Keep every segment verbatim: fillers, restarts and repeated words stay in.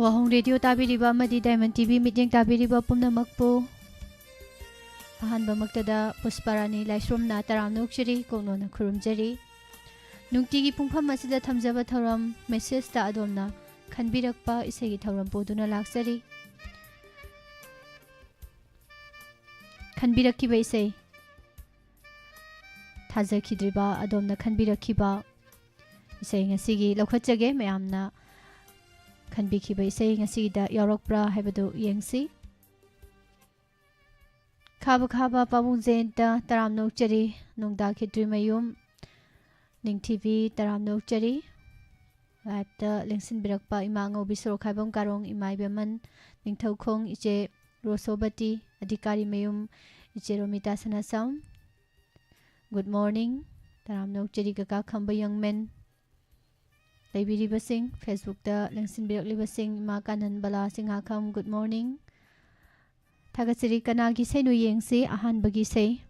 ꯋꯥꯍꯣꯡ radio ꯇꯥꯕꯤꯔꯤꯕ ꯑꯃꯗꯤ diamond TV ꯃꯤꯠꯌꯦꯡ ꯇꯥꯕꯤꯔꯤꯕ ꯄꯨꯝꯅꯃꯛꯄꯨ ꯑꯍꯥꯟꯕꯃꯛꯇꯗ ꯄꯨꯁꯄꯥꯔꯥꯅꯤ ꯂꯥꯏꯁ꯭ꯔꯣꯝꯅ ꯇꯔꯥꯝꯅ ꯑꯣꯛꯆꯔꯤ, ꯀꯣꯛꯅꯣꯟꯅ ꯈꯨꯔꯨꯝꯖꯔꯤ꯫ ꯅꯨꯡꯇꯤꯒꯤ ꯄꯨꯡꯐꯝ ꯑꯁꯤꯗ ꯊꯝꯖꯕ ꯊꯧꯔꯝ ꯃꯦꯁꯦꯖꯇ ꯑꯗꯣꯝꯅ ꯈꯟꯕꯤꯔꯛꯄ ꯏꯁꯩꯒꯤ ꯊꯧꯔꯝ ꯄꯨꯗꯨꯅ ꯂꯥꯛꯆꯔꯤ꯫ ꯈꯟꯕꯤꯔꯛꯈꯤꯕ ꯏꯁꯩ, ꯊꯥꯖꯈꯤꯗ꯭ꯔꯤꯕ ꯑꯗꯣꯝꯅ ꯈꯟꯕꯤꯔꯛꯈꯤꯕ ꯏꯁꯩ ꯉꯁꯤꯒꯤ ꯂꯧꯈꯠꯆꯒꯦ꯫ ꯃꯌꯥꯝꯅ ꯈꯟꯕꯤꯈꯤꯕ ꯏꯁꯩ ꯉꯁꯤꯒꯤꯗ ꯌꯥꯎꯔꯛꯄ꯭ꯔꯥ ꯍꯥꯏꯕꯗꯨ ꯌꯦꯡꯁꯤ꯫ ꯈꯥꯕ ꯈꯥꯕ ꯄꯥꯕꯨꯡ ꯖꯌꯟꯇ ꯇꯔꯥꯝꯅ ꯑꯣꯛꯆꯔꯤ, ꯅꯣꯡꯗꯥ ꯈꯦꯇ꯭ꯔꯤꯃꯌꯨꯝ ꯅꯤꯡꯊꯤꯕꯤ ꯇꯔꯥꯝꯅ ꯑꯣꯛꯆꯔꯤ꯫ ꯂꯥꯏꯞꯇ ꯂꯦꯡꯁꯤꯟꯕꯤꯔꯛꯄ ꯏꯃꯥ ꯉꯧꯕꯤ ꯁꯣꯔꯣꯛꯈꯥꯏꯕꯝ ꯀꯥꯔꯣꯡ, ꯏꯃꯥ ꯏꯕꯦꯝꯃꯟ ꯅꯤꯡꯊꯧꯈꯣꯡ, ꯏꯆꯦ ꯔꯣꯁꯣꯕꯇꯤ, ꯑꯙꯤꯀꯥꯔꯤꯃꯌꯨꯝ ꯏꯆꯦ ꯔꯣꯃꯤꯇꯥ ꯁꯅꯥꯁꯝ꯫ Good morning꯫ ꯇꯔꯥꯝꯅ ꯑꯣꯛꯆꯔꯤ ꯀꯀꯥ ꯈꯝꯕ ꯌꯪꯃꯦꯟ꯫ ꯂꯩꯕꯤꯔꯤꯕꯁꯤꯡ, ꯐꯦꯁꯕꯨꯛꯇ ꯂꯦꯡꯁꯤꯟꯕꯤꯔꯛꯂꯤꯕꯁꯤꯡ, ꯏꯃꯥ ꯀꯥꯅꯟꯕꯂꯥ ꯁꯤꯡꯍꯥꯈꯝ, good morning꯫ ꯊꯥꯒꯠꯆꯔꯤ꯫ ꯀꯅꯥꯒꯤ ꯏꯁꯩꯅꯣ ꯌꯦꯡꯁꯤ꯫ ꯑꯍꯥꯟꯕꯒꯤ ꯏꯁꯩ,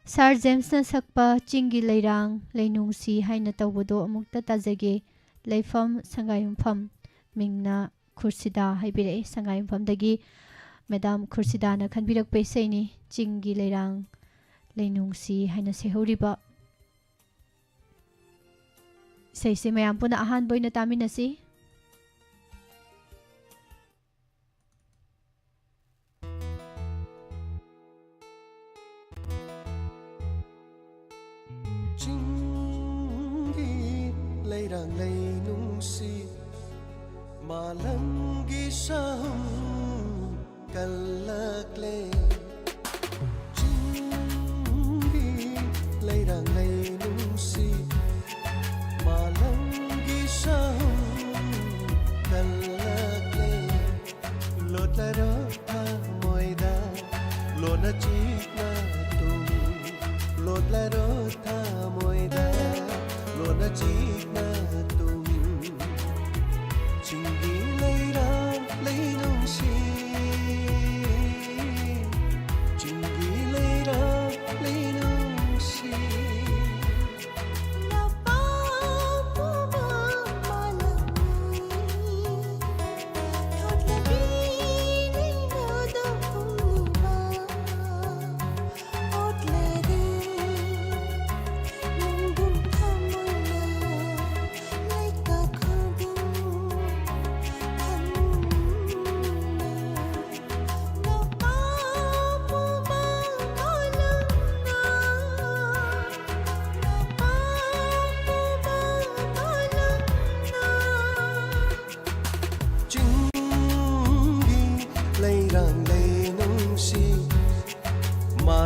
ꯁꯥꯔ ꯖꯦꯝꯁꯅ ꯁꯛꯄ ꯆꯤꯡꯒꯤ ꯂꯩꯔꯥꯡ ꯂꯩꯅꯨꯡꯁꯤ ꯍꯥꯏꯅ ꯇꯧꯕꯗꯣ ꯑꯃꯨꯛꯇ ꯇꯥꯖꯒꯦ꯫ ꯂꯩꯐꯝ ꯁꯉꯥꯏꯌꯨꯝꯐꯝ, ꯃꯤꯡꯅ ꯈꯨꯔꯁꯤꯗꯥ ꯍꯥꯏꯕꯤꯔꯛꯏ꯫ ꯁꯉꯥꯏꯌꯨꯝꯐꯝꯗꯒꯤ ꯃꯦꯗꯥꯝ ꯈꯨꯔꯁꯤꯗꯥꯅ ꯈꯟꯕꯤꯔꯛꯄ ꯏꯁꯩꯅꯤ, ꯆꯤꯡꯒꯤ ꯂꯩꯔꯥꯡ ꯂꯩꯅꯨꯡꯁꯤ ꯍꯥꯏꯅ ꯁꯩꯍꯧꯔꯤꯕ ꯏꯁꯩꯁꯦ ꯃꯌꯥꯝ ꯄꯨꯟꯅ ꯑꯍꯥꯟꯕ ꯑꯣꯏꯅ ꯇꯥꯃꯤꯟꯅꯁꯤ꯫ ꯆꯤꯡꯒꯤ ꯂꯩꯔꯥꯡ ꯂꯩꯅꯨꯡꯁꯤ, ꯃꯥꯂꯪꯒꯤ ꯁꯥꯍꯨꯝ ꯀꯜꯂꯛꯂꯦ꯫ ꯆꯤꯡꯒꯤ ꯂꯩꯔꯥꯡ ꯂꯩꯅꯨꯡꯁꯤ, ꯃꯥꯂꯪꯒꯤ ꯁꯥꯍꯨꯝ ꯀꯜꯂꯛꯂꯦ꯫ ꯂꯣꯠꯂꯔꯣ ꯊꯃꯣꯏꯗ, ꯂꯣꯟꯅ ꯆꯤꯛꯅ ꯇꯨꯝ꯫ ꯂꯣꯠꯂꯔꯣ ꯊꯃꯣꯏꯗ, ꯂꯣꯟꯅ ꯆꯤꯛꯅ ꯇꯨꯝ꯫ ꯆꯤꯡꯒꯤ ꯂꯩꯔꯥꯡ ꯂꯩꯅꯨꯡꯁꯤ, ꯆꯤꯡꯒꯤ ꯂꯩꯔꯥꯡ ꯂꯩꯅꯨꯡꯁꯤ꯫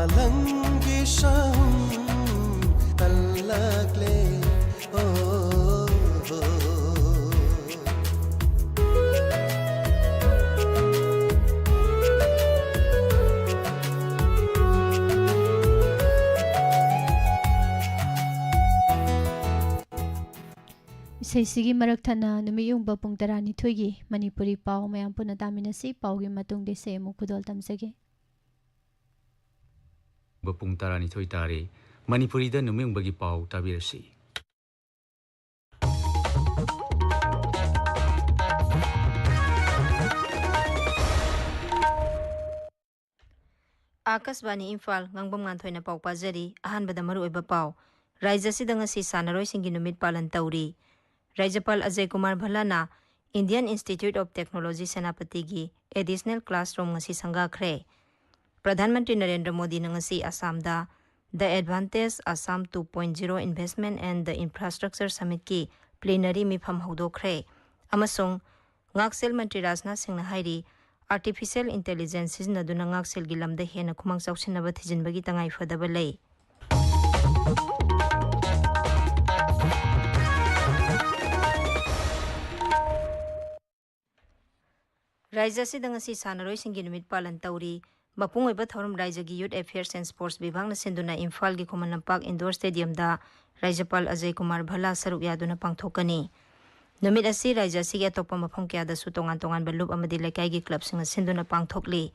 ꯅꯪꯒꯤ ꯁꯝ ꯇꯜꯂꯛꯂꯦ, ꯑꯣ, ꯏꯁꯩꯁꯤꯒꯤ ꯃꯔꯛ ꯊꯠꯅ ꯅꯨꯃꯤꯠ ꯌꯨꯡꯕ ꯄꯨꯡ ꯇꯔꯥꯅꯤꯊꯣꯏꯒꯤ ꯃꯅꯤꯄꯨꯔꯤ ꯄꯥꯎ ꯃꯌꯥꯝ ꯄꯨꯟꯅ ꯇꯥꯃꯤꯟꯅꯁꯤ꯫ ꯄꯥꯎꯒꯤ ꯃꯇꯨꯡꯗ ꯏꯁꯩ ꯑꯃꯨꯛ ꯈꯨꯗꯣꯜ ꯇꯝꯖꯒꯦ꯫ ꯄꯨꯡ ꯇꯔꯥꯅꯤꯊꯣꯏ ꯇꯥꯔꯦ꯫ ꯃꯅꯤꯄꯨꯔꯤꯗ ꯅꯨꯃꯤꯠ ꯌꯨꯡꯕꯒꯤ ꯄꯥꯎ ꯇꯥꯕꯤꯔꯁꯤ꯫ ꯑꯥꯀꯥꯁꯕꯥꯅꯤ ꯏꯝꯐꯥꯜ, ꯉꯥꯡꯕꯝ ꯉꯥꯟꯊꯣꯏꯅ ꯄꯥꯎ ꯄꯥꯖꯔꯤ꯫ ꯑꯍꯥꯟꯕꯗ ꯃꯔꯨꯑꯣꯏꯕ ꯄꯥꯎ꯫ ꯔꯥꯖ꯭ꯌ ꯑꯁꯤꯗ ꯉꯁꯤ ꯁꯥꯟꯅꯔꯣꯏꯁꯤꯡꯒꯤ ꯅꯨꯃꯤꯠ ꯄꯥꯂꯟ ꯇꯧꯔꯤ꯫ ꯔꯥꯖ꯭ꯌꯄꯥꯜ ꯑꯖꯌ ꯀꯨꯃꯥꯔ ꯚꯜꯂꯥꯅ Indian Institute of Technology ꯁꯦꯅꯥꯄꯇꯤꯒꯤ additional classroom ꯉꯁꯤ ꯁꯪꯒꯥꯈ꯭ꯔꯦ꯫ ꯄ꯭ꯔꯙꯥꯟ ꯃꯟꯇ꯭ꯔꯤ ꯅꯔꯦꯟꯗ꯭ꯔ ꯃꯣꯗꯤꯅ ꯉꯁꯤ ꯑꯁꯥꯝꯗ The Advantage Assam two point zero Investment and the Infrastructure Summitꯀꯤ plenary ꯃꯤꯐꯝ ꯍꯧꯗꯣꯛꯈ꯭ꯔꯦ꯫ ꯑꯃꯁꯨꯡ ꯉꯥꯛꯁꯦꯜ ꯃꯟꯇ꯭ꯔꯤ ꯔꯥꯖꯅꯥꯊ ꯁꯤꯡꯅ ꯍꯥꯏꯔꯤ, artificial intelligence ꯁꯤꯖꯤꯟꯅꯗꯨꯅ ꯉꯥꯛꯁꯦꯜꯒꯤ ꯂꯝꯗ ꯍꯦꯟꯅ ꯈꯨꯃꯥꯡ ꯆꯥꯎꯁꯤꯟꯅꯕ ꯊꯤꯖꯤꯟꯕꯒꯤ ꯇꯉꯥꯏꯐꯗꯕ ꯂꯩ꯫ ꯔꯥꯖ꯭ꯌ ꯑꯁꯤꯗ ꯉꯁꯤ ꯁꯥꯟꯅꯔꯣꯏꯁꯤꯡꯒꯤ ꯅꯨꯃꯤꯠ ꯄꯥꯂꯟ ꯇꯧꯔꯤ꯫ ꯃꯄꯨꯡ ꯑꯣꯏꯕ ꯊꯧꯔꯝ ꯔꯥꯖ꯭ꯌꯒꯤ Youth Affairs and Sports ꯕꯤꯚꯥꯒꯅ ꯁꯤꯟꯗꯨꯅ ꯏꯝꯐꯥꯜꯒꯤ ꯈꯨꯃꯟ ꯂꯝꯄꯥꯛ indoor stadiumꯗ ꯔꯥꯖ꯭ꯌꯄꯥꯜ ꯑꯖꯌ ꯀꯨꯃꯥꯔ ꯚꯜꯂꯥ ꯁꯔꯨꯛ ꯌꯥꯗꯨꯅ ꯄꯥꯡꯊꯣꯛꯀꯅꯤ꯫ ꯅꯨꯃꯤꯠ ꯑꯁꯤ ꯔꯥꯖ꯭ꯌ ꯑꯁꯤꯒꯤ ꯑꯇꯣꯞꯄ ꯃꯐꯝ ꯀꯌꯥꯗꯁꯨ ꯇꯣꯉꯥꯟ ꯇꯣꯉꯥꯟꯕ ꯂꯨꯞ ꯑꯃꯗꯤ ꯂꯩꯀꯥꯏꯒꯤ ꯀ꯭ꯂꯕꯁꯤꯡꯅ ꯁꯤꯟꯗꯨꯅ ꯄꯥꯡꯊꯣꯛꯂꯤ꯫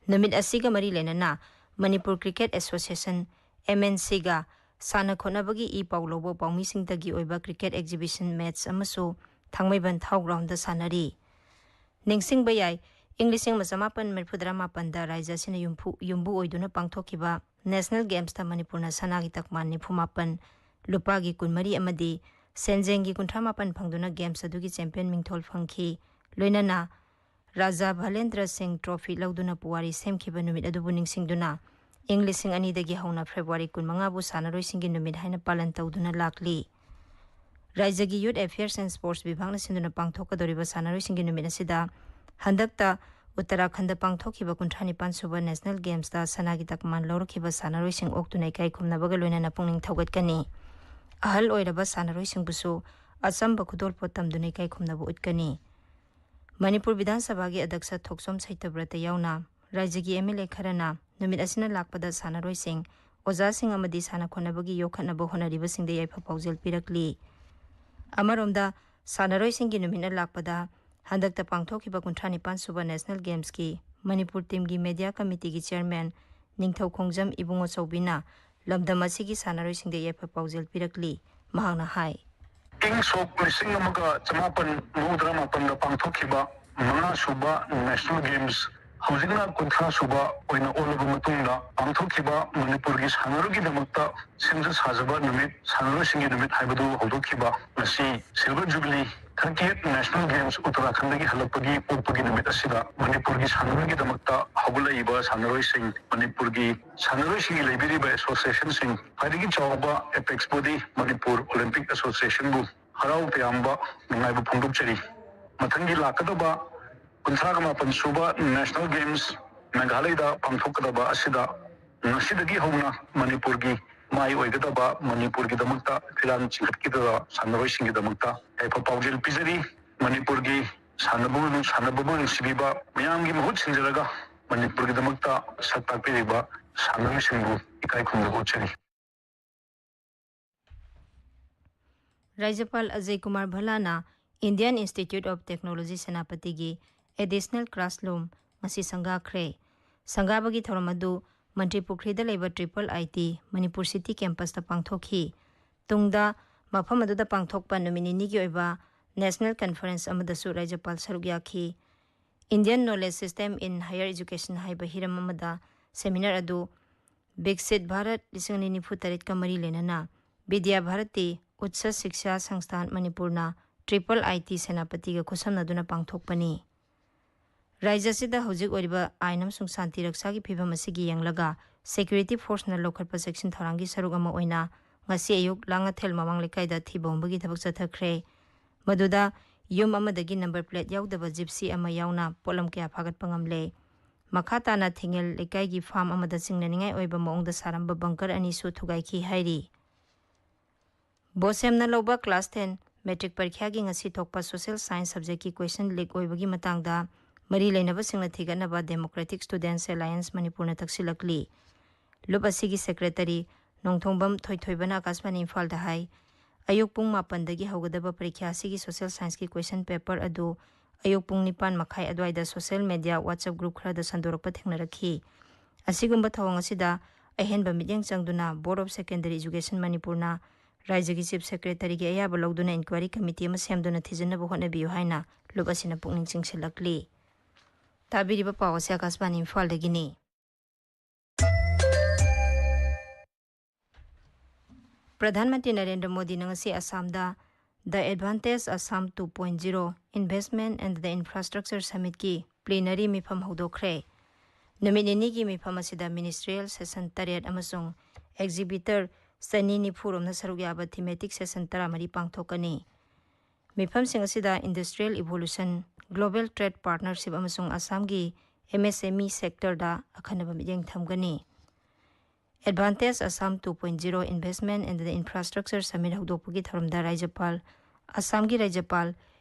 ꯅꯨꯃꯤꯠ ꯑꯁꯤꯒ ꯃꯔꯤ ꯂꯩꯅꯅ ꯃꯅꯤꯄꯨꯔ Cricket Association, MNCꯒ ꯁꯥꯟꯅ ꯈꯣꯠꯅꯕꯒꯤ ꯏ ꯄꯥꯎ ꯂꯧꯕ ꯄꯥꯎꯃꯤꯁꯤꯡꯇꯒꯤ ꯑꯣꯏꯕ cricket exhibition match ꯑꯃꯁꯨ ꯊꯥꯡꯃꯩꯕꯟ ꯊꯥꯎ groundꯗ ꯁꯥꯟꯅꯔꯤ꯫ ꯅꯤꯡꯁꯤꯡꯕ ꯌꯥꯏ, ꯏꯪ ꯂꯤꯁꯤꯡ ꯑꯃ ꯆꯃꯥꯄꯟ ꯃꯔꯤꯐꯨꯇꯔꯥ ꯃꯥꯄꯟꯗ ꯔꯥꯖ꯭ꯌ ꯑꯁꯤꯅ ꯌꯨꯝꯐꯨ-, ꯌꯨꯝꯕꯨ ꯑꯣꯏꯗꯨꯅ ꯄꯥꯡꯊꯣꯛꯈꯤꯕ National Gamesꯇ ꯃꯅꯤꯄꯨꯔꯅ ꯁꯅꯥꯒꯤ ꯇꯛꯃꯥꯟ ꯅꯤꯐꯨ ꯃꯥꯄꯟ, ꯂꯨꯄꯥꯒꯤ ꯀꯨꯟꯃꯔꯤ ꯑꯃꯗꯤ ꯁꯦꯟꯖꯦꯡꯒꯤ ꯀꯨꯟꯊ꯭ꯔꯥ ꯃꯥꯄꯟ ꯐꯪꯗꯨꯅ Games ꯑꯗꯨꯒꯤ champion ꯃꯤꯡꯊꯣꯜ ꯐꯪꯈꯤ꯫ ꯂꯣꯏꯅꯅ ꯔꯥꯖꯥ ꯚꯂꯦꯟꯗ꯭ꯔ ꯁꯤꯡ trophy ꯂꯧꯗꯨꯅ ꯄꯨꯋꯥꯔꯤ ꯁꯦꯝꯈꯤꯕ ꯅꯨꯃꯤꯠ ꯑꯗꯨꯕꯨ ꯅꯤꯡꯁꯤꯡꯗꯨꯅ ꯏꯪ ꯂꯤꯁꯤꯡ ꯑꯅꯤꯗꯒꯤ ꯍꯧꯅ February ꯀꯨꯟꯃꯉꯥꯕꯨ ꯁꯥꯟꯅꯔꯣꯏꯁꯤꯡꯒꯤ ꯅꯨꯃꯤꯠ ꯍꯥꯏꯅ ꯄꯥꯂꯟ ꯇꯧꯗꯨꯅ ꯂꯥꯛꯂꯤ꯫ ꯔꯥꯖ꯭ꯌꯒꯤ Youth Affairs and Sports ꯕꯤꯚꯥꯒꯅ ꯁꯤꯟꯗꯨꯅ ꯄꯥꯡꯊꯣꯛꯀꯗꯧꯔꯤꯕ ꯁꯥꯟꯅꯔꯣꯏꯁꯤꯡꯒꯤ ꯅꯨꯃꯤꯠ ꯑꯁꯤꯗ ꯍꯟꯗꯛꯇ ꯎꯠꯇꯔꯥꯈꯟꯗ ꯄꯥꯡꯊꯣꯛꯈꯤꯕ ꯀꯨꯟꯊ꯭ꯔꯥ ꯅꯤꯄꯥꯟ ꯁꯨꯕ ꯅꯦꯁꯅꯦꯜ ꯒꯦꯝꯁꯇ ꯁꯅꯥꯒꯤ ꯇꯛꯃꯥꯟ ꯂꯧꯔꯛꯈꯤꯕ ꯁꯥꯟꯅꯔꯣꯏꯁꯤꯡ ꯑꯣꯛꯇꯨꯅ ꯏꯀꯥꯏ ꯈꯨꯝꯅꯕꯒ ꯂꯣꯏꯅꯅ ꯄꯨꯛꯅꯤꯡ ꯊꯧꯒꯠꯀꯅꯤ꯫ ꯑꯍꯜ ꯑꯣꯏꯔꯕ ꯁꯥꯟꯅꯔꯣꯏꯁꯤꯡꯕꯨꯁꯨ ꯑꯆꯝꯕ ꯈꯨꯗꯣꯜꯄꯣꯠ ꯇꯝꯗꯨꯅ ꯏꯀꯥꯏ ꯈꯨꯝꯅꯕ ꯎꯠꯀꯅꯤ꯫ ꯃꯅꯤꯄꯨꯔ ꯕꯤꯙꯥꯟ ꯁꯚꯥꯒꯤ ꯑꯗꯛꯁ ꯊꯣꯛꯆꯣꯝ ꯁꯩꯇꯕ꯭ꯔꯇ ꯌꯥꯎꯅ ꯔꯥꯖ꯭ꯌꯒꯤ ꯑꯦꯝ ꯑꯦꯜ ꯑꯦ ꯈꯔꯅ ꯅꯨꯃꯤꯠ ꯑꯁꯤꯅ ꯂꯥꯛꯄꯗ ꯁꯥꯟꯅꯔꯣꯏꯁꯤꯡ, ꯑꯣꯖꯥꯁꯤꯡ ꯑꯃꯗꯤ ꯁꯥꯟꯅ ꯈꯣꯠꯅꯕꯒꯤ ꯌꯣꯛꯈꯠꯅꯕ ꯍꯣꯠꯅꯔꯤꯕꯁꯤꯡꯗ ꯌꯥꯏꯐ ꯄꯥꯎꯖꯦꯜ ꯄꯤꯔꯛꯂꯤ꯫ ꯑꯃꯔꯣꯝꯗ, ꯁꯥꯟꯅꯔꯣꯏꯁꯤꯡꯒꯤ ꯅꯨꯃꯤꯠꯅ ꯂꯥꯛꯄꯗ ꯍꯟꯗꯛꯇ ꯄꯥꯡꯊꯣꯛꯈꯤꯕ ꯀꯨꯟꯊ꯭ꯔꯥ ꯅꯤꯄꯥꯟ ꯁꯨꯕ ꯅꯦꯁꯅꯦꯜ ꯒꯦꯝꯁꯀꯤ ꯃꯅꯤꯄꯨꯔ ꯇꯤꯝꯒꯤ ꯃꯦꯗꯤꯌꯥ ꯀꯃꯤꯇꯤꯒꯤ ꯆꯤꯌꯔꯃꯦꯟ ꯅꯤꯡꯊꯧꯈꯣꯡꯖꯝ ꯏꯕꯨꯡꯉꯣ ꯆꯧꯕꯤꯅ ꯂꯝꯗꯝ ꯑꯁꯤꯒꯤ ꯁꯥꯟꯅꯔꯣꯏꯁꯤꯡꯗ ꯌꯥꯏꯐ ꯄꯥꯎꯖꯦꯜ ꯄꯤꯔꯛꯂꯤ꯫ ꯃꯍꯥꯛꯅ ꯍꯥꯏ, ꯏꯪ ꯁꯣꯛ ꯂꯤꯁꯤꯡ ꯑꯃꯒ ꯆꯃꯥꯄꯟ ꯃꯧꯗ꯭ꯔꯥ ꯃꯥꯄꯟꯗ ꯄꯥꯡꯊꯣꯛꯈꯤꯕ ꯃꯉꯥ ꯁꯨꯕ ꯅꯦꯁꯅꯦꯜ ꯒꯦꯝꯁ ꯍꯧꯖꯤꯛꯅ ꯀꯨꯟꯊ꯭ꯔꯥ ꯁꯨꯕ ꯑꯣꯏꯅ ꯑꯣꯜꯂꯕ ꯃꯇꯨꯡꯗ ꯄꯥꯡꯊꯣꯛꯈꯤꯕ ꯃꯅꯤꯄꯨꯔꯒꯤ ꯁꯥꯟꯅꯔꯣꯏꯒꯤꯗꯃꯛꯇ ꯁꯦꯝꯖ ꯁꯥꯖꯕ ꯅꯨꯃꯤꯠ, ꯁꯥꯟꯅꯔꯣꯏꯁꯤꯡꯒꯤ ꯅꯨꯃꯤꯠ ꯍꯥꯏꯕꯗꯨ ꯍꯧꯗꯣꯛꯈꯤꯕ ꯉꯁꯤ silver jubilee, thirty eight national games ꯎꯠꯇꯔꯥꯈꯟꯗꯒꯤ ꯍꯜꯂꯛꯄꯒꯤ ꯄꯣꯛꯄꯒꯤ ꯅꯨꯃꯤꯠ ꯑꯁꯤꯗ ꯃꯅꯤꯄꯨꯔꯒꯤ ꯁꯥꯟꯅꯔꯣꯏꯒꯤꯗꯃꯛꯇ ꯍꯧꯒꯠꯂꯛꯏꯕ ꯁꯥꯟꯅꯔꯣꯏꯁꯤꯡ, ꯃꯅꯤꯄꯨꯔꯒꯤ ꯁꯥꯟꯅꯔꯣꯏꯁꯤꯡꯒꯤ ꯂꯩꯕꯤꯔꯤꯕ ꯑꯦꯁꯣꯁꯤꯌꯦꯁꯟꯁꯤꯡ, ꯈ꯭ꯋꯥꯏꯗꯒꯤ ꯆꯥꯎꯕ ꯑꯦꯄꯦꯛꯁ ꯕꯣꯗꯤ ꯃꯅꯤꯄꯨꯔ ꯑꯣꯂꯤꯝꯄꯤꯛ ꯑꯦꯁꯣꯁꯤꯌꯦꯁꯟꯕꯨ ꯍꯔꯥꯎ ꯇꯌꯥꯝꯕ ꯅꯨꯡꯉꯥꯏꯕ ꯐꯣꯡꯗꯣꯛꯆꯔꯤ꯫ ꯃꯊꯪꯒꯤ ꯂꯥꯛꯀꯗꯕ ꯀꯨꯟꯊ꯭ꯔꯥꯒ ꯃꯥꯄꯟ ꯁꯨꯕ ꯅꯦꯁꯅꯦꯜ ꯒꯦꯝꯁ ꯃꯦꯘꯥꯂꯌꯗ ꯄꯥꯡꯊꯣꯛꯀꯗꯕ ꯑꯁꯤꯗ ꯉꯁꯤꯗꯒꯤ ꯍꯧꯅ ꯃꯅꯤꯄꯨꯔꯒꯤ ꯃꯥꯏ ꯑꯣꯏꯒꯗꯕ, ꯃꯅꯤꯄꯨꯔꯒꯤꯗꯃꯛꯇ ꯐꯤꯔꯥꯟ ꯆꯤꯡꯈꯠꯀꯗꯕ ꯁꯥꯟꯅꯔꯣꯏꯁꯤꯡꯒꯤꯗꯃꯛꯇ ꯌꯥꯏꯐ ꯄꯥꯎꯖꯦꯜ ꯄꯤꯖꯔꯤ꯫ ꯃꯅꯤꯄꯨꯔꯒꯤ ꯁꯥꯟꯅꯕꯨ, ꯁꯥꯟꯅꯕꯕꯨ ꯅꯨꯡꯁꯤꯕꯤꯕ, ꯃꯤꯌꯥꯝꯒꯤ ꯃꯍꯨꯠ ꯁꯤꯟꯖꯔꯒ ꯃꯅꯤꯄꯨꯔꯒꯤꯗꯃꯛꯇ ꯁꯛ ꯇꯥꯛꯄꯤꯔꯤꯕ ꯁꯥꯟꯅꯔꯣꯏꯁꯤꯡꯕꯨ ꯏꯀꯥꯏ ꯈꯨꯝꯅꯕ ꯎꯠꯆꯔꯤ꯫ ꯔꯥꯖ꯭ꯌꯄꯥꯜ ꯑꯖꯌ ꯀꯨꯃꯥꯔ ꯚꯜꯂꯥꯅ Indian Institute of Technology ꯁꯦꯅꯥꯄꯇꯤꯒꯤ ꯑꯦꯗꯤꯁꯅꯦꯜ ꯀ꯭ꯂꯥꯁꯔꯨꯝ ꯉꯁꯤ ꯁꯪꯒꯥꯈ꯭ꯔꯦ꯫ ꯁꯪꯒꯥꯕꯒꯤ ꯊꯧꯔꯝ ꯑꯗꯨ ꯃꯟꯇ꯭ꯔꯤ ꯄꯨꯈ꯭ꯔꯤꯗ ꯂꯩꯕ triple I T Manipur city ꯀꯦꯝꯄꯁꯇ ꯄꯥꯡꯊꯣꯛꯈꯤ꯫ ꯇꯨꯡꯗ ꯃꯐꯝ ꯑꯗꯨꯗ ꯄꯥꯡꯊꯣꯛꯄ ꯅꯨꯃꯤꯠ ꯅꯤꯅꯤꯒꯤ ꯑꯣꯏꯕ ꯅꯦꯁꯅꯦꯜ ꯀꯟꯐꯔꯦꯟꯁ ꯑꯃꯗꯁꯨ ꯔꯥꯖ꯭ꯌꯄꯥꯜ ꯁꯔꯨꯛ ꯌꯥꯈꯤ꯫ Indian Knowledge System in Higher Education ꯍꯥꯏꯕ ꯍꯤꯔꯝ ꯑꯃꯗ ꯁꯦꯃꯤꯅꯥꯔ ꯑꯗꯨ ꯕꯤꯛꯁꯤꯠ ꯚꯥꯔꯠ ꯂꯤꯁꯤꯡ ꯑꯅꯤ ꯅꯤꯐꯨ ꯇꯔꯦꯠꯀ ꯃꯔꯤ ꯂꯩꯅꯅ ꯕꯤꯗ꯭ꯌꯥ ꯚꯥꯔꯇꯤ ꯎꯠꯁ ꯁꯤꯛꯁꯥ ꯁꯪꯁꯊꯥꯟ ꯃꯅꯤꯄꯨꯔꯅ ꯇ꯭ꯔꯤꯄꯜ ꯑꯥꯏ ꯇꯤ ꯁꯦꯅꯥꯄꯇꯤꯒ ꯈꯨꯠꯁꯝꯅꯗꯨꯅ ꯄꯥꯡꯊꯣꯛꯄꯅꯤ꯫ ꯔꯥꯖ꯭ꯌ ꯑꯁꯤꯗ ꯍꯧꯖꯤꯛ ꯑꯣꯏꯔꯤꯕ ꯑꯥꯏꯟ ꯑꯃꯁꯨꯡ ꯁꯥꯟꯇꯤ ꯔꯛꯁꯥꯒꯤ ꯐꯤꯕꯝ ꯑꯁꯤꯒꯤ ꯌꯦꯡꯂꯒ ꯁꯦꯀ꯭ꯌꯨꯔꯤꯇꯤ ꯐꯣꯔꯁꯅ ꯂꯧꯈꯠꯄ ꯆꯦꯛꯁꯤꯟ ꯊꯧꯔꯥꯡꯒꯤ ꯁꯔꯨꯛ ꯑꯃ ꯑꯣꯏꯅ ꯉꯁꯤ ꯑꯌꯨꯛ ꯂꯥꯡꯉꯊꯦꯜ ꯃꯃꯥꯡ ꯂꯩꯀꯥꯏꯗ ꯊꯤꯕꯣꯡꯕꯒꯤ ꯊꯕꯛ ꯆꯠꯊꯈ꯭ꯔꯦ꯫ ꯃꯗꯨꯗ ꯌꯨꯝ ꯑꯃꯗꯒꯤ ꯅꯝꯕꯔ ꯄ꯭ꯂꯦꯠ ꯌꯥꯎꯗꯕ ꯖꯤꯞꯁꯤ ꯑꯃ ꯌꯥꯎꯅ ꯄꯣꯠꯂꯝ ꯀꯌꯥ ꯐꯥꯒꯠꯄ ꯉꯝꯂꯦ꯫ ꯃꯈꯥ ꯇꯥꯅ ꯊꯤꯡꯉꯦꯜ ꯂꯩꯀꯥꯏꯒꯤ ꯐꯥꯝ ꯑꯃꯗ ꯆꯤꯡꯅꯅꯤꯡꯉꯥꯏ ꯑꯣꯏꯕ ꯃꯑꯣꯡꯗ ꯁꯥꯔꯝꯕ ꯕꯪꯀꯔ ꯑꯅꯤꯁꯨ ꯊꯨꯒꯥꯏꯈꯤ ꯍꯥꯏꯔꯤ꯫ ꯕꯣꯁꯦꯝꯅ ꯂꯧꯕ ꯀ꯭ꯂꯥꯁ ꯇꯦꯟ ꯃꯦꯇ꯭ꯔꯤꯛ ꯄꯔꯤꯈ꯭ꯌꯥꯒꯤ ꯉꯁꯤ ꯊꯣꯛꯄ ꯁꯣꯁꯤꯌꯦꯜ ꯁꯥꯏꯟꯁ ꯁꯕꯖꯦꯛꯀꯤ ꯀꯣꯏꯁꯟ ꯂꯤꯛ ꯑꯣꯏꯕꯒꯤ ꯃꯇꯥꯡꯗ ꯃꯔꯤ ꯂꯩꯅꯕꯁꯤꯡꯅ ꯊꯤꯒꯠꯅꯕ ꯗꯦꯃꯣꯀ꯭ꯔꯦꯇꯤꯛ ꯁ꯭ꯇꯨꯗꯦꯟꯠꯁ ꯑꯦꯂꯥꯏꯌꯦꯟꯁ ꯃꯅꯤꯄꯨꯔꯅ ꯇꯛꯁꯤꯜꯂꯛꯂꯤ꯫ ꯂꯨꯞ ꯑꯁꯤꯒꯤ ꯁꯦꯀ꯭ꯔꯦꯇꯔꯤ ꯅꯣꯡꯊꯣꯡꯕꯝ ꯊꯣꯏꯊꯣꯏꯕꯅ ꯑꯥꯀꯥꯁꯕꯥꯅꯤ ꯏꯝꯐꯥꯜꯗ ꯍꯥꯏ, ꯑꯌꯨꯛ ꯄꯨꯡ ꯃꯥꯄꯟꯗꯒꯤ ꯍꯧꯒꯗꯕ ꯄꯔꯤꯈ꯭ꯌꯥ ꯑꯁꯤꯒꯤ ꯁꯣꯁꯤꯌꯦꯜ ꯁꯥꯏꯟꯁꯀꯤ ꯀꯣꯏꯁꯟ ꯄꯦꯄꯔ ꯑꯗꯨ ꯑꯌꯨꯛ ꯄꯨꯡ ꯅꯤꯄꯥꯟ ꯃꯈꯥꯏ ꯑꯗꯨꯋꯥꯏꯗ ꯁꯣꯁꯤꯌꯦꯜ ꯃꯦꯗꯤꯌꯥ WhatsApp ꯒ꯭ꯔꯨꯞ ꯈꯔꯗ ꯁꯟꯗꯣꯔꯛꯄ ꯊꯦꯡꯅꯔꯛꯈꯤ꯫ ꯑꯁꯤꯒꯨꯝꯕ ꯊꯧꯑꯣꯡ ꯑꯁꯤꯗ ꯑꯍꯦꯟꯕ ꯃꯤꯠꯌꯦꯡ ꯆꯪꯗꯨꯅ ꯕꯣꯔꯗ ꯑꯣꯐ ꯁꯦꯀꯦꯟꯗꯔꯤ ꯏꯖꯨꯀꯦꯁꯟ ꯃꯅꯤꯄꯨꯔꯅ ꯔꯥꯏꯖ꯭ꯌꯒꯤ ꯆꯤꯐ ꯁꯦꯀ꯭ꯔꯦꯇꯔꯤꯒꯤ ꯑꯌꯥꯕ ꯂꯧꯗꯨꯅ ꯏꯟꯀ꯭ꯋꯥꯏꯔꯤ ꯀꯃꯤꯇꯤ ꯑꯃ ꯁꯦꯝꯗꯨꯅ ꯊꯤꯖꯤꯟꯅꯕ ꯍꯣꯠꯅꯕꯤꯌꯨ ꯍꯥꯏꯅ ꯂꯨꯞ ꯑꯁꯤꯅ ꯄꯨꯛꯅꯤꯡ ꯆꯤꯡꯁꯤꯜꯂꯛꯂꯤ꯫ ꯇꯥꯕꯤꯔꯤꯕ ꯄꯥꯎ ꯑꯁꯤ ꯑꯥꯀꯥꯁꯕꯥꯅꯤ ꯏꯝꯐꯥꯜꯗꯒꯤꯅꯤ꯫ ꯄ꯭ꯔꯙꯥꯟ ꯃꯟꯇ꯭ꯔꯤ ꯅꯔꯦꯟꯗ꯭ꯔ ꯃꯣꯗꯤꯅ ꯉꯁꯤ ꯑꯁꯥꯝꯗ The Advantage Assam two point zero Investment and the Infrastructure Summitꯀꯤ plenary ꯃꯤꯐꯝ ꯍꯧꯗꯣꯛꯈ꯭ꯔꯦ꯫ ꯅꯨꯃꯤꯠ ꯅꯤꯅꯤꯒꯤ ꯃꯤꯐꯝ ꯑꯁꯤꯗ ministerial session ꯇꯔꯦꯠ ꯑꯃꯁꯨꯡ exhibitor ꯆꯅꯤ ꯅꯤꯐꯨ ꯔꯣꯝꯅ ꯁꯔꯨꯛ ꯌꯥꯕ thematic session ꯇꯔꯥꯃꯔꯤ ꯄꯥꯡꯊꯣꯛꯀꯅꯤ꯫ ꯃꯤꯐꯝꯁꯤꯡ ꯑꯁꯤꯗ industrial evolution, global trade partnership ꯑꯃꯁꯨꯡ ꯑꯁꯥꯝꯒꯤ MSME sectorꯗ ꯑꯈꯟꯅꯕ ꯃꯤꯠꯌꯦꯡ ꯊꯝꯒꯅꯤ꯫ Advantage Assam two point zero Investment and the Infrastructure Summit ꯍꯧꯗꯣꯛꯄꯒꯤ ꯊꯧꯔꯝꯗ ꯔꯥꯖ꯭ꯌꯄꯥꯜ, ꯑꯁꯥꯝꯒꯤ ꯔꯥꯖ꯭ꯌꯄꯥꯜ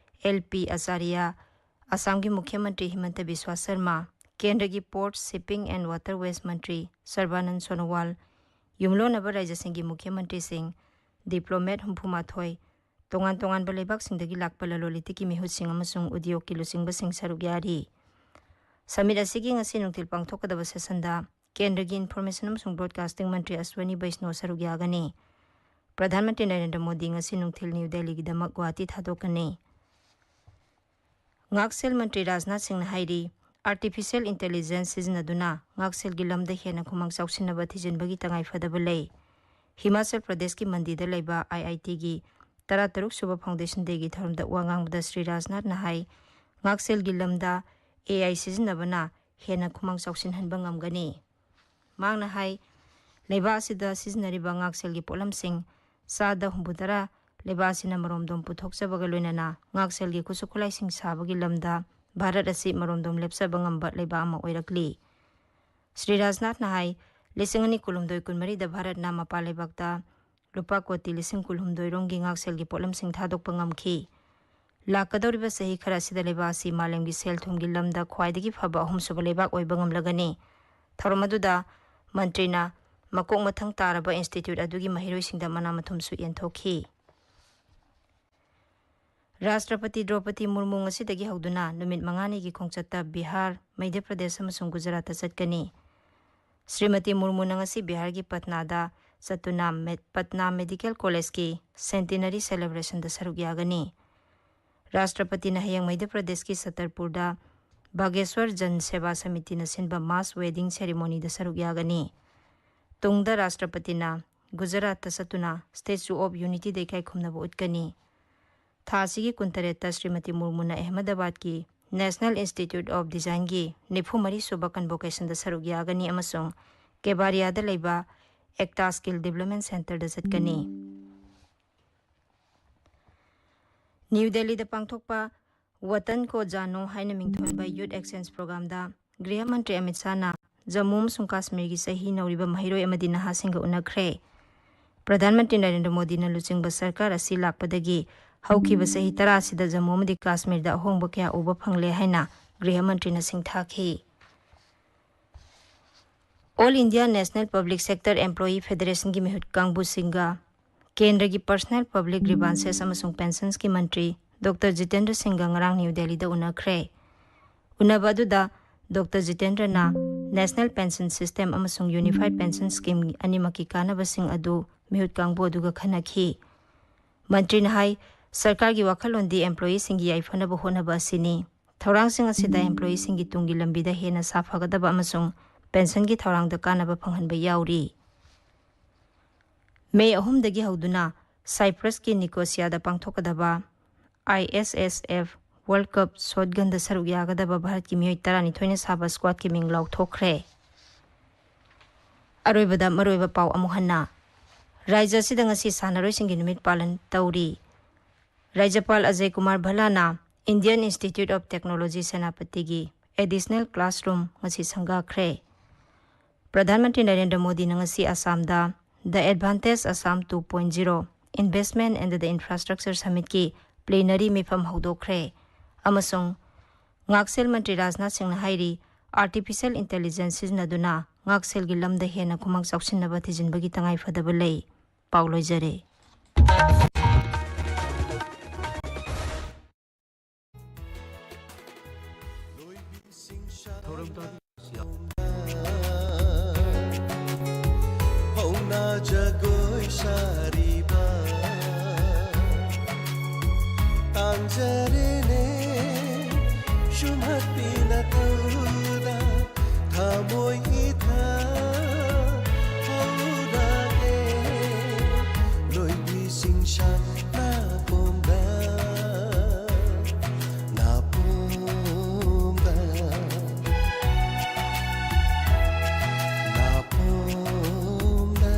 L P Acharya, ꯑꯁꯥꯝꯒꯤ ꯃꯨꯈ꯭ꯌ ꯃꯟꯇ꯭ꯔꯤ ꯍꯤꯃꯟꯇ ꯕꯤꯁ꯭ꯋꯥ ꯁꯔꯃ, ꯀꯦꯟꯗ꯭ꯔꯒꯤ Ports, Shipping and Waterways ꯃꯟꯇ꯭ꯔꯤ ꯁꯔꯕꯥꯅꯟ ꯁꯣꯅꯣꯋꯥꯜ, ꯌꯨꯝꯂꯣꯟꯅꯕ ꯔꯥꯖ꯭ꯌꯁꯤꯡꯒꯤ ꯃꯨꯈ꯭ꯌ ꯃꯟꯇ꯭ꯔꯤꯁꯤꯡ, diplomat ꯍꯨꯝꯐꯨ ꯃꯥꯊꯣꯏ, ꯇꯣꯉꯥꯟ ꯇꯣꯉꯥꯟꯕ ꯂꯩꯕꯥꯛꯁꯤꯡꯗꯒꯤ ꯂꯥꯛꯄ ꯂꯂꯣꯟ ꯏꯇꯤꯛꯀꯤ ꯃꯤꯍꯨꯠꯁꯤꯡ ꯑꯃꯁꯨꯡ ꯎꯗ꯭ꯌꯣꯒꯀꯤ ꯂꯨꯆꯤꯡꯕꯁꯤꯡ ꯁꯔꯨꯛ ꯌꯥꯔꯤ꯫ Summit ꯑꯁꯤꯒꯤ ꯉꯁꯤ ꯅꯨꯡꯊꯤꯜ ꯄꯥꯡꯊꯣꯛꯀꯗꯕ sessionꯗ ꯀꯦꯟꯗ꯭ꯔꯒꯤ Information ꯑꯃꯁꯨꯡ Broadcasting ꯃꯟꯇ꯭ꯔꯤ ꯑꯁ꯭ꯋꯅꯤ ꯕꯩꯁꯅꯣ ꯁꯔꯨꯛ ꯌꯥꯒꯅꯤ꯫ ꯄ꯭ꯔꯙꯥꯟ ꯃꯟꯇ꯭ꯔꯤ ꯅꯔꯦꯟꯗ꯭ꯔ ꯃꯣꯗꯤ ꯉꯁꯤ ꯅꯨꯡꯊꯤꯜ ꯅ꯭ꯌꯨ ꯗꯦꯜꯂꯤꯒꯤꯗꯃꯛ ꯒꯨꯋꯥꯍꯥꯇꯤ ꯊꯥꯗꯣꯛꯀꯅꯤ꯫ ꯉꯥꯛꯁꯦꯜ ꯃꯟꯇ꯭ꯔꯤ ꯔꯥꯖꯅꯥꯊ ꯁꯤꯡꯅ ꯍꯥꯏꯔꯤ, artificial intelligence ꯁꯤꯖꯤꯟꯅꯗꯨꯅ ꯉꯥꯛꯁꯦꯜꯒꯤ ꯂꯝꯗ ꯍꯦꯟꯅ ꯈꯨꯃꯥꯡ ꯆꯥꯎꯁꯤꯟꯅꯕ ꯊꯤꯖꯤꯟꯕꯒꯤ ꯇꯉꯥꯏ ꯐꯗꯕ ꯂꯩ꯫ ꯍꯤꯃꯥꯆꯜ ꯄ꯭ꯔꯗꯦꯁꯀꯤ ꯃꯟꯗꯤꯗ ꯂꯩꯕ IITꯒꯤ ꯇꯔꯥꯇꯔꯨꯛ ꯁꯨꯕ Foundation Dayꯒꯤ ꯊꯧꯔꯝꯗ ꯋꯥ ꯉꯥꯡꯕꯗ ꯁ꯭ꯔꯤ ꯔꯥꯖꯅꯥꯊꯅ ꯍꯥꯏ, ꯉꯥꯛꯁꯦꯜꯒꯤ ꯂꯝꯗ AI ꯁꯤꯖꯤꯟꯅꯕꯅ ꯍꯦꯟꯅ ꯈꯨꯃꯥꯡ ꯆꯥꯎꯁꯤꯟꯍꯟꯕ ꯉꯝꯒꯅꯤ꯫ ꯃꯍꯥꯛꯅ ꯍꯥꯏ, ꯂꯩꯕꯥꯛ ꯑꯁꯤꯗ ꯁꯤꯖꯤꯟꯅꯔꯤꯕ ꯉꯥꯛꯁꯦꯜꯒꯤ ꯄꯣꯠꯂꯝꯁꯤꯡ ꯆꯥꯗ ꯍꯨꯝꯐꯨꯇꯔꯥ ꯂꯩꯕꯥꯛ ꯑꯁꯤꯅ ꯃꯔꯣꯝꯗꯣꯝ ꯄꯨꯊꯣꯛꯆꯕꯒ ꯂꯣꯏꯅꯅ ꯉꯥꯛꯁꯦꯜꯒꯤ ꯈꯨꯠꯁꯨ ꯈꯨꯠꯂꯥꯏꯁꯤꯡ ꯁꯥꯕꯒꯤ ꯂꯝꯗ ꯚꯥꯔꯠ ꯑꯁꯤ ꯃꯔꯣꯝꯗꯣꯝ ꯂꯦꯞꯆꯕ ꯉꯝꯕ ꯂꯩꯕꯥꯛ ꯑꯃ ꯑꯣꯏꯔꯛꯂꯤ꯫ ꯁ꯭ꯔꯤ ꯔꯥꯖꯅꯥꯊꯅ ꯍꯥꯏ, ꯂꯤꯁꯤꯡ ꯑꯅꯤ ꯀꯨꯟꯍꯨꯝꯗꯣꯏ ꯀꯨꯟꯃꯔꯤꯗ ꯚꯥꯔꯠꯅ ꯃꯄꯥꯟ ꯂꯩꯕꯥꯛꯇ ꯂꯨꯄꯥ ꯀꯣꯇꯤ ꯂꯤꯁꯤꯡ ꯀꯨꯟꯍꯨꯝꯗꯣꯏ ꯔꯣꯝꯒꯤ ꯉꯥꯛꯁꯦꯜꯒꯤ ꯄꯣꯠꯂꯝꯁꯤꯡ ꯊꯥꯗꯣꯛꯄ ꯉꯝꯈꯤ꯫ ꯂꯥꯛꯀꯗꯧꯔꯤꯕ ꯆꯍꯤ ꯈꯔ ꯑꯁꯤꯗ ꯂꯩꯕꯥꯛ ꯑꯁꯤ ꯃꯥꯂꯦꯝꯒꯤ ꯁꯦꯜ ꯊꯨꯝꯒꯤ ꯂꯝꯗ ꯈ꯭ꯋꯥꯏꯗꯒꯤ ꯐꯕ ꯑꯍꯨꯝꯁꯨꯕ ꯂꯩꯕꯥꯛ ꯑꯣꯏꯕ ꯉꯝꯂꯒꯅꯤ꯫ ꯊꯧꯔꯝ ꯑꯗꯨꯗ ꯃꯟꯇ꯭ꯔꯤꯅ ꯃꯀꯣꯛ ꯃꯊꯪ ꯇꯥꯔꯕ ꯏꯟꯁꯇꯤꯇ꯭ꯌꯨꯠ ꯑꯗꯨꯒꯤ ꯃꯍꯩꯔꯣꯏꯁꯤꯡꯗ ꯃꯅꯥ ꯃꯊꯨꯝꯁꯨ ꯌꯦꯟꯊꯣꯛꯈꯤ꯫ ꯔꯥꯁꯇ꯭ꯔꯄꯇꯤ ꯗ꯭ꯔꯧꯄꯗꯤ ꯃꯨꯔꯃꯨ ꯉꯁꯤꯗꯒꯤ ꯍꯧꯗꯨꯅ ꯅꯨꯃꯤꯠ ꯃꯉꯥꯅꯤꯒꯤ ꯈꯣꯡꯆꯠꯇ ꯕꯤꯍꯥꯔ, ꯃꯙ꯭ꯌ ꯄ꯭ꯔꯗꯦꯁ ꯑꯃꯁꯨꯡ ꯒꯨꯖꯔꯥꯠꯇ ꯆꯠꯀꯅꯤ꯫ ꯁ꯭ꯔꯤꯃꯇꯤ ꯃꯨꯔꯃꯨꯅ ꯉꯁꯤ ꯕꯤꯍꯥꯔꯒꯤ ꯄꯠꯅꯥꯗ ꯆꯠꯇꯨꯅ ꯃꯦ-, ꯄꯠꯅꯥ ꯃꯦꯗꯤꯀꯦꯜ ꯀꯣꯂꯦꯖꯀꯤ ꯁꯦꯟꯇꯤꯅꯔꯤ ꯁꯦꯂꯦꯕ꯭ꯔꯦꯁꯟꯗ ꯁꯔꯨꯛ ꯌꯥꯒꯅꯤ꯫ ꯔꯥꯁꯇ꯭ꯔꯄꯇꯤꯅ ꯍꯌꯦꯡ ꯃꯙ꯭ꯌ ꯄ꯭ꯔꯗꯦꯁꯀꯤ ꯁꯇꯔꯄꯨꯔꯗ ꯕꯥꯒꯦꯁ꯭ꯋꯔ ꯖꯟ ꯁꯦꯕꯥ ꯁꯃꯤꯇꯤꯅ ꯁꯤꯟꯕ ꯃꯥꯁ ꯋꯦꯗꯤꯡ ꯁꯦꯔꯤꯃꯣꯅꯤꯗ ꯁꯔꯨꯛ ꯌꯥꯒꯅꯤ꯫ ꯇꯨꯡꯗ ꯔꯥꯁꯇ꯭ꯔꯄꯇꯤꯅ ꯒꯨꯖꯔꯥꯠꯇ ꯆꯠꯇꯨꯅ ꯁ꯭ꯇꯦꯆꯨ ꯑꯣꯐ ꯌꯨꯅꯤꯇꯤꯗ ꯏꯀꯥꯏ ꯈꯨꯝꯅꯕ ꯎꯠꯀꯅꯤ꯫ ꯊꯥ ꯑꯁꯤꯒꯤ ꯀꯨꯟꯇꯔꯦꯠꯇ ꯁ꯭ꯔꯤꯃꯇꯤ ꯃꯨꯔꯃꯨꯅ ꯑꯍꯃꯗꯥꯕꯥꯗꯀꯤ ꯅꯦꯁꯅꯦꯜ ꯏꯟꯁꯇꯤꯇ꯭ꯌꯨꯠ ꯑꯣꯐ ꯗꯤꯖꯥꯏꯟꯒꯤ ꯅꯤꯐꯨ ꯃꯔꯤ ꯁꯨꯕ ꯀꯟꯚꯣꯀꯦꯁꯟꯗ ꯁꯔꯨꯛ ꯌꯥꯒꯅꯤ ꯑꯃꯁꯨꯡ ꯀꯦꯕꯥꯔꯤꯌꯥꯗ ꯂꯩꯕ ꯑꯦꯛꯇꯥ ꯁ꯭ꯀꯤꯜ ꯗꯤꯕ꯭ꯂꯞꯃꯦꯟ ꯁꯦꯟꯇꯔꯗ ꯆꯠꯀꯅꯤ꯫ ꯅ꯭ꯌꯨ ꯗꯦꯜꯂꯤꯗ ꯄꯥꯡꯊꯣꯛꯄ ꯋꯇꯟ ꯀꯣ ꯖꯥꯅꯣ ꯍꯥꯏꯅ ꯃꯤꯡꯊꯣꯟꯕ ꯌꯨꯠ ꯑꯦꯛꯁꯆꯦꯟꯖ ꯄ꯭ꯔꯣꯒ꯭ꯔꯥꯝꯗ ꯒ꯭ꯔꯤꯍ ꯃꯟꯇ꯭ꯔꯤ ꯑꯃꯤꯠ ꯁꯥꯍꯅ ꯖꯝꯃꯨ ꯑꯃꯁꯨꯡ ꯀꯥꯁꯃꯤꯔꯒꯤ ꯆꯍꯤ ꯅꯧꯔꯤꯕ ꯃꯍꯩꯔꯣꯏ ꯑꯃꯗꯤ ꯅꯍꯥꯁꯤꯡꯒ ꯎꯅꯈ꯭ꯔꯦ꯫ ꯄ꯭ꯔꯙꯥꯟ ꯃꯟꯇ꯭ꯔꯤ ꯅꯔꯦꯟꯗ꯭ꯔ ꯃꯣꯗꯤꯅ ꯂꯨꯆꯤꯡꯕ ꯁꯔꯀꯥꯔ ꯑꯁꯤ ꯂꯥꯛꯄꯗꯒꯤ ꯍꯧꯈꯤꯕ ꯆꯍꯤ ꯇꯔꯥ ꯑꯁꯤꯗ ꯖꯝꯃꯨ ꯑꯃꯗꯤ ꯀꯥꯁꯃꯤꯔꯗ ꯑꯍꯣꯡꯕ ꯀꯌꯥ ꯎꯕ ꯐꯪꯂꯦ ꯍꯥꯏꯅ ꯒ꯭ꯔꯤꯍ ꯃꯟꯇ꯭ꯔꯤꯅ ꯁꯤꯡꯊꯥꯈꯤ꯫ All India national public sector employee ꯐꯦꯗꯔꯦꯁꯟꯒꯤ ꯃꯤꯍꯨꯠ ꯀꯥꯡꯕꯨꯁꯤꯡꯒ ꯀꯦꯟꯗ꯭ꯔꯒꯤ ꯄꯔꯁꯅꯦꯜ ꯄꯕ꯭ꯂꯤꯛ ꯒ꯭ꯔꯤꯚꯥꯟꯁꯦꯁ ꯑꯃꯁꯨꯡ ꯄꯦꯟꯁꯟꯁꯀꯤ ꯃꯟꯇ꯭ꯔꯤ ꯗꯣꯛꯇꯔ ꯖꯤꯇꯦꯟꯗ꯭ꯔ ꯁꯤꯡꯒ ꯉꯔꯥꯡ ꯅ꯭ꯌꯨ ꯗꯦꯜꯂꯤꯗ ꯎꯅꯈ꯭ꯔꯦ꯫ ꯎꯅꯕ ꯑꯗꯨꯗ ꯗꯣꯛꯇꯔ ꯖꯤꯇꯦꯟꯗ꯭ꯔꯅ ꯅꯦꯁꯅꯦꯜ ꯄꯦꯟꯁꯟ ꯁꯤꯁꯇꯦꯝ ꯑꯃꯁꯨꯡ ꯌꯨꯅꯤꯐꯥꯏꯗ ꯄꯦꯟꯁꯟ ꯁ꯭ꯀꯤꯝ ꯑꯅꯤꯃꯛꯀꯤ ꯀꯥꯟꯅꯕꯁꯤꯡ ꯑꯗꯨ ꯃꯤꯍꯨꯠ ꯀꯥꯡꯕꯨ ꯑꯗꯨꯒ ꯈꯟꯅꯈꯤ꯫ ꯃꯟꯇ꯭ꯔꯤꯅ ꯍꯥꯏ, ꯁꯔꯀꯥꯔꯒꯤ ꯋꯥꯈꯜꯂꯣꯟꯗꯤ ꯑꯦꯝꯄ꯭ꯂꯣꯌꯤꯁꯤꯡꯒꯤ ꯌꯥꯏꯐꯅꯕ ꯍꯣꯠꯅꯕ ꯑꯁꯤꯅꯤ꯫ ꯊꯧꯔꯥꯡꯁꯤꯡ ꯑꯁꯤꯗ ꯑꯦꯝꯄ꯭ꯂꯣꯌꯤꯁꯤꯡꯒꯤ ꯇꯨꯡꯒꯤ ꯂꯝꯕꯤꯗ ꯍꯦꯟꯅ ꯁꯥꯐꯒꯗꯕ ꯑꯃꯁꯨꯡ ꯄꯦꯟꯁꯟꯒꯤ ꯊꯧꯔꯥꯡꯗ ꯀꯥꯟꯅꯕ ꯐꯪꯍꯟꯕ ꯌꯥꯎꯔꯤ꯫ ꯃꯦ ꯑꯍꯨꯝꯗꯒꯤ ꯍꯧꯗꯨꯅ ꯁꯥꯏꯄ꯭ꯔꯁꯀꯤ ꯅꯤꯀꯣꯁꯤꯌꯥꯗ ꯄꯥꯡꯊꯣꯛꯀꯗꯕ ꯑꯥꯏ ꯑꯦꯁ ꯑꯦꯁ ꯑꯦꯐ ꯋꯥꯔꯜꯗ ꯀꯞ ꯁꯣꯠꯒꯟꯗ ꯁꯔꯨꯛ ꯌꯥꯒꯗꯕ ꯚꯥꯔꯠꯀꯤ ꯃꯤꯑꯣꯏ ꯇꯔꯥꯅꯤꯊꯣꯏꯅ ꯁꯥꯕ ꯁ꯭ꯀ꯭ꯋꯥꯗꯀꯤ ꯃꯤꯡ ꯂꯥꯎꯊꯣꯛꯈ꯭ꯔꯦ꯫ ꯑꯔꯣꯏꯕꯗ ꯃꯔꯨꯑꯣꯏꯕ ꯄꯥꯎ ꯑꯃꯨꯛ ꯍꯟꯅ꯫ ꯔꯥꯏꯖ꯭ꯌ ꯑꯁꯤꯗ ꯉꯁꯤ ꯁꯥꯟꯅꯔꯣꯏꯁꯤꯡꯒꯤ ꯅꯨꯃꯤꯠ ꯄꯥꯂꯟ ꯇꯧꯔꯤ꯫ ꯔꯥꯖ꯭ꯌꯄꯥꯜ ꯑꯖꯌ ꯀꯨꯃꯥꯔ ꯚꯜꯂꯥꯅ Indian Institute of Technology ꯁꯦꯅꯥꯄꯇꯤꯒꯤ additional classroom ꯉꯁꯤ ꯁꯪꯒꯥꯈ꯭ꯔꯦ꯫ ꯄ꯭ꯔꯙꯥꯟ ꯃꯟꯇ꯭ꯔꯤ ꯅꯔꯦꯟꯗ꯭ꯔ ꯃꯣꯗꯤꯅ ꯉꯁꯤ ꯑꯁꯥꯝꯗ The Advantage Assam two point zero Investment and the Infrastructure Summitꯀꯤ plenary ꯃꯤꯐꯝ ꯍꯧꯗꯣꯛꯈ꯭ꯔꯦ ꯑꯃꯁꯨꯡ ꯉꯥꯛꯁꯦꯜ ꯃꯟꯇ꯭ꯔꯤ ꯔꯥꯖꯅꯥꯊ ꯁꯤꯡꯅ ꯍꯥꯏꯔꯤ, artificial intelligence ꯁꯤꯖꯤꯟꯅꯗꯨꯅ ꯉꯥꯛꯁꯦꯜꯒꯤ ꯂꯝꯗ ꯍꯦꯟꯅ ꯈꯨꯃꯥꯡ ꯆꯥꯎꯁꯤꯟꯅꯕ ꯊꯤꯖꯤꯟꯕꯒꯤ ꯇꯉꯥꯏꯐꯗꯕ ꯂꯩ꯫ ꯄꯥꯎ ꯂꯣꯏꯖꯔꯦ꯫ ꯍꯧꯅ ꯖꯒꯣꯏ ꯁꯥꯔꯤꯕ ꯇꯥꯡꯖꯔꯦꯅꯦ, ꯁꯨꯝꯍꯠꯄꯤꯅ ꯇꯧꯗ ꯊꯃꯣꯏ ꯏꯊ ꯍꯧꯔꯒꯦ꯫ ꯂꯣꯏꯕꯤꯁꯤꯡ ꯁꯛꯅ ꯄꯣꯝꯕ ꯅꯥꯄꯣꯝꯕ ꯅꯥꯄꯣꯝꯕ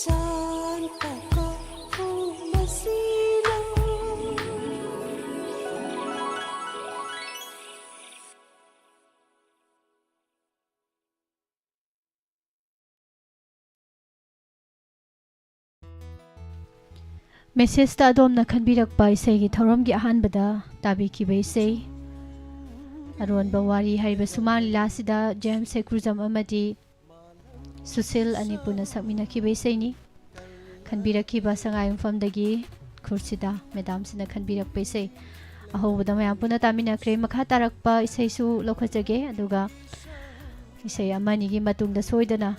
ꯆꯥꯟ ꯇꯀꯣ ꯐꯨ ꯃꯁꯤꯅ꯫ ꯃꯦꯁꯦꯖꯇ ꯑꯗꯣꯝꯅ ꯈꯟꯕꯤꯔꯛꯄ ꯏꯁꯩꯒꯤ ꯊꯧꯔꯝꯒꯤ ꯑꯍꯥꯟꯕꯗ ꯇꯥꯕꯤꯈꯤꯕ ꯏꯁꯩ ꯑꯔꯣꯟꯕ ꯋꯥꯔꯤ ꯍꯥꯏꯔꯤꯕ ꯁꯨꯃꯥꯡ ꯂꯤꯂꯥꯁꯤꯗ ꯖꯦꯝꯁ ꯍꯩꯀ꯭ꯔꯨꯖꯝ ꯑꯃꯗꯤ ꯁꯨꯁꯤꯜ ꯑꯅꯤ ꯄꯨꯟꯅ ꯁꯛꯃꯤꯟꯅꯈꯤꯕ ꯏꯁꯩꯅꯤ꯫ ꯈꯟꯕꯤꯔꯛꯈꯤꯕ ꯁꯉꯥꯏ ꯌꯨꯝꯐꯝꯗꯒꯤ ꯈꯨꯔꯁꯤꯗ ꯃꯦꯗꯥꯝꯁꯤꯅ ꯈꯟꯕꯤꯔꯛꯄ ꯏꯁꯩ ꯑꯍꯧꯕꯗ ꯃꯌꯥꯝ ꯄꯨꯟꯅ ꯇꯥꯃꯤꯟꯅꯈ꯭ꯔꯦ꯫ ꯃꯈꯥ ꯇꯥꯔꯛꯄ ꯏꯁꯩꯁꯨ ꯂꯧꯈꯠꯆꯒꯦ, ꯑꯗꯨꯒ ꯏꯁꯩ ꯑꯃ ꯑꯅꯤꯒꯤ ꯃꯇꯨꯡꯗ ꯁꯣꯏꯗꯅ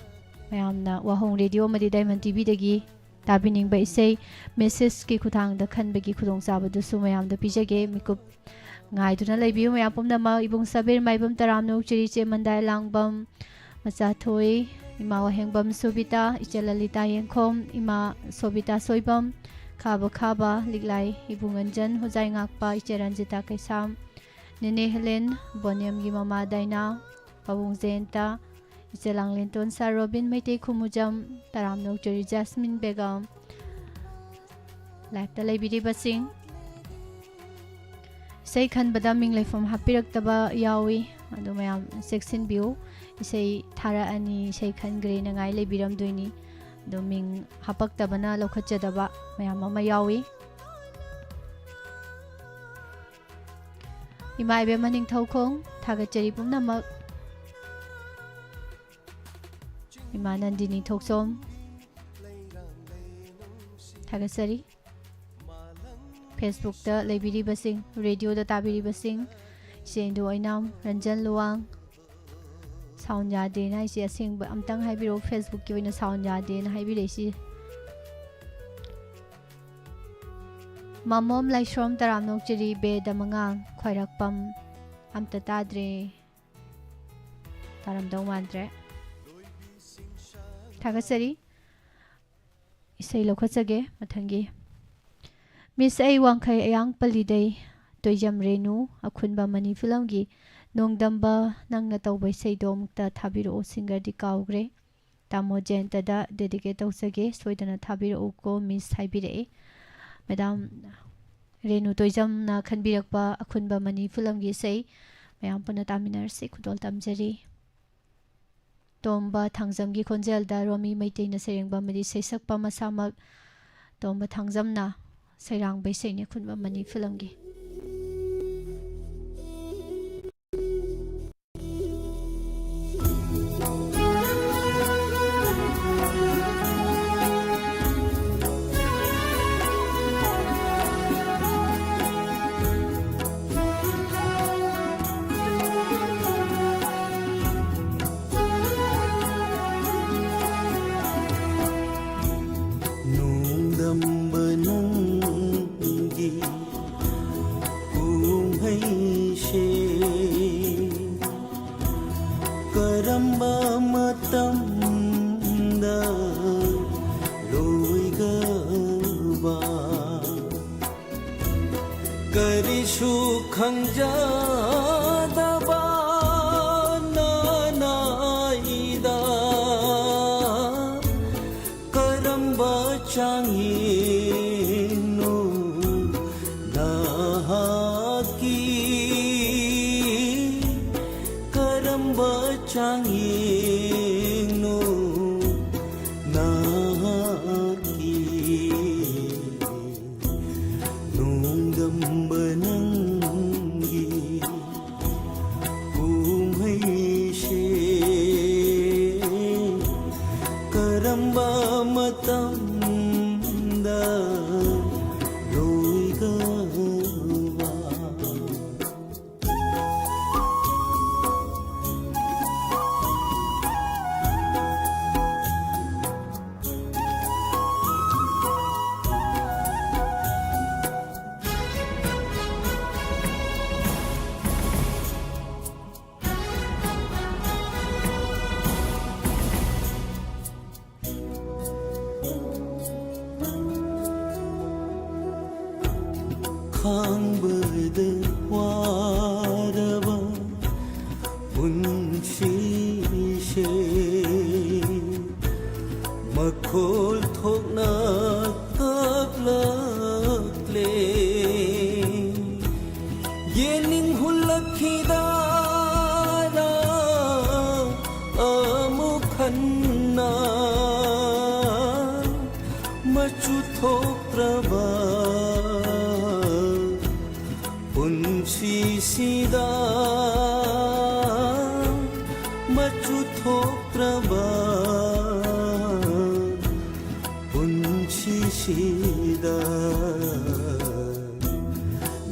ꯃꯌꯥꯝꯅ ꯋꯥꯍꯣꯡ ꯔꯦꯗꯤꯑꯣ ꯑꯃꯗꯤ ꯗꯥꯏꯃꯟ ꯇꯤꯚꯤꯗꯒꯤ ꯇꯥꯕꯤꯅꯤꯡꯕ ꯏꯁꯩ ꯃꯦꯁꯦꯖꯀꯤ ꯈꯨꯠꯊꯥꯡꯗ ꯈꯟꯕꯒꯤ ꯈꯨꯗꯣꯡꯆꯥꯕꯗꯨꯁꯨ ꯃꯌꯥꯝꯗ ꯄꯤꯖꯒꯦ꯫ ꯃꯤꯀꯨꯞ ꯉꯥꯏꯗꯨꯅ ꯂꯩꯕꯤꯌꯨ ꯃꯌꯥꯝ ꯄꯨꯝꯅꯃꯛ꯫ ꯏꯕꯨꯡ ꯁꯕꯤꯔ ꯃꯥꯏꯕꯝ ꯇꯔꯥꯝꯅ ꯑꯣꯛꯆꯔꯤ, ꯏꯆꯦ ꯃꯟꯗꯥꯏ ꯂꯥꯡꯕꯝ ꯃꯆꯥꯊꯣꯏ, ꯏꯃꯥ ꯋꯥꯍꯦꯡꯕꯝ ꯁꯣꯕꯤꯇꯥ, ꯏꯆꯦ ꯂꯂꯤꯇꯥ ꯌꯦꯡꯈꯣꯝ, ꯏꯃꯥ ꯁꯣꯕꯤꯇꯥ ꯁꯣꯏꯕꯝ, ꯈꯥꯕ ꯈꯥꯕ, ꯂꯤꯛꯂꯥꯏ ꯏꯕꯨꯡ ꯑꯟꯖꯟ, ꯍꯣꯖꯥꯏ ꯉꯥꯛꯄ, ꯏꯆꯦ ꯔꯟꯖꯤꯇꯥ ꯀꯩꯁꯥꯝ, ꯅꯦꯅꯦ ꯍꯦꯂꯦꯟ, ꯕꯣꯅꯦꯝꯒꯤ ꯃꯃꯥ ꯗꯥꯏꯅꯥ, ꯄꯥꯕꯨꯡ ꯖꯌꯟꯇ, ꯏꯆꯦ ꯂꯥꯡꯂꯦꯟꯇꯣꯟ ꯁꯥꯔ ꯔꯣꯕꯤꯟ, ꯃꯩꯇꯩ ꯈꯨꯃꯨꯖꯝ, ꯇꯔꯥꯝꯅ ꯑꯣꯛꯆꯔꯤ ꯖꯥꯁꯃꯤꯟ ꯕꯦꯒꯝ꯫ ꯂꯥꯏꯞꯇ ꯂꯩꯕꯤꯔꯤꯕꯁꯤꯡ, ꯏꯁꯩ ꯈꯟꯕꯗ ꯃꯤꯡ ꯂꯩꯐꯝ ꯍꯥꯞꯄꯤꯔꯛꯇꯕ ꯌꯥꯎꯏ, ꯑꯗꯨ ꯃꯌꯥꯝ ꯆꯦꯛꯁꯤꯟꯕꯤꯌꯨ꯫ ꯏꯁꯩ ꯊꯥꯔꯛꯑꯅꯤ, ꯏꯁꯩ ꯈꯟꯈ꯭ꯔꯦꯅ ꯉꯥꯏ ꯂꯩꯕꯤꯔꯝꯗꯣꯏꯅꯤ, ꯑꯗꯣ ꯃꯤꯡ ꯍꯥꯄꯛꯇꯕꯅ ꯂꯧꯈꯠꯆꯗꯕ ꯃꯌꯥꯝ ꯑꯃ ꯌꯥꯎꯏ꯫ ꯏꯃꯥ ꯏꯕꯦꯝꯃ ꯅꯤꯡꯊꯧꯈꯣꯡ, ꯊꯥꯒꯠꯆꯔꯤ ꯄꯨꯝꯅꯃꯛ꯫ ꯏꯃꯥ ꯅꯟꯗꯤꯅꯤ ꯊꯣꯛꯆꯣꯝ, ꯊꯥꯒꯠꯆꯔꯤ꯫ ꯐꯦꯁꯕꯨꯛꯇ ꯂꯩꯕꯤꯔꯤꯕꯁꯤꯡ, ꯔꯦꯗꯤꯑꯣꯗ ꯇꯥꯕꯤꯔꯤꯕꯁꯤꯡ, ꯏꯆꯦ ꯏꯟꯗꯨ ꯑꯣꯏꯅꯥꯝ, ꯔꯟꯖꯟ ꯂꯨꯋꯥꯡ, ꯁꯥꯎꯟ ꯌꯥꯗꯦꯅ ꯍꯥꯏꯁꯦ ꯑꯁꯦꯡꯕ ꯑꯝꯇꯪ ꯍꯥꯏꯕꯤꯔꯛꯑꯣ, ꯐꯦꯁꯕꯨꯛꯀꯤ ꯑꯣꯏꯅ ꯁꯥꯎꯟ ꯌꯥꯗꯦꯅ ꯍꯥꯏꯕꯤꯔꯛꯏꯁꯤ꯫ ꯃꯃꯣꯝ ꯂꯥꯏꯁ꯭ꯔꯣꯝ ꯇꯔꯥꯝꯅ ꯑꯣꯛꯆꯔꯤ, ꯕꯦꯗ ꯃꯉꯥꯡ ꯈ꯭ꯋꯥꯏꯔꯥꯛꯄꯝ ꯑꯝꯇ ꯇꯥꯗ꯭ꯔꯦ꯫ ꯇꯥꯔꯝꯗꯧ ꯃꯥꯟꯗ꯭ꯔꯦ꯫ ꯊꯥꯒꯠꯆꯔꯤ꯫ ꯏꯁꯩ ꯂꯧꯈꯠꯆꯒꯦ ꯃꯊꯪꯒꯤ꯫ ꯃꯤꯁ ꯑꯩ ꯋꯥꯡꯈꯩ ꯑꯌꯥꯡ ꯄꯜꯂꯤꯗꯩ ꯇꯣꯏꯖꯝ ꯔꯦꯅꯨ, ꯑꯈꯨꯟꯕ ꯃꯅꯤ ꯐꯤꯂꯝꯒꯤ ꯅꯣꯡꯗꯝꯕ ꯅꯪꯅ ꯇꯧꯕ ꯏꯁꯩꯗꯣ ꯑꯃꯨꯛꯇ ꯊꯥꯕꯤꯔꯛꯑꯣ, ꯁꯤꯡꯒꯔꯗꯤ ꯀꯥꯎꯈ꯭ꯔꯦ꯫ ꯇꯥꯃꯣ ꯖꯌꯟꯇꯗ dedicate ꯇꯧꯖꯒꯦ꯫ ꯁꯣꯏꯗꯅ ꯊꯥꯕꯤꯔꯛꯎꯀꯣ, miss ꯍꯥꯏꯕꯤꯔꯛꯏ꯫ Madam ꯔꯦꯅꯨ ꯇꯣꯏꯖꯝꯅ ꯈꯟꯕꯤꯔꯛꯄ ꯑꯈꯨꯟꯕ ꯃꯅꯤ ꯐꯤꯂꯝꯒꯤ ꯏꯁꯩ ꯃꯌꯥꯝ ꯄꯨꯟꯅ ꯇꯥꯃꯤꯟꯅꯔꯁꯤ꯫ ꯈꯨꯗꯣꯜ ꯇꯝꯖꯔꯤ꯫ ꯇꯣꯝꯕ ꯊꯥꯡꯖꯝꯒꯤ ꯈꯣꯟꯖꯦꯜꯗ ꯔꯣꯃꯤ ꯃꯩꯇꯩꯅ ꯁꯩꯔꯦꯡꯕ ꯑꯃꯗꯤ ꯁꯩꯁꯛꯄ ꯃꯁꯥꯃꯛ ꯇꯣꯝꯕ ꯊꯥꯡꯖꯝꯅ ꯁꯩꯔꯥꯡꯕ ꯏꯁꯩꯅꯤ, ꯑꯈꯨꯟꯕ ꯃꯅꯤ ꯐꯤꯂꯝꯒꯤ꯫ ꯅꯣꯡꯗꯝꯕ ꯅꯪꯒꯤ ꯀꯨꯝꯍꯩꯁꯦ ꯀꯔꯝꯕ ꯃꯇꯝꯗ ꯂꯣꯏꯒꯕ? ꯀꯔꯤꯁꯨ ꯈꯪꯖꯗꯕ ꯅꯅꯥꯏꯗ ꯀꯔꯝꯕ ꯆꯥꯡꯌꯦꯡꯅꯣ ꯅꯍꯥꯛꯀꯤ? ꯀꯔꯝꯕ ꯆꯥꯡꯌꯦꯡꯅꯣ ꯅꯍꯥꯛꯀꯤ? ꯅꯣꯡꯗꯝꯕ ꯅꯪꯒꯤ ꯀꯨꯝꯍꯩꯁꯦ ꯀꯔꯝꯕ ꯃꯇꯝꯗ ꯂꯣꯏꯒꯕ? ꯈꯥꯡꯕꯗ ꯋꯥꯔꯕ ꯄꯨꯟꯁꯤꯁꯦ ꯃꯈꯣꯜ ꯊꯣꯛꯅ ꯀꯞꯂꯛꯂꯦ꯫ ꯌꯦꯡꯅꯤꯡ ꯍꯨꯜꯂꯛꯈꯤꯗ ꯑꯃꯨꯛ ꯍꯟꯅ ꯃꯆꯨ ꯊꯣꯛꯇ꯭ꯔꯕ ꯄꯨꯟꯁꯤꯁꯤꯗ, ꯃꯆꯨ ꯊꯣꯛꯇ꯭ꯔꯕ ꯄꯨꯟꯁꯤꯁꯤꯗ,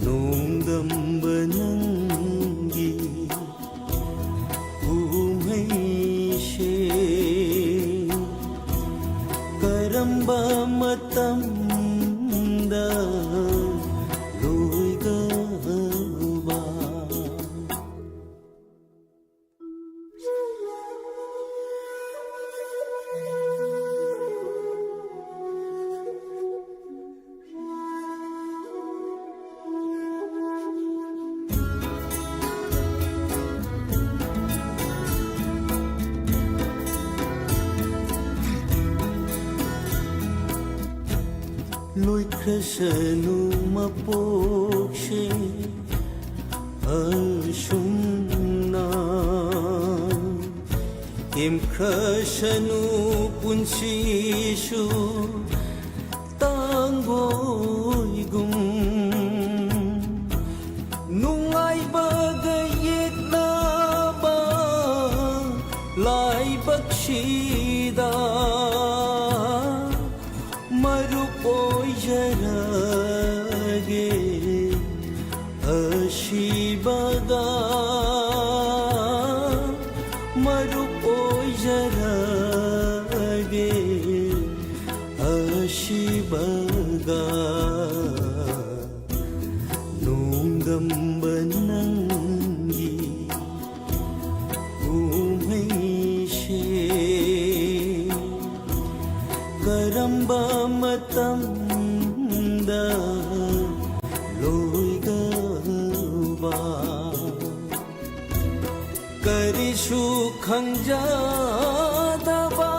ꯅꯣꯡꯗꯝꯕ ꯅꯪꯒꯤ ꯀꯨꯝꯍꯩꯁꯦ ꯀꯔꯝꯕ ꯃꯇꯝꯗ ꯂꯣꯏꯒꯕ? ꯂꯣꯏꯈ꯭ꯔꯁꯅꯨ ꯃꯄꯣꯛꯁꯦ ꯑꯁꯨꯝꯅ, ꯇꯦꯝꯈ꯭ꯔꯁꯅꯨ ꯄꯨꯟꯁꯤꯁꯨ ꯇꯥꯡꯒꯣꯏꯒꯨꯝ꯫ ꯅꯨꯡꯉꯥꯏꯕꯒ ꯌꯦꯠꯅꯕ ꯂꯥꯏꯕꯛꯁꯤꯗ ꯃꯔꯨꯞ ꯑꯣꯏꯖꯔꯒꯦ꯫ ꯑꯁꯤꯕꯒ ꯃꯔꯨꯞ ꯑꯣꯏꯖꯔꯒꯦ꯫ ꯑꯁꯤꯕꯒ ꯅꯣꯡꯗꯝꯕ ꯅꯪꯒꯤ ꯀꯨꯝꯍꯩꯁꯦ ꯀꯔꯝꯕ ꯃꯇꯝꯗ ꯂꯣꯏꯒꯕ? ꯀꯔꯤꯁꯨ ꯈꯪꯖꯗꯕ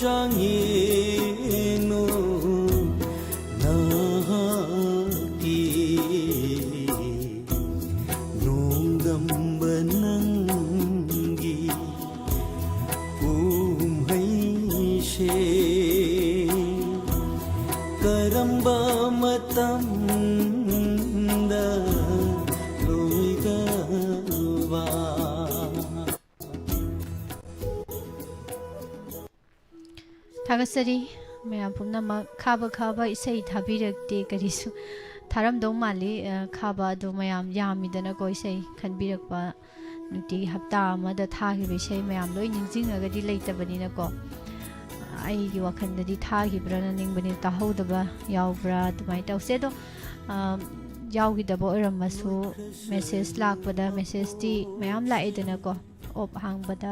ꯌꯦꯡꯉꯤꯅꯨ ꯅꯍꯥꯛꯀꯤ ꯅꯣꯡꯗꯝꯕ ꯅꯪꯒꯤ ꯀꯨꯝꯍꯩꯁꯦ ꯀꯔꯝꯕ ꯃꯇꯝꯗ ꯂꯣꯏꯒꯗꯕ? ꯊꯥꯒꯠꯆꯔꯤ ꯃꯌꯥꯝ ꯄꯨꯝꯅꯃꯛ꯫ ꯈꯥꯕ ꯈꯥꯕ ꯏꯁꯩ ꯊꯥꯕꯤꯔꯛꯇꯦ ꯀꯔꯤꯁꯨ꯫ ꯊꯥꯔꯝꯗꯧ ꯃꯥꯜꯂꯤ꯫ ꯑ, ꯈꯥꯕ ꯑꯗꯨ ꯃꯌꯥꯝ ꯌꯥꯝꯃꯤꯗꯅꯀꯣ, ꯏꯁꯩ ꯈꯟꯕꯤꯔꯛꯄ ꯅꯨꯡꯇꯤꯒꯤ ꯍꯞꯇꯥ ꯑꯃꯗ ꯊꯥꯈꯤꯕ ꯏꯁꯩ ꯃꯌꯥꯝ ꯂꯣꯏ ꯅꯤꯡꯁꯤꯡꯉꯒꯗꯤ ꯂꯩꯇꯕꯅꯤꯅꯀꯣ꯫ ꯑꯩꯒꯤ ꯋꯥꯈꯜꯗꯗꯤ ꯊꯥꯈꯤꯕ꯭ꯔꯥꯅ ꯅꯤꯡꯕꯅꯤ, ꯇꯥꯍꯧꯗꯕ ꯌꯥꯎꯕ꯭ꯔꯥ ꯑꯗꯨꯃꯥꯏꯅ ꯇꯧꯁꯦ꯫ ꯑꯗꯣ, ꯑ, ꯌꯥꯎꯈꯤꯗꯕ ꯑꯣꯏꯔꯝꯃꯁꯨ ꯃꯦꯁꯦꯖ ꯂꯥꯛꯄꯗ, ꯃꯦꯁꯦꯖꯇꯤ ꯃꯌꯥꯝ ꯂꯥꯛꯑꯦꯗꯅꯀꯣ, ꯑꯣꯞ ꯍꯥꯡꯕꯗ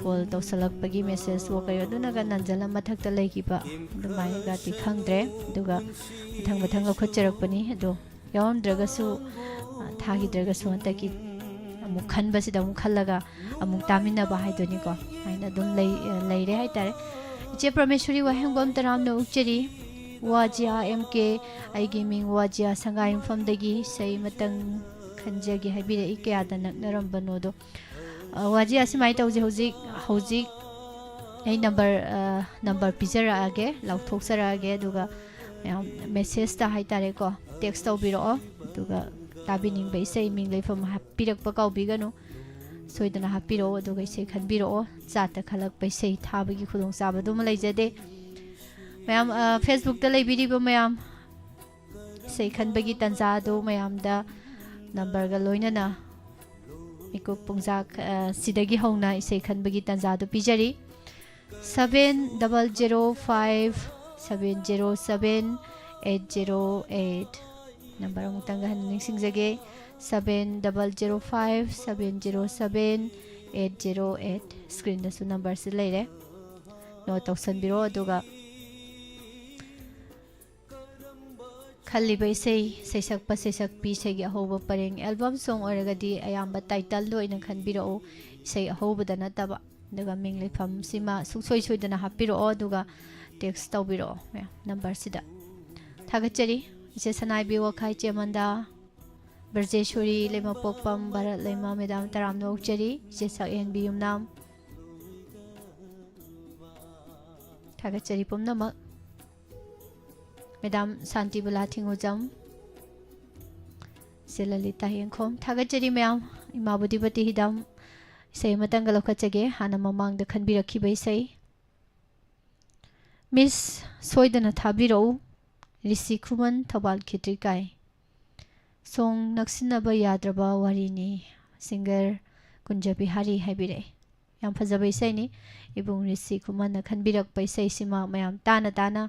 ꯀꯣꯜ ꯇꯧꯁꯜꯂꯛꯄꯒꯤ ꯃꯦꯁꯦꯖꯋꯣ ꯀꯩꯋꯣ, ꯑꯗꯨꯅꯒ ꯅꯟꯖꯜꯂ ꯃꯊꯛꯇ ꯂꯩꯈꯤꯕ ꯑꯗꯨꯃꯥꯏꯅꯒꯗꯤ ꯈꯪꯗ꯭ꯔꯦ꯫ ꯑꯗꯨꯒ ꯃꯊꯪ ꯃꯊꯪ ꯂꯧꯈꯠꯆꯔꯛꯄꯅꯤ꯫ ꯑꯗꯣ ꯌꯥꯎꯔꯝꯗ꯭ꯔꯒꯁꯨ, ꯑ, ꯊꯥꯈꯤꯗ꯭ꯔꯒꯁꯨ ꯍꯟꯗꯛꯀꯤ ꯑꯃꯨꯛ ꯈꯟꯕꯁꯤꯗ ꯑꯃꯨꯛ ꯈꯜꯂꯒ ꯑꯃꯨꯛ ꯇꯥꯃꯤꯟꯅꯕ ꯍꯥꯏꯗꯨꯅꯤꯀꯣ꯫ ꯍꯥꯏꯅ ꯑꯗꯨꯝ ꯂꯩ-, ꯂꯩꯔꯦ ꯍꯥꯏꯇꯥꯔꯦ꯫ ꯏꯆꯦ ꯄ꯭ꯔꯃꯦꯁꯣꯔꯤ ꯋꯥꯍꯦꯡꯕꯝ, ꯇꯔꯥꯝꯅ ꯑꯣꯛꯆꯔꯤ꯫ ꯋꯥꯖꯤꯌꯥ ꯑꯦꯝ ꯀꯦ, ꯑꯩꯒꯤ ꯃꯤꯡ ꯋꯥꯖꯤꯌꯥ, ꯁꯉꯥꯏꯌꯨꯝꯐꯝꯗꯒꯤ ꯏꯁꯩ ꯑꯃꯇꯪ ꯈꯟꯖꯒꯦ ꯍꯥꯏꯕꯤꯔꯛꯏ꯫ ꯀꯌꯥꯗ ꯅꯛꯅꯔꯝꯕꯅꯣꯗꯣ꯫ ꯑ, ꯋꯥꯖꯤꯌꯥ, ꯁꯨꯃꯥꯏꯅ ꯇꯧꯁꯦ, ꯍꯧꯖꯤꯛ, ꯍꯧꯖꯤꯛ ꯑꯩ ꯅꯝꯕꯔ, ꯑ, ꯅꯝꯕꯔ ꯄꯤꯖꯔꯛꯑꯒꯦ, ꯂꯥꯎꯊꯣꯛꯆꯔꯛꯑꯒꯦ, ꯑꯗꯨꯒ ꯃꯌꯥꯝ ꯃꯦꯁꯦꯖꯇ ꯍꯥꯏꯇꯥꯔꯦꯀꯣ, ꯇꯦꯛꯁ ꯇꯧꯕꯤꯔꯛꯑꯣ꯫ ꯑꯗꯨꯒ ꯇꯥꯕꯤꯅꯤꯡꯕ ꯏꯁꯩ, ꯃꯤꯡ ꯂꯩꯐꯝ ꯍꯥꯞꯄꯤꯔꯛꯄ ꯀꯥꯎꯕꯤꯒꯅꯨ꯫ ꯁꯣꯏꯗꯅ ꯍꯥꯞꯄꯤꯔꯛꯑꯣ, ꯑꯗꯨꯒ ꯏꯁꯩ ꯈꯟꯕꯤꯔꯛꯑꯣ꯫ ꯆꯥꯠꯇ ꯈꯜꯂꯛꯄ ꯏꯁꯩ ꯊꯥꯕꯒꯤ ꯈꯨꯗꯣꯡꯆꯥꯕꯗꯨꯃ ꯂꯩꯖꯗꯦ꯫ ꯃꯌꯥꯝ, ꯑ, ꯐꯦꯁꯕꯨꯛꯇ ꯂꯩꯕꯤꯔꯤꯕ ꯃꯌꯥꯝ, ꯏꯁꯩ ꯈꯟꯕꯒꯤ ꯇꯥꯟꯖꯥ ꯑꯗꯨ ꯃꯌꯥꯝꯗ ꯅꯝꯕꯔꯒ ꯂꯣꯏꯅꯅ ꯃꯤꯀꯨꯞ ꯄꯨꯡꯖꯥ, ꯑ, ꯁꯤꯗꯒꯤ ꯍꯧꯅ ꯏꯁꯩ ꯈꯟꯕꯒꯤ ꯇꯥꯟꯖꯥ ꯑꯗꯨ ꯄꯤꯖꯔꯤ꯫ Seven double zero five seven zero seven eight zero eight꯫ Number ꯑꯃꯨꯛꯇꯪꯒ ꯍꯟꯅ ꯅꯤꯡꯁꯤꯡꯖꯒꯦ, seven double zero five seven zero seven eight zero eight꯫ ꯁ꯭ꯀ꯭ꯔꯤꯟꯗꯁꯨ ꯅꯝꯕꯔꯁꯤ ꯂꯩꯔꯦ, ꯅꯣꯠ ꯇꯧꯁꯟꯕꯤꯔꯣ꯫ ꯑꯗꯨꯒ ꯈꯜꯂꯤꯕ ꯏꯁꯩ, ꯁꯩꯁꯛꯄ ꯁꯩꯁꯛꯄꯤ, ꯏꯁꯩꯒꯤ ꯑꯍꯧꯕ ꯄꯔꯦꯡ, ꯑꯦꯜꯕꯝ ꯁꯣꯡ ꯑꯣꯏꯔꯒꯗꯤ ꯑꯌꯥꯝꯕ ꯇꯥꯏꯇꯜꯗ ꯑꯣꯏꯅ ꯈꯟꯕꯤꯔꯛꯎ, ꯏꯁꯩ ꯑꯍꯧꯕꯗ ꯅꯠꯇꯕ꯫ ꯑꯗꯨꯒ ꯃꯤꯡ ꯂꯩꯐꯝꯁꯤꯃ ꯁꯨꯡꯁꯣꯏ ꯁꯣꯏꯗꯅ ꯍꯥꯞꯄꯤꯔꯛꯑꯣ, ꯑꯗꯨꯒ ꯇꯦꯛꯁ ꯇꯧꯕꯤꯔꯛꯑꯣ ꯃꯌꯥꯝ ꯅꯝꯕꯔꯁꯤꯗ꯫ ꯊꯥꯒꯠꯆꯔꯤ꯫ ꯏꯆꯦ ꯁꯅꯥꯏꯕꯤ ꯋꯥꯈꯥꯏ, ꯆꯦꯃꯟꯗꯥ, ꯕ꯭ꯔꯖꯦꯁꯣꯔꯤ ꯂꯩꯃꯄꯣꯛꯄꯝ, ꯚꯥꯔꯠ ꯂꯩꯃ, ꯃꯦꯗꯥꯝ ꯇꯔꯥꯝꯅ ꯑꯣꯛꯆꯔꯤ, ꯏꯆꯦ ꯁꯛꯍꯦꯟꯕꯤ ꯌꯨꯝꯅꯥꯝ꯫ ꯊꯥꯒꯠꯆꯔꯤ ꯄꯨꯝꯅꯃꯛ꯫ ꯃꯦꯗꯥꯝ ꯁꯥꯟꯇꯤꯕꯂꯥ ꯊꯤꯡꯉꯨꯖꯝ, ꯏꯆꯦ ꯂꯂꯤꯇꯥ ꯌꯦꯡꯈꯣꯝ, ꯊꯥꯒꯠꯆꯔꯤ ꯃꯌꯥꯝ꯫ ꯏꯃꯥ ꯕꯨꯙꯤꯄꯇꯤ ꯍꯤꯗꯥꯝ ꯏꯁꯩ ꯑꯃꯇꯪꯒ ꯂꯧꯈꯠꯆꯒꯦ, ꯍꯥꯟꯅ ꯃꯃꯥꯡꯗ ꯈꯟꯕꯤꯔꯛꯈꯤꯕ ꯏꯁꯩ꯫ ꯃꯤꯁ, ꯁꯣꯏꯗꯅ ꯊꯥꯕꯤꯔꯛꯎ꯫ ꯔꯤꯁꯤ ꯈꯨꯃꯟ, ꯊꯧꯕꯥꯜ ꯈꯦꯇ꯭ꯔꯤꯀꯥꯏ꯫ ꯁꯣꯡ ꯅꯛꯁꯤꯟꯅꯕ ꯌꯥꯗ꯭ꯔꯕ ꯋꯥꯔꯤꯅꯤ꯫ ꯁꯤꯡꯒꯔ ꯀꯨꯟꯖ ꯕꯤꯍꯥꯔꯤ ꯍꯥꯏꯕꯤꯔꯛꯑꯦ꯫ ꯌꯥꯝ ꯐꯖꯕ ꯏꯁꯩꯅꯤ꯫ ꯏꯕꯨꯡ ꯔꯤꯁꯤ ꯈꯨꯃꯟꯅ ꯈꯟꯕꯤꯔꯛꯄ ꯏꯁꯩꯁꯤꯃ ꯃꯌꯥꯝ ꯇꯥꯅ ꯇꯥꯅ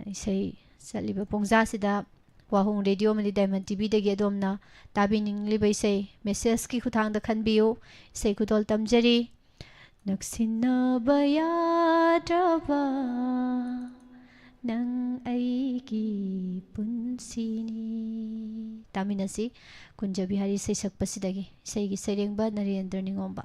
ꯏꯁꯩ ꯆꯠꯂꯤꯕ ꯄꯨꯡꯖꯥꯁꯤꯗ ꯋꯥꯍꯣꯡ ꯔꯦꯗꯤꯑꯣ ꯑꯃꯗꯤ ꯗꯥꯏꯃꯟ ꯇꯤꯚꯤꯗꯒꯤ ꯑꯗꯣꯝꯅ ꯇꯥꯕꯤꯅꯤꯡꯂꯤꯕ ꯏꯁꯩ ꯃꯦꯁꯦꯖꯀꯤ ꯈꯨꯠꯊꯥꯡꯗ ꯈꯟꯕꯤꯌꯨ꯫ ꯏꯁꯩ ꯈꯨꯗꯣꯜ ꯇꯝꯖꯔꯤ꯫ ꯅꯛꯁꯤꯟꯅꯕ ꯌꯥꯗ꯭ꯔꯕ ꯅꯪ ꯑꯩꯒꯤ ꯄꯨꯟꯁꯤꯅꯤ꯫ ꯇꯥꯃꯤꯟꯅꯁꯤ ꯀꯨꯟꯖ ꯕꯤꯍꯥꯔꯤ ꯏꯁꯩ ꯁꯛꯄꯁꯤꯗꯒꯤ꯫ ꯏꯁꯩꯒꯤ ꯁꯩꯔꯦꯡꯕ ꯅꯔꯦꯟꯗ꯭ꯔ ꯅꯤꯉꯣꯝꯕ꯫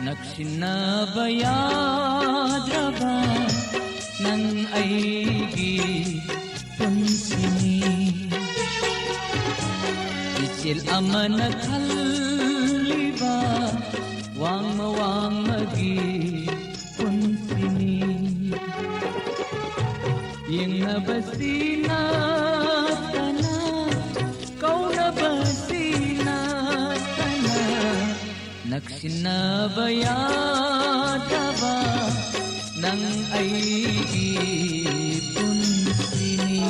ꯅꯛꯁꯤꯟꯅꯕ ꯌꯥꯗ꯭ꯔꯕ ꯅꯪ ꯑꯩꯒꯤ ꯄꯨꯟꯁꯤꯅꯤ꯫ ꯏꯆꯦꯜ ꯑꯃꯅ ꯈꯜꯂꯤꯕ ꯋꯥꯡꯃ ꯋꯥꯡꯃꯒꯤ ꯌꯦꯡꯅꯕꯁꯤ ꯅꯠꯇꯅ, ꯀꯧꯅꯕꯁꯤ ꯅꯠꯇꯅ, ꯅꯛꯁꯤꯟꯅꯕ ꯌꯥꯗ꯭ꯔꯕ ꯅꯪ ꯑꯩꯒꯤ ꯄꯨꯟꯁꯤꯅꯤ꯫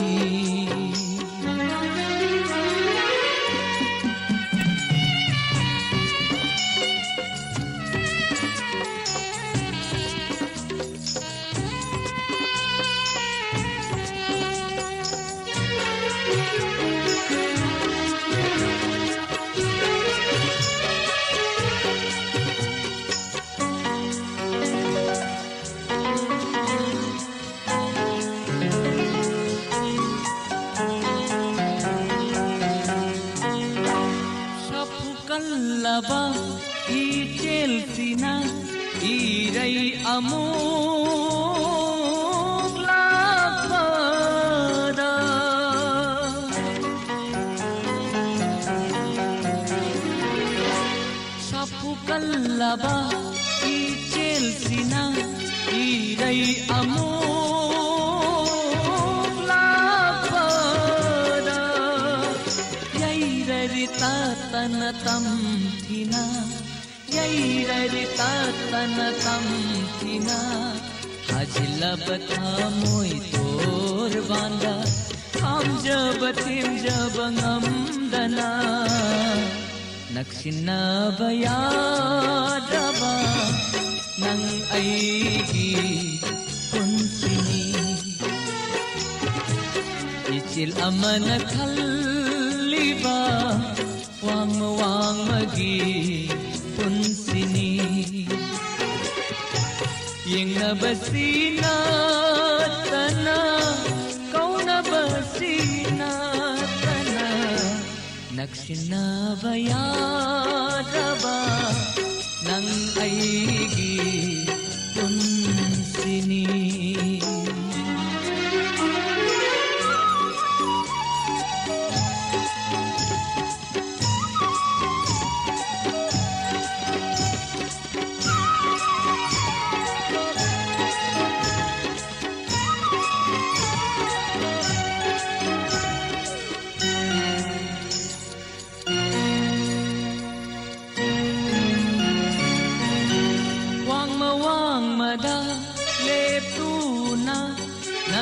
ꯁꯥꯐꯨ ꯀꯜꯂꯕ ꯏꯆꯦꯜꯁꯤꯅ ꯏꯔꯩ ꯑꯃꯨꯛ ꯂꯥꯛꯄꯗ, ꯁꯥꯐꯨ ꯀꯜꯂꯕ ꯏꯆꯦꯜꯁꯤꯅ ꯏꯔꯩ ꯑꯃꯨꯛ ꯂꯥꯛꯄꯗ, ꯌꯩꯔꯔꯤ ꯇꯠꯇꯅ ꯇꯝꯊꯤꯅ, ꯌꯩꯔꯔꯤ ꯇꯠꯇꯅ ꯇꯝꯊꯤꯅ, ꯍꯥꯖꯤꯜꯂꯕ ꯊꯃꯣꯏ ꯇꯣꯔꯕꯥꯟꯗ, ꯈꯥꯝꯖꯕ ꯊꯦꯝꯖꯕ ꯉꯝꯗꯅ, ꯅꯛꯁꯤꯟꯅꯕ ꯌꯥꯗ꯭ꯔꯕ ꯅꯪ ꯑꯩꯒꯤ ꯄꯨꯟꯁꯤꯅꯤ꯫ ꯏꯆꯤꯜ ꯑꯃꯅ ꯈꯜꯂꯤꯕ ꯋꯥꯡꯃ ꯋꯥꯡꯃꯒꯤ ꯄꯨꯟꯁꯤꯅꯤ꯫ ꯌꯦꯡꯅꯕꯁꯤ ꯅꯠꯇꯅ, ꯀꯧꯅꯕꯁꯤ ꯅꯠꯇꯅ, ꯅꯛꯁꯤꯟꯅꯕ ꯌꯥꯗ꯭ꯔꯕ ꯅꯪ ꯑꯩꯒꯤ ꯄꯨꯟꯁꯤꯅꯤ꯫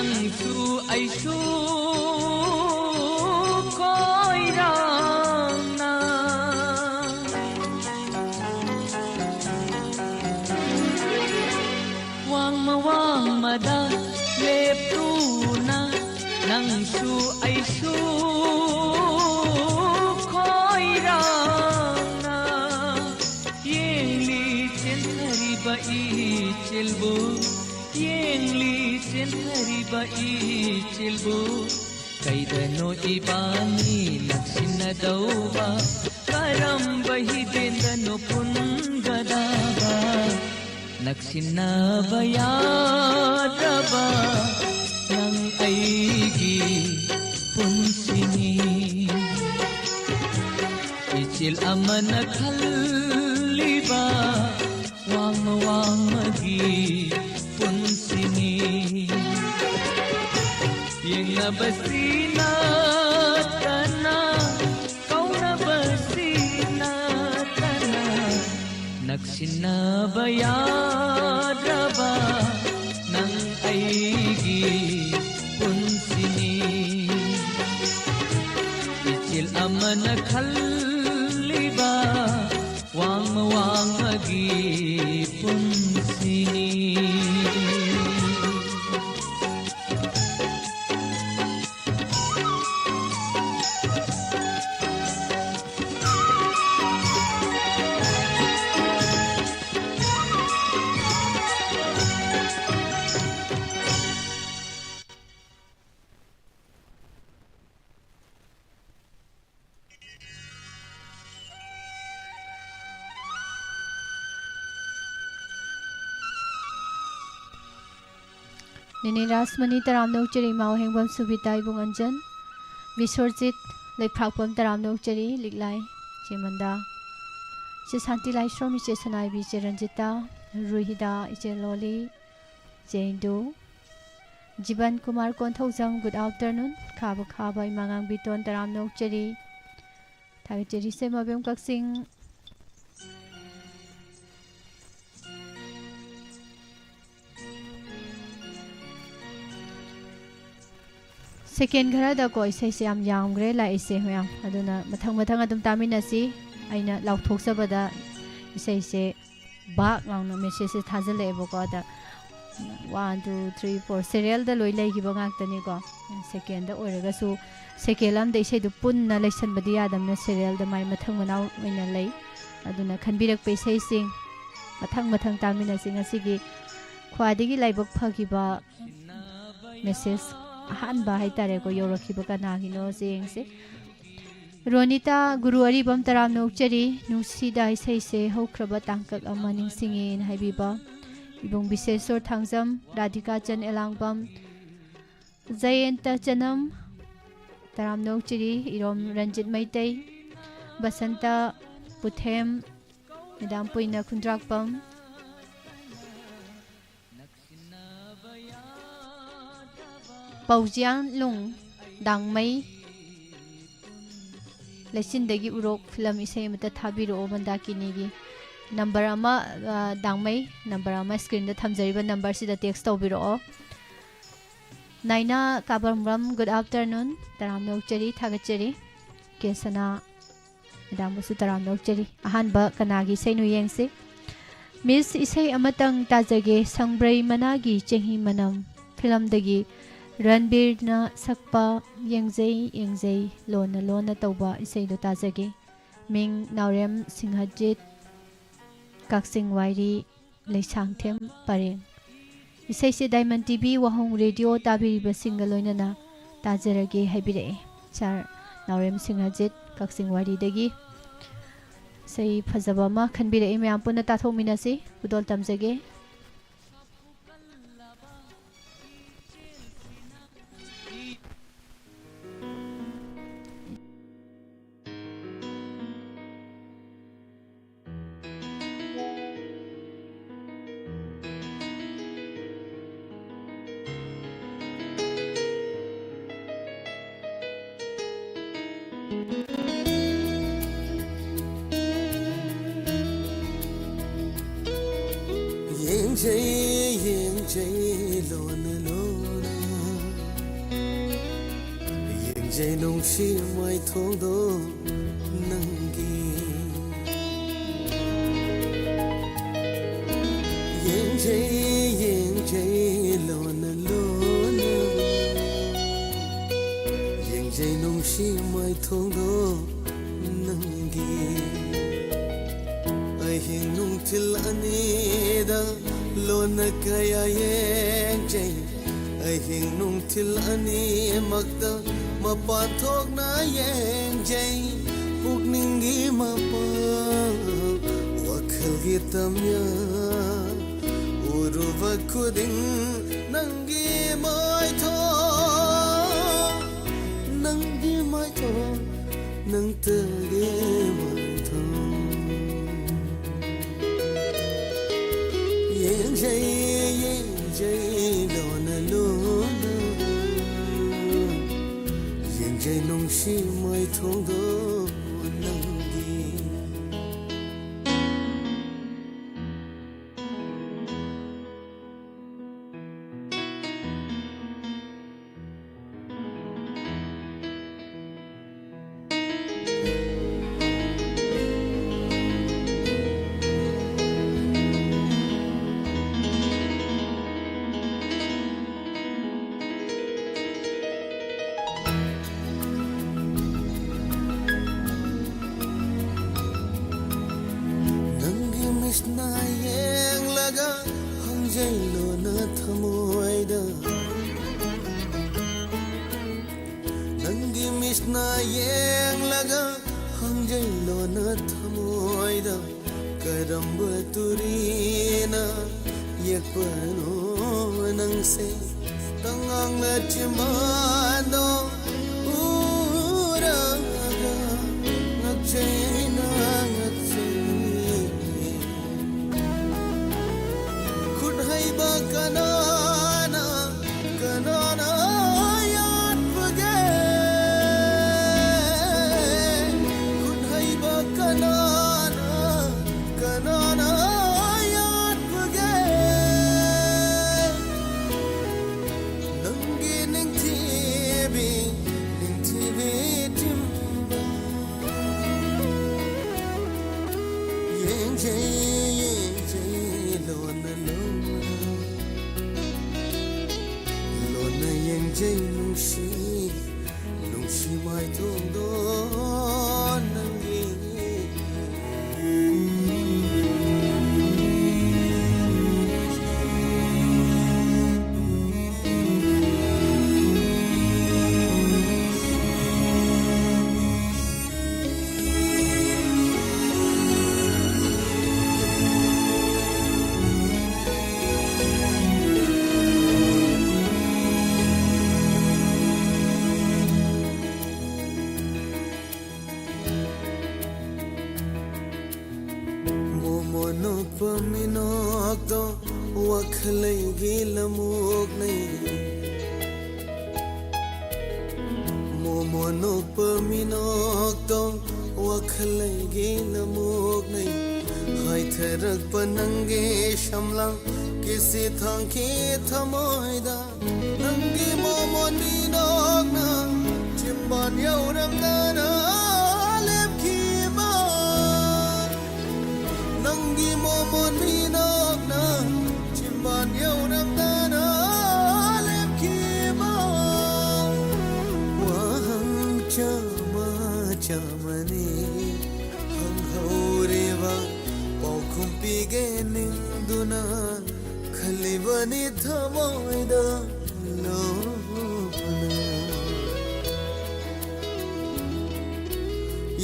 ꯅꯪꯁꯨ ꯑꯩꯁꯨ ꯈꯣꯏꯔꯥꯡꯅ ꯋꯥꯡꯃ ꯋꯥꯡꯃꯗ ꯂꯦꯞꯇꯨꯅ ꯅꯪꯁꯨ ꯑꯩꯁꯨ ꯈꯣꯏꯔꯥꯡꯅ ꯌꯦꯡꯂꯤ ꯆꯦꯟꯊꯔꯤꯕ ꯏꯆꯦꯜꯕꯨ, ꯌꯦꯡꯂꯤ ꯆꯦꯟꯊꯔꯤꯕ ꯏꯆꯦꯜꯕꯨ꯫ ꯀꯩꯗꯅꯣ ꯏꯕꯥꯅꯤ ꯅꯛꯁꯤꯟꯅꯗꯧꯕ, ꯀꯔꯝꯕ ꯍꯤꯗꯦꯟꯗꯅꯣ ꯄꯨꯟꯒꯗꯕ? ꯅꯛꯁꯤꯟꯅꯕ ꯌꯥꯗ꯭ꯔꯕ ꯅꯪ ꯑꯩꯒꯤ ꯄꯨꯟꯁꯤꯅꯤ꯫ ꯏꯆꯦꯜ ꯑꯃꯅ ꯈꯜꯂꯤꯕ ꯋꯥꯡꯃ ꯋꯥꯡꯃꯒꯤ ꯄꯨꯟꯁꯤꯅꯤ꯫ ꯌꯦꯡꯅꯕꯁꯤ ꯅꯠꯇꯅ, ꯀꯧꯅꯕꯁꯤ ꯅꯠꯇꯅ, ꯅꯛꯁꯤꯟꯅꯕ ꯌꯥꯗ꯭ꯔꯕ ꯅꯪ ꯑꯩꯒꯤ ꯄꯨꯟꯁꯤꯅꯤ꯫ ꯏꯆꯦꯜ ꯑꯃꯅ ꯈꯜꯂꯤꯕ ꯋꯥꯡꯃ ꯋꯥꯡꯃꯒꯤ ꯄꯨꯟꯁꯤꯅꯤ꯫ ꯅꯦꯅꯦ ꯔꯥꯁꯃꯅꯤ ꯇꯔꯥꯝꯅ ꯑꯣꯛꯆꯔꯤ, ꯏꯃꯥ ꯋꯥꯍꯦꯡꯕꯝ ꯁꯨꯕꯤꯇꯥ, ꯏꯕꯨꯡ ꯑꯟꯖꯟ, ꯕꯤꯁ꯭ꯋꯔꯖꯤꯠ ꯂꯩꯐ꯭ꯔꯥꯛꯄꯝ ꯇꯔꯥꯝꯅ ꯑꯣꯛꯆꯔꯤ, ꯂꯤꯛꯂꯥꯏ ꯏꯆꯦ ꯃꯟꯗꯥ, ꯏꯆꯦ ꯁꯥꯟꯇꯤ ꯂꯥꯏꯁ꯭ꯔꯣꯝ, ꯏꯆꯦ ꯁꯅꯥꯏꯕꯤ, ꯏꯆꯦ ꯔꯟꯖꯤꯇꯥ, ꯔꯨꯍꯤꯗꯥ, ꯏꯆꯦ ꯂꯣꯂꯤ, ꯏꯆꯦ ꯏꯟꯗꯨ, ꯖꯤꯕꯟ ꯀꯨꯃꯥꯔ ꯀꯣꯟꯊꯧꯖꯝ, good afternoon, ꯈꯥꯕ ꯈꯥꯕ ꯏꯃꯥ ꯉꯥꯡꯕꯤꯇꯣꯟ ꯇꯔꯥꯝꯅ ꯑꯣꯛꯆꯔꯤ, ꯊꯥꯒꯠꯆꯔꯤ ꯏꯆꯦ ꯃꯕꯦꯝ ꯀꯛꯆꯤꯡ꯫ ꯁꯦꯀꯦꯟ ꯈꯔꯗꯀꯣ, ꯏꯁꯩꯁꯦ ꯌꯥꯝ ꯌꯥꯝꯈ꯭ꯔꯦ ꯂꯥꯛꯏꯁꯦ ꯃꯌꯥꯝ꯫ ꯑꯗꯨꯅ ꯃꯊꯪ ꯃꯊꯪ ꯑꯗꯨꯝ ꯇꯥꯃꯤꯟꯅꯁꯤ꯫ ꯑꯩꯅ ꯂꯥꯎꯊꯣꯛꯆꯕꯗ ꯏꯁꯩꯁꯦ ꯕꯥꯛ ꯂꯥꯎꯅ ꯃꯦꯁꯦꯖꯁꯦ ꯊꯥꯖꯤꯜꯂꯛꯑꯦꯕꯀꯣ꯫ ꯑꯗ ꯋꯥꯟ, ꯇꯨ, ꯊ꯭ꯔꯤ, ꯐꯣꯔ, ꯁꯦꯔꯤꯌꯦꯜꯗ ꯂꯣꯏ ꯂꯩꯈꯤꯕ ꯉꯥꯛꯇꯅꯤꯀꯣ꯫ ꯁꯦꯀꯦꯟꯗ ꯑꯣꯏꯔꯒꯁꯨ ꯁꯦꯀꯦꯟ ꯑꯃꯗ ꯏꯁꯩꯗꯨ ꯄꯨꯟꯅ ꯂꯩꯁꯟꯕꯗꯤ ꯌꯥꯗꯕꯅꯤꯅ, ꯁꯦꯔꯤꯌꯦꯜꯗ ꯃꯥꯏ ꯃꯊꯪ ꯃꯅꯥꯎ ꯑꯣꯏꯅ ꯂꯩ꯫ ꯑꯗꯨꯅ ꯈꯟꯕꯤꯔꯛꯄ ꯏꯁꯩꯁꯤꯡ ꯃꯊꯪ ꯃꯊꯪ ꯇꯥꯃꯤꯟꯅꯁꯤ꯫ ꯉꯁꯤꯒꯤ ꯈ꯭ꯋꯥꯏꯗꯒꯤ ꯂꯥꯏꯕꯛ ꯐꯈꯤꯕ ꯃꯦꯁꯦꯖ ꯑꯍꯥꯟꯕ ꯍꯥꯏꯇꯥꯔꯦꯀꯣ, ꯌꯧꯔꯛꯈꯤꯕ ꯀꯅꯥꯒꯤꯅꯣꯁꯦ ꯌꯦꯡꯁꯦ꯫ ꯔꯣꯅꯤꯇꯥ ꯒꯨꯔꯨ ꯑꯔꯤꯕꯝ, ꯇꯔꯥꯝꯅ ꯑꯣꯛꯆꯔꯤ꯫ ꯅꯨꯡꯁꯤꯗ ꯏꯁꯩꯁꯦ ꯍꯧꯈ꯭ꯔꯕ ꯇꯥꯡꯀꯛ ꯑꯃ ꯅꯤꯡꯁꯤꯡꯉꯦꯅ ꯍꯥꯏꯕꯤꯕ꯫ ꯏꯕꯨꯡ ꯕꯤꯁꯦꯁꯣꯔ ꯊꯥꯡꯖꯝ, ꯔꯥꯙꯤꯀꯥ ꯆꯟ ꯑꯦꯂꯥꯡꯕꯝ, ꯖꯌꯦꯟꯇ ꯆꯅꯝ, ꯇꯔꯥꯝꯅ ꯑꯣꯛꯆꯔꯤ꯫ ꯏꯔꯣꯝ ꯔꯟꯖꯤꯠ ꯃꯩꯇꯩ, ꯕꯁꯟꯇ ꯄꯨꯊꯦꯝ, ꯃꯦꯗꯥꯝ ꯄꯨꯏꯅ ꯈꯨꯟꯗ꯭ꯔꯥꯛꯄꯝ, ꯄꯥꯎꯖꯤꯌꯥꯟꯂꯨꯡ ꯗꯥꯡꯃꯩ꯫ ꯂꯩꯆꯤꯟꯗꯒꯤ ꯎꯔꯣꯛ ꯐꯤꯂꯝ ꯏꯁꯩ ꯑꯃꯇ ꯊꯥꯕꯤꯔꯛꯑꯣ ꯃꯟꯗꯥꯀꯤꯅꯤꯒꯤ꯫ ꯅꯝꯕꯔ ꯑꯃ, ꯑ, ꯗꯥꯡꯃꯩ, ꯅꯝꯕꯔ ꯑꯃ ꯁ꯭ꯀ꯭ꯔꯤꯟꯗ ꯊꯝꯖꯔꯤꯕ ꯅꯝꯕꯔꯁꯤꯗ ꯇꯦꯛꯁ ꯇꯧꯕꯤꯔꯛꯑꯣ꯫ ꯅꯥꯏꯅꯥ ꯀꯥꯕꯝꯔꯝ, ꯒꯨꯗ ꯑꯥꯐꯇꯔꯅꯨꯟ, ꯇꯔꯥꯝꯅ ꯑꯣꯛꯆꯔꯤ, ꯊꯥꯒꯠꯆꯔꯤ꯫ ꯀꯦ ꯁꯅꯥ, ꯃꯦꯗꯥꯝꯕꯨꯁꯨ ꯇꯔꯥꯝꯅ ꯑꯣꯛꯆꯔꯤ꯫ ꯑꯍꯥꯟꯕ ꯀꯅꯥꯒꯤ ꯏꯁꯩꯅꯣ ꯌꯦꯡꯁꯤ꯫ ꯃꯤꯁ, ꯏꯁꯩ ꯑꯃꯇꯪ ꯇꯥꯖꯒꯦ, ꯁꯪꯕ꯭ꯔꯩ ꯃꯅꯥꯒꯤ ꯆꯦꯡꯍꯤ ꯃꯅꯝ ꯐꯤꯂꯝꯗꯒꯤ ꯔꯟꯕꯤꯔꯅ ꯁꯛꯄ ꯌꯦꯡꯖꯩ ꯌꯦꯡꯖꯩ ꯂꯣꯟꯅ ꯂꯣꯟꯅ ꯇꯧꯕ ꯏꯁꯩꯗꯣ ꯇꯥꯖꯒꯦ꯫ ꯃꯤꯡ ꯅꯥꯎꯔꯦꯝ ꯁꯤꯡꯍꯖꯤꯠ, ꯀꯛꯆꯤꯡ ꯋꯥꯏꯔꯤ, ꯂꯩꯁꯥꯡꯊꯦꯝ ꯄꯔꯦꯡ꯫ ꯏꯁꯩꯁꯦ ꯗꯥꯏꯃꯟ ꯇꯤ ꯚꯤ ꯋꯥꯍꯣꯡ ꯔꯦꯗꯤꯑꯣ ꯇꯥꯕꯤꯔꯤꯕꯁꯤꯡꯒ ꯂꯣꯏꯅꯅ ꯇꯥꯖꯔꯒꯦ ꯍꯥꯏꯕꯤꯔꯛꯑꯦ꯫ ꯁꯥꯔ ꯅꯥꯎꯔꯦꯝ ꯁꯤꯡꯍꯖꯤꯠ, ꯀꯛꯆꯤꯡ ꯋꯥꯏꯔꯤꯗꯒꯤ꯫ ꯏꯁꯩ ꯐꯖꯕ ꯑꯃ ꯈꯟꯕꯤꯔꯛꯏ, ꯃꯌꯥꯝ ꯄꯨꯟꯅ ꯇꯥꯊꯣꯛꯃꯤꯟꯅꯁꯤ꯫ ꯈꯨꯗꯣꯜ ꯇꯝꯖꯒꯦ꯫ ꯌꯦꯡꯖꯩ, ꯌꯦꯡꯖꯩ ꯂꯣꯟꯅ ꯂꯣꯟꯅ꯫ ꯌꯦꯡꯖꯩ ꯅꯨꯡꯁꯤ ꯃꯥꯏꯊꯣꯡꯗꯣ ꯅꯪꯒꯤ꯫ ꯌꯦꯡꯖꯩ, ꯌꯦꯡꯖꯩ ꯂꯣꯟꯅ ꯂꯣꯟꯅ꯫ ꯌꯦꯡꯖꯩ ꯅꯨꯡꯁꯤ ꯃꯥꯏꯊꯣꯡꯗꯣ ꯅꯪꯒꯤ꯫ ꯑꯍꯤꯡ ꯅꯨꯡꯊꯤꯜ ꯑꯅꯤꯗ ꯂꯣꯟꯅ ꯀꯌꯥ ꯌꯦꯡꯖꯩ꯫ ꯑꯍꯤꯡ ꯅꯨꯡꯊꯤꯜ ꯑꯅꯤꯃꯛꯇ ꯃꯄꯥꯟ ꯊꯣꯛꯅ ꯌꯦꯡꯖꯩ꯫ ꯄꯨꯛꯅꯤꯡꯒꯤ ꯃꯄꯥꯟ, ꯋꯥꯈꯜꯒꯤ ꯇꯝꯌꯥ, ꯎꯔꯨꯕ ꯈꯨꯗꯤꯡ ꯅꯪꯒꯤ ꯃꯥꯏꯊꯣꯡ, ꯅꯪꯒꯤ ꯃꯥꯏꯊꯣꯡ, ꯅꯪꯇꯒꯤ ꯃꯥꯏꯊꯣꯡ꯫ ꯌꯦꯡꯖꯩ, ꯌꯦꯡꯖꯩ ꯂꯣꯟꯅ ꯂꯣꯟꯅ꯫ ꯌꯦꯡꯖꯩ ꯅꯨꯡꯁꯤ ꯃꯥꯏꯊꯣꯡꯗꯣ ꯅꯪꯒꯤ꯫ ꯅꯪꯒꯤ ꯃꯤꯠꯅ ꯌꯦꯡꯂꯒ ꯍꯪꯖꯩ ꯂꯣꯟꯅ ꯊꯃꯣꯏꯗ꯫ ꯅꯪꯒꯤ ꯃꯤꯠꯅ ꯌꯦꯡꯂꯒ ꯍꯪꯖꯩ ꯂꯣꯟꯅ ꯊꯃꯣꯏꯗ꯫ ꯀꯔꯝꯕ ꯇꯨꯔꯤꯅ ꯌꯦꯛꯄꯅꯣ ꯅꯪꯁꯦ? ꯇꯉꯥꯡꯅ ꯆꯤꯝꯕꯥꯟꯗꯣ ꯎꯔꯒ ꯉꯛꯆꯩꯅ ꯉꯛꯆꯩ꯫ ꯈꯨꯠ ꯍꯩꯕ ꯀꯅꯥꯅ, ꯀꯅꯥꯅ ꯌꯥꯠꯄꯒꯦ? ꯈꯨꯠ ꯍꯩꯕ ꯀꯅꯥꯅ, ꯀꯅꯥꯅ ꯌꯥꯠꯄꯒꯦ? ꯅꯪꯒꯤ ꯅꯤꯡꯊꯤꯕꯤ ꯅꯨꯡꯁꯤ, ꯅꯨꯡꯁꯤ ꯃꯥꯏꯊꯣꯡꯗꯣ ꯅꯪꯒꯤ꯫ ꯃꯣꯃꯣꯟ ꯅꯣꯛꯄ ꯃꯤꯅꯣꯛꯇꯣ ꯋꯥꯈꯜ ꯑꯩꯒꯤ ꯂꯃꯣꯛꯅꯩ꯫ ꯃꯣꯃꯣꯟ ꯅꯣꯛꯄ ꯃꯤꯅꯣꯛꯇꯣ ꯋꯥꯈꯜ ꯑꯩꯒꯤ ꯂꯃꯣꯛꯅꯩ꯫ ꯍꯥꯏꯊꯔꯛꯄ ꯅꯪꯒꯤ ꯁꯝꯂꯥꯡ ꯀꯤꯁꯤ ꯊꯥꯡꯈꯤ ꯊꯃꯣꯏꯗ꯫ ꯅꯪꯒꯤ ꯃꯣꯃꯣꯟ ꯃꯤꯅꯣꯛꯅ ꯆꯤꯝꯕꯥꯟ ꯌꯧꯔꯝꯗꯅ ꯂꯦꯞꯈꯤꯕ꯫ ꯅꯪꯒꯤ ꯃꯣꯃꯣꯟ ꯃꯤꯅꯣꯛꯅ ꯆꯤꯝꯕꯥꯟ ꯌꯧꯔꯝꯗꯅ ꯂꯦꯞꯈꯤꯕ꯫ ꯋꯥꯍꯪ ꯆꯥꯃ ꯆꯥꯃꯅꯤ ꯍꯪꯍꯧꯔꯤꯕ ꯄꯥꯎꯈꯨꯝ ꯄꯤꯒꯦ ꯅꯤꯡꯗꯨꯅ ꯈꯜꯂꯤꯕꯅꯤ ꯊꯃꯣꯏꯗ ꯂꯣꯟꯅ꯫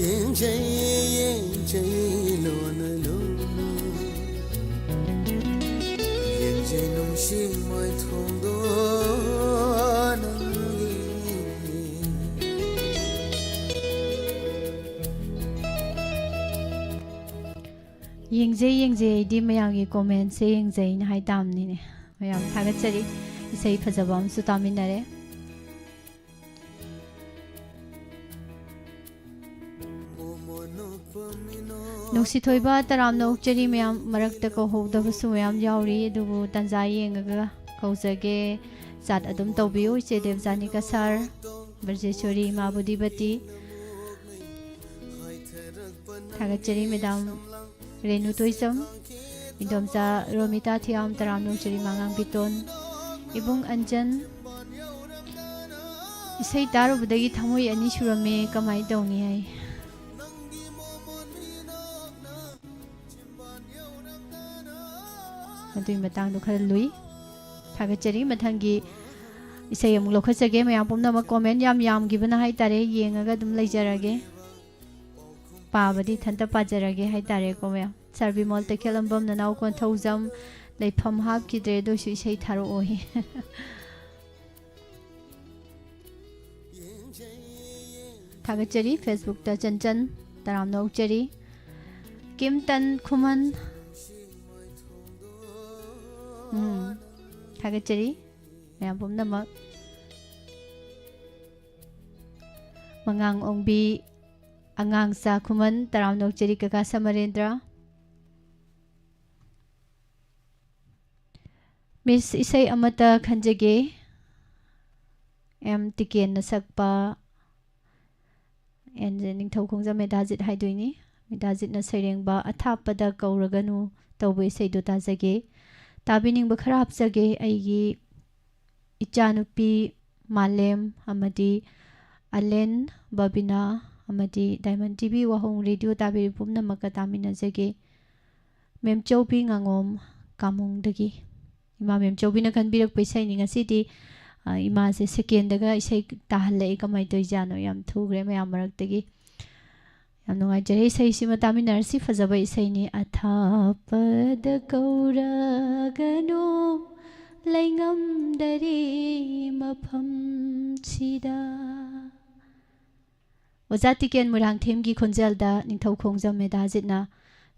ꯌꯦꯡꯖꯩ, ꯌꯦꯡꯖꯩ ꯂꯣꯟꯅ ꯂꯣꯟꯅ꯫ ꯌꯦꯡꯖꯩ ꯅꯨꯡꯁꯤ ꯃꯥꯏꯊꯣꯡꯗꯣ ꯅꯪꯒꯤ꯫ ꯌꯦꯡꯖꯩ, ꯌꯦꯡꯖꯩ, ꯑꯩꯗꯤ ꯃꯌꯥꯝꯒꯤ ꯀꯣꯃꯦꯟꯁꯦ ꯌꯦꯡꯖꯩꯅ ꯍꯥꯏ ꯇꯥꯕꯅꯤꯅꯦ꯫ ꯃꯌꯥꯝ ꯊꯥꯒꯠꯆꯔꯤ꯫ ꯏꯁꯩ ꯐꯖꯕ ꯑꯃꯁꯨ ꯇꯥꯃꯤꯟꯅꯔꯦ꯫ ꯅꯨꯡꯁꯤꯊꯣꯏꯕ ꯇꯔꯥꯝꯅ ꯑꯣꯛꯆꯔꯤ꯫ ꯃꯌꯥꯝ ꯃꯔꯛꯇ ꯀꯧꯍꯧꯗꯕꯁꯨ ꯃꯌꯥꯝ ꯌꯥꯎꯔꯤ, ꯑꯗꯨꯕꯨ ꯇꯥꯟꯖꯥ ꯌꯦꯡꯉꯒ ꯀꯧꯖꯒꯦ꯫ ꯆꯥꯠ ꯑꯗꯨꯝ ꯇꯧꯕꯤꯌꯨ, ꯏꯆꯦ ꯗꯦꯕꯖꯥꯅꯤꯀꯥ ꯁꯥꯔ, ꯕ꯭ꯔꯖꯦꯁꯣꯔꯤ, ꯏꯃꯥ ꯕꯨꯙꯤꯕꯇꯤ, ꯊꯥꯒꯠꯆꯔꯤ ꯃꯦꯗꯥꯝ ꯔꯦꯅꯨ ꯇꯣꯏꯆꯝ, ꯏꯟꯗꯣꯝꯆꯥ ꯔꯣꯃꯤꯇꯥ ꯊꯤꯌꯥꯝ, ꯇꯔꯥꯝꯅ ꯑꯣꯛꯆꯔꯤ ꯃꯉꯥꯡ ꯕꯤꯇꯣꯟ, ꯏꯕꯨꯡ ꯑꯟꯖꯟ, ꯏꯁꯩ ꯇꯥꯔꯨꯕꯗꯒꯤ ꯊꯃꯣꯏ ꯑꯅꯤ ꯁꯨꯔꯝꯃꯦ, ꯀꯃꯥꯏꯅ ꯇꯧꯅꯤ ꯍꯥꯏ꯫ ꯑꯗꯨꯒꯤ ꯃꯇꯥꯡꯗꯣ ꯈꯔ ꯂꯨꯏ꯫ ꯊꯥꯒꯠꯆꯔꯤ꯫ ꯃꯊꯪꯒꯤ ꯏꯁꯩ ꯑꯃꯨꯛ ꯂꯧꯈꯠꯆꯒꯦ꯫ ꯃꯌꯥꯝ ꯄꯨꯝꯅꯃꯛ comment ꯌꯥꯝ ꯌꯥꯝꯈꯤꯕꯅ ꯍꯥꯏꯇꯥꯔꯦ, ꯌꯦꯡꯉꯒ ꯑꯗꯨꯝ ꯂꯩꯖꯔꯒꯦ꯫ ꯄꯥꯕꯗꯤ ꯏꯊꯟꯇ ꯄꯥꯖꯔꯒꯦ ꯍꯥꯏꯇꯥꯔꯦꯀꯣ ꯃꯌꯥꯝ꯫ ꯁꯥꯔ ꯕꯤꯃꯣꯜ ꯇꯈꯦꯜꯂꯝꯕꯝ, ꯅꯅꯥꯎ ꯀꯣꯟꯊꯧꯖꯝ, ꯂꯩꯐꯝ ꯍꯥꯞꯈꯤꯗ꯭ꯔꯦ, ꯑꯗꯨ ꯑꯣꯏꯁꯨ ꯏꯁꯩ ꯊꯥꯔꯛꯑꯣꯌꯦ꯫ ꯊꯥꯒꯠꯆꯔꯤ꯫ Facebook ꯇ ꯆꯟꯆꯟ, ꯇꯔꯥꯝꯅ ꯑꯣꯛꯆꯔꯤ꯫ ꯀꯤꯝꯇꯟ ꯈꯨꯃꯟ, ꯎꯝ, ꯊꯥꯒꯠꯆꯔꯤ ꯃꯌꯥꯝ ꯄꯨꯝꯅꯃꯛ꯫ ꯃꯉꯥꯡ ꯑꯣꯡꯕꯤ, ꯑꯉꯥꯡꯆꯥ ꯈꯨꯃꯟ, ꯇꯔꯥꯝꯅ ꯑꯣꯛꯆꯔꯤ ꯀꯀꯥ ꯁꯃꯔꯦꯟꯗ꯭ꯔ꯫ ꯃꯤꯁ, ꯏꯁꯩ ꯑꯃꯠꯇ ꯈꯟꯖꯒꯦ꯫ ꯑꯦꯝ ꯇꯤꯀꯦꯟꯅ ꯁꯛꯄ, ꯑꯦꯟ ꯖꯦ ꯅꯤꯡꯊꯧ ꯈꯣꯡꯖꯝ ꯃꯦꯙꯥꯖꯤꯠ ꯍꯥꯏꯗꯣꯏꯅꯤ꯫ ꯃꯦꯙꯥꯖꯤꯠꯅ ꯁꯩꯔꯦꯡꯕ ꯑꯊꯥꯞꯄꯗ ꯀꯧꯔꯒꯅꯨ ꯇꯧꯕ ꯏꯁꯩꯗꯣ ꯇꯥꯖꯒꯦ꯫ ꯇꯥꯕꯤꯅꯤꯡꯕ ꯈꯔ ꯍꯥꯞꯆꯒꯦ꯫ ꯑꯩꯒꯤ ꯏꯆꯥꯅꯨꯄꯤ ꯃꯥꯂꯦꯝ ꯑꯃꯗꯤ ꯑꯂꯦꯟ, ꯕꯕꯤꯅꯥ ꯑꯃꯗꯤ Diamond TV ꯋꯥꯍꯣꯡ ꯔꯦꯗꯤꯑꯣ ꯇꯥꯕꯤꯔꯤ ꯄꯨꯝꯅꯃꯛꯀ ꯇꯥꯃꯤꯟꯅꯖꯒꯦ꯫ ꯃꯦꯝꯆꯧꯕꯤ ꯉꯥꯉꯣꯝ ꯀꯥꯃꯣꯡꯗꯒꯤ꯫ ꯏꯃꯥ ꯃꯦꯝꯆꯧꯕꯤꯅ ꯈꯟꯕꯤꯔꯛꯄ ꯏꯁꯩꯅꯤ ꯉꯁꯤꯗꯤ꯫ ꯑ, ꯏꯃꯥꯁꯦ ꯁꯦꯀꯦꯟꯗꯒ ꯏꯁꯩ ꯇꯥꯍꯜꯂꯛꯏ꯫ ꯀꯃꯥꯏꯅ ꯇꯧꯔꯤꯖꯥꯠꯅꯣ? ꯌꯥꯝ ꯊꯨꯈ꯭ꯔꯦ ꯃꯌꯥꯝ ꯃꯔꯛꯇꯒꯤ꯫ ꯌꯥꯝ ꯅꯨꯡꯉꯥꯏꯖꯔꯦ꯫ ꯏꯁꯩꯁꯤꯃ ꯇꯥꯃꯤꯟꯅꯔꯁꯤ꯫ ꯐꯖꯕ ꯏꯁꯩꯅꯤ꯫ "ꯑꯊꯥꯞꯄꯗ ꯀꯧꯔꯒꯅꯨ, ꯂꯩꯉꯝꯗꯔꯦ ꯃꯐꯝꯁꯤꯗ"꯫ ꯑꯣꯖꯥ ꯇꯤꯀꯦꯟ ꯃꯣꯏꯔꯥꯡꯊꯦꯝꯒꯤ ꯈꯣꯟꯖꯦꯜꯗ ꯅꯤꯡꯊꯧ ꯈꯣꯡꯖꯝ ꯃꯦꯙꯥꯖꯤꯠꯅ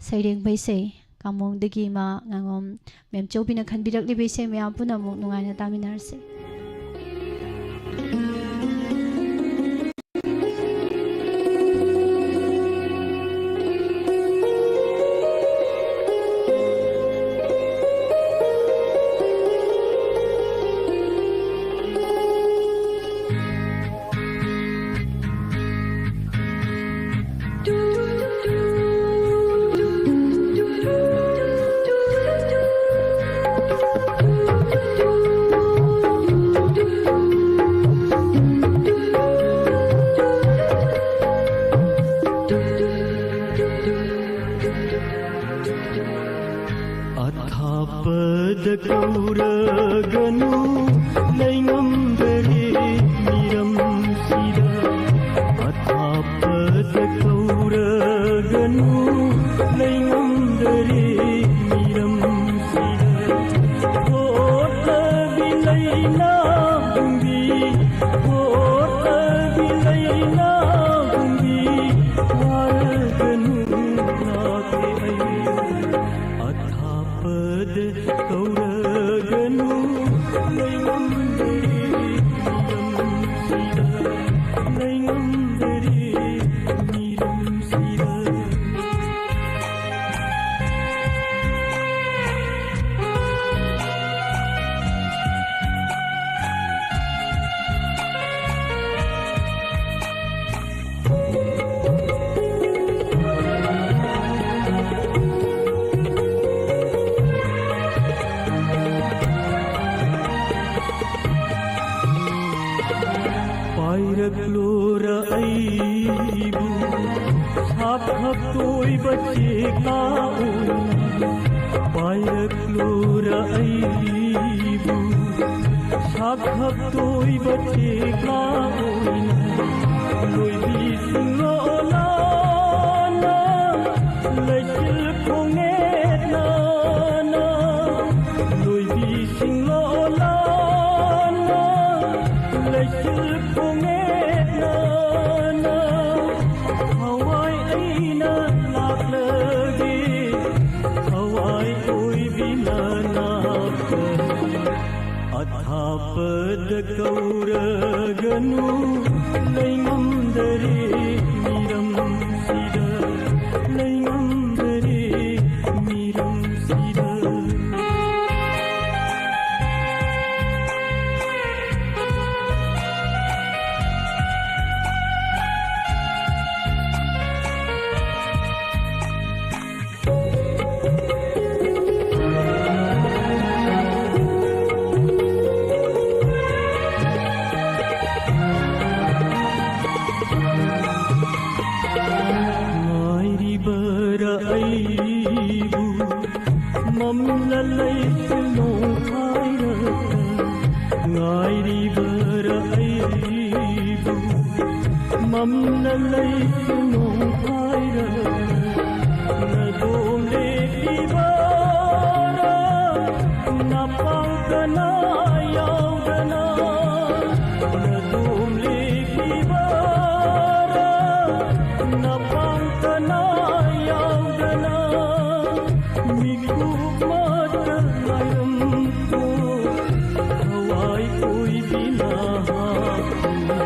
ꯁꯩꯔꯦꯡꯕ ꯏꯁꯩ, ꯀꯥꯃꯣꯡꯗꯒꯤ ꯏꯃꯥ ꯉꯥꯉꯣꯝ ꯃꯦꯝꯆꯧꯕꯤꯅ ꯈꯟꯕꯤꯔꯛꯂꯤꯕ ꯏꯁꯩ ꯃꯌꯥꯝ ꯄꯨꯝꯅꯃꯛ ꯅꯨꯡꯉꯥꯏꯅ ꯇꯥꯃꯤꯟꯅꯔꯁꯤ꯫ ꯂꯩꯅꯥꯒꯨꯝꯕꯤ, ꯍꯣꯠꯇꯕꯤ ꯂꯩꯅꯥꯒꯨꯝꯕꯤ, ꯋꯥꯔꯒꯅꯨ ꯅꯥꯗꯦ ꯑꯩ꯫ ꯑꯊꯥꯞꯄꯗ ꯀꯧꯔꯒꯅꯨ, ꯂꯩꯉꯝꯗꯔꯦ ꯃꯤꯔꯝꯁꯤꯗ, ꯂꯩꯉꯝꯗꯔꯦ ꯃꯤꯔꯝꯁꯤꯗ꯫ ꯄꯥꯏꯔꯛꯂꯣꯔ ꯑꯩꯕꯨ ꯁꯥꯐꯕ ꯇꯣꯏꯕ ꯆꯦꯛꯂꯥ ꯑꯣꯏꯅ, ꯄꯥꯏꯔꯛꯂꯣꯔ ꯑꯩꯕꯨ ꯁꯥꯐꯕ ꯇꯣꯏꯕ ꯆꯦꯛꯂꯥ ꯑꯣꯏꯅ, ꯂꯣꯏꯕꯤꯁꯤꯡ ꯂꯣꯂꯥꯅ ꯂꯩꯆꯤꯜ ꯈꯣꯡꯅꯦꯠꯅꯅ, ꯂꯣꯏꯕꯤꯁꯤꯡ ꯂꯣꯂꯥꯅ ꯂꯩꯆꯤꯜ ꯈꯣꯡꯅꯦꯠꯅꯅ, ꯊꯋꯥꯏ ꯑꯩꯅ ꯂꯥꯛꯂꯒꯦ, ꯊꯋꯥꯏ ꯑꯣꯏꯕꯤꯅ ꯅꯥꯛꯇ꯫ ꯑꯊꯥꯞꯄꯗ ꯀꯧꯔꯒꯅꯨ, ꯂꯩꯉꯝꯗꯔꯦ ꯃꯤꯔꯝꯁꯤꯗ, ꯂꯩꯉꯝꯗꯔꯦ ꯃꯤꯔꯝꯁꯤꯗ꯫ ꯉꯥꯏꯔꯤꯕꯔꯥ ꯑꯩꯕꯨ ꯃꯝꯂ ꯂꯩꯁꯨ ꯅꯣꯡꯈꯥꯏꯔꯒ? ꯉꯥꯏꯔꯤꯕꯔꯥ ꯑꯩꯕꯨ ꯃꯝꯂ ꯂꯩꯁꯨ ꯅꯣꯡꯈꯥꯏꯔꯒ? ꯅꯗꯣꯝ ꯂꯦꯞꯄꯤꯕꯔꯥ ꯅꯄꯥꯡ ꯀꯅꯥ? ꯌꯥꯎꯗꯅ ꯅꯗꯣꯝ ꯂꯦꯛꯂꯤꯕꯔꯥ? ꯅꯄꯥꯡ ꯀꯅꯥ ꯌꯥꯎꯗꯅ ꯃꯤꯀꯨꯞꯃꯠꯇ ꯉꯥꯏꯔꯝꯀꯣ꯫ ꯊꯋꯥꯏ ꯀꯣꯏꯕꯤ ꯅꯍꯥꯛꯄꯨ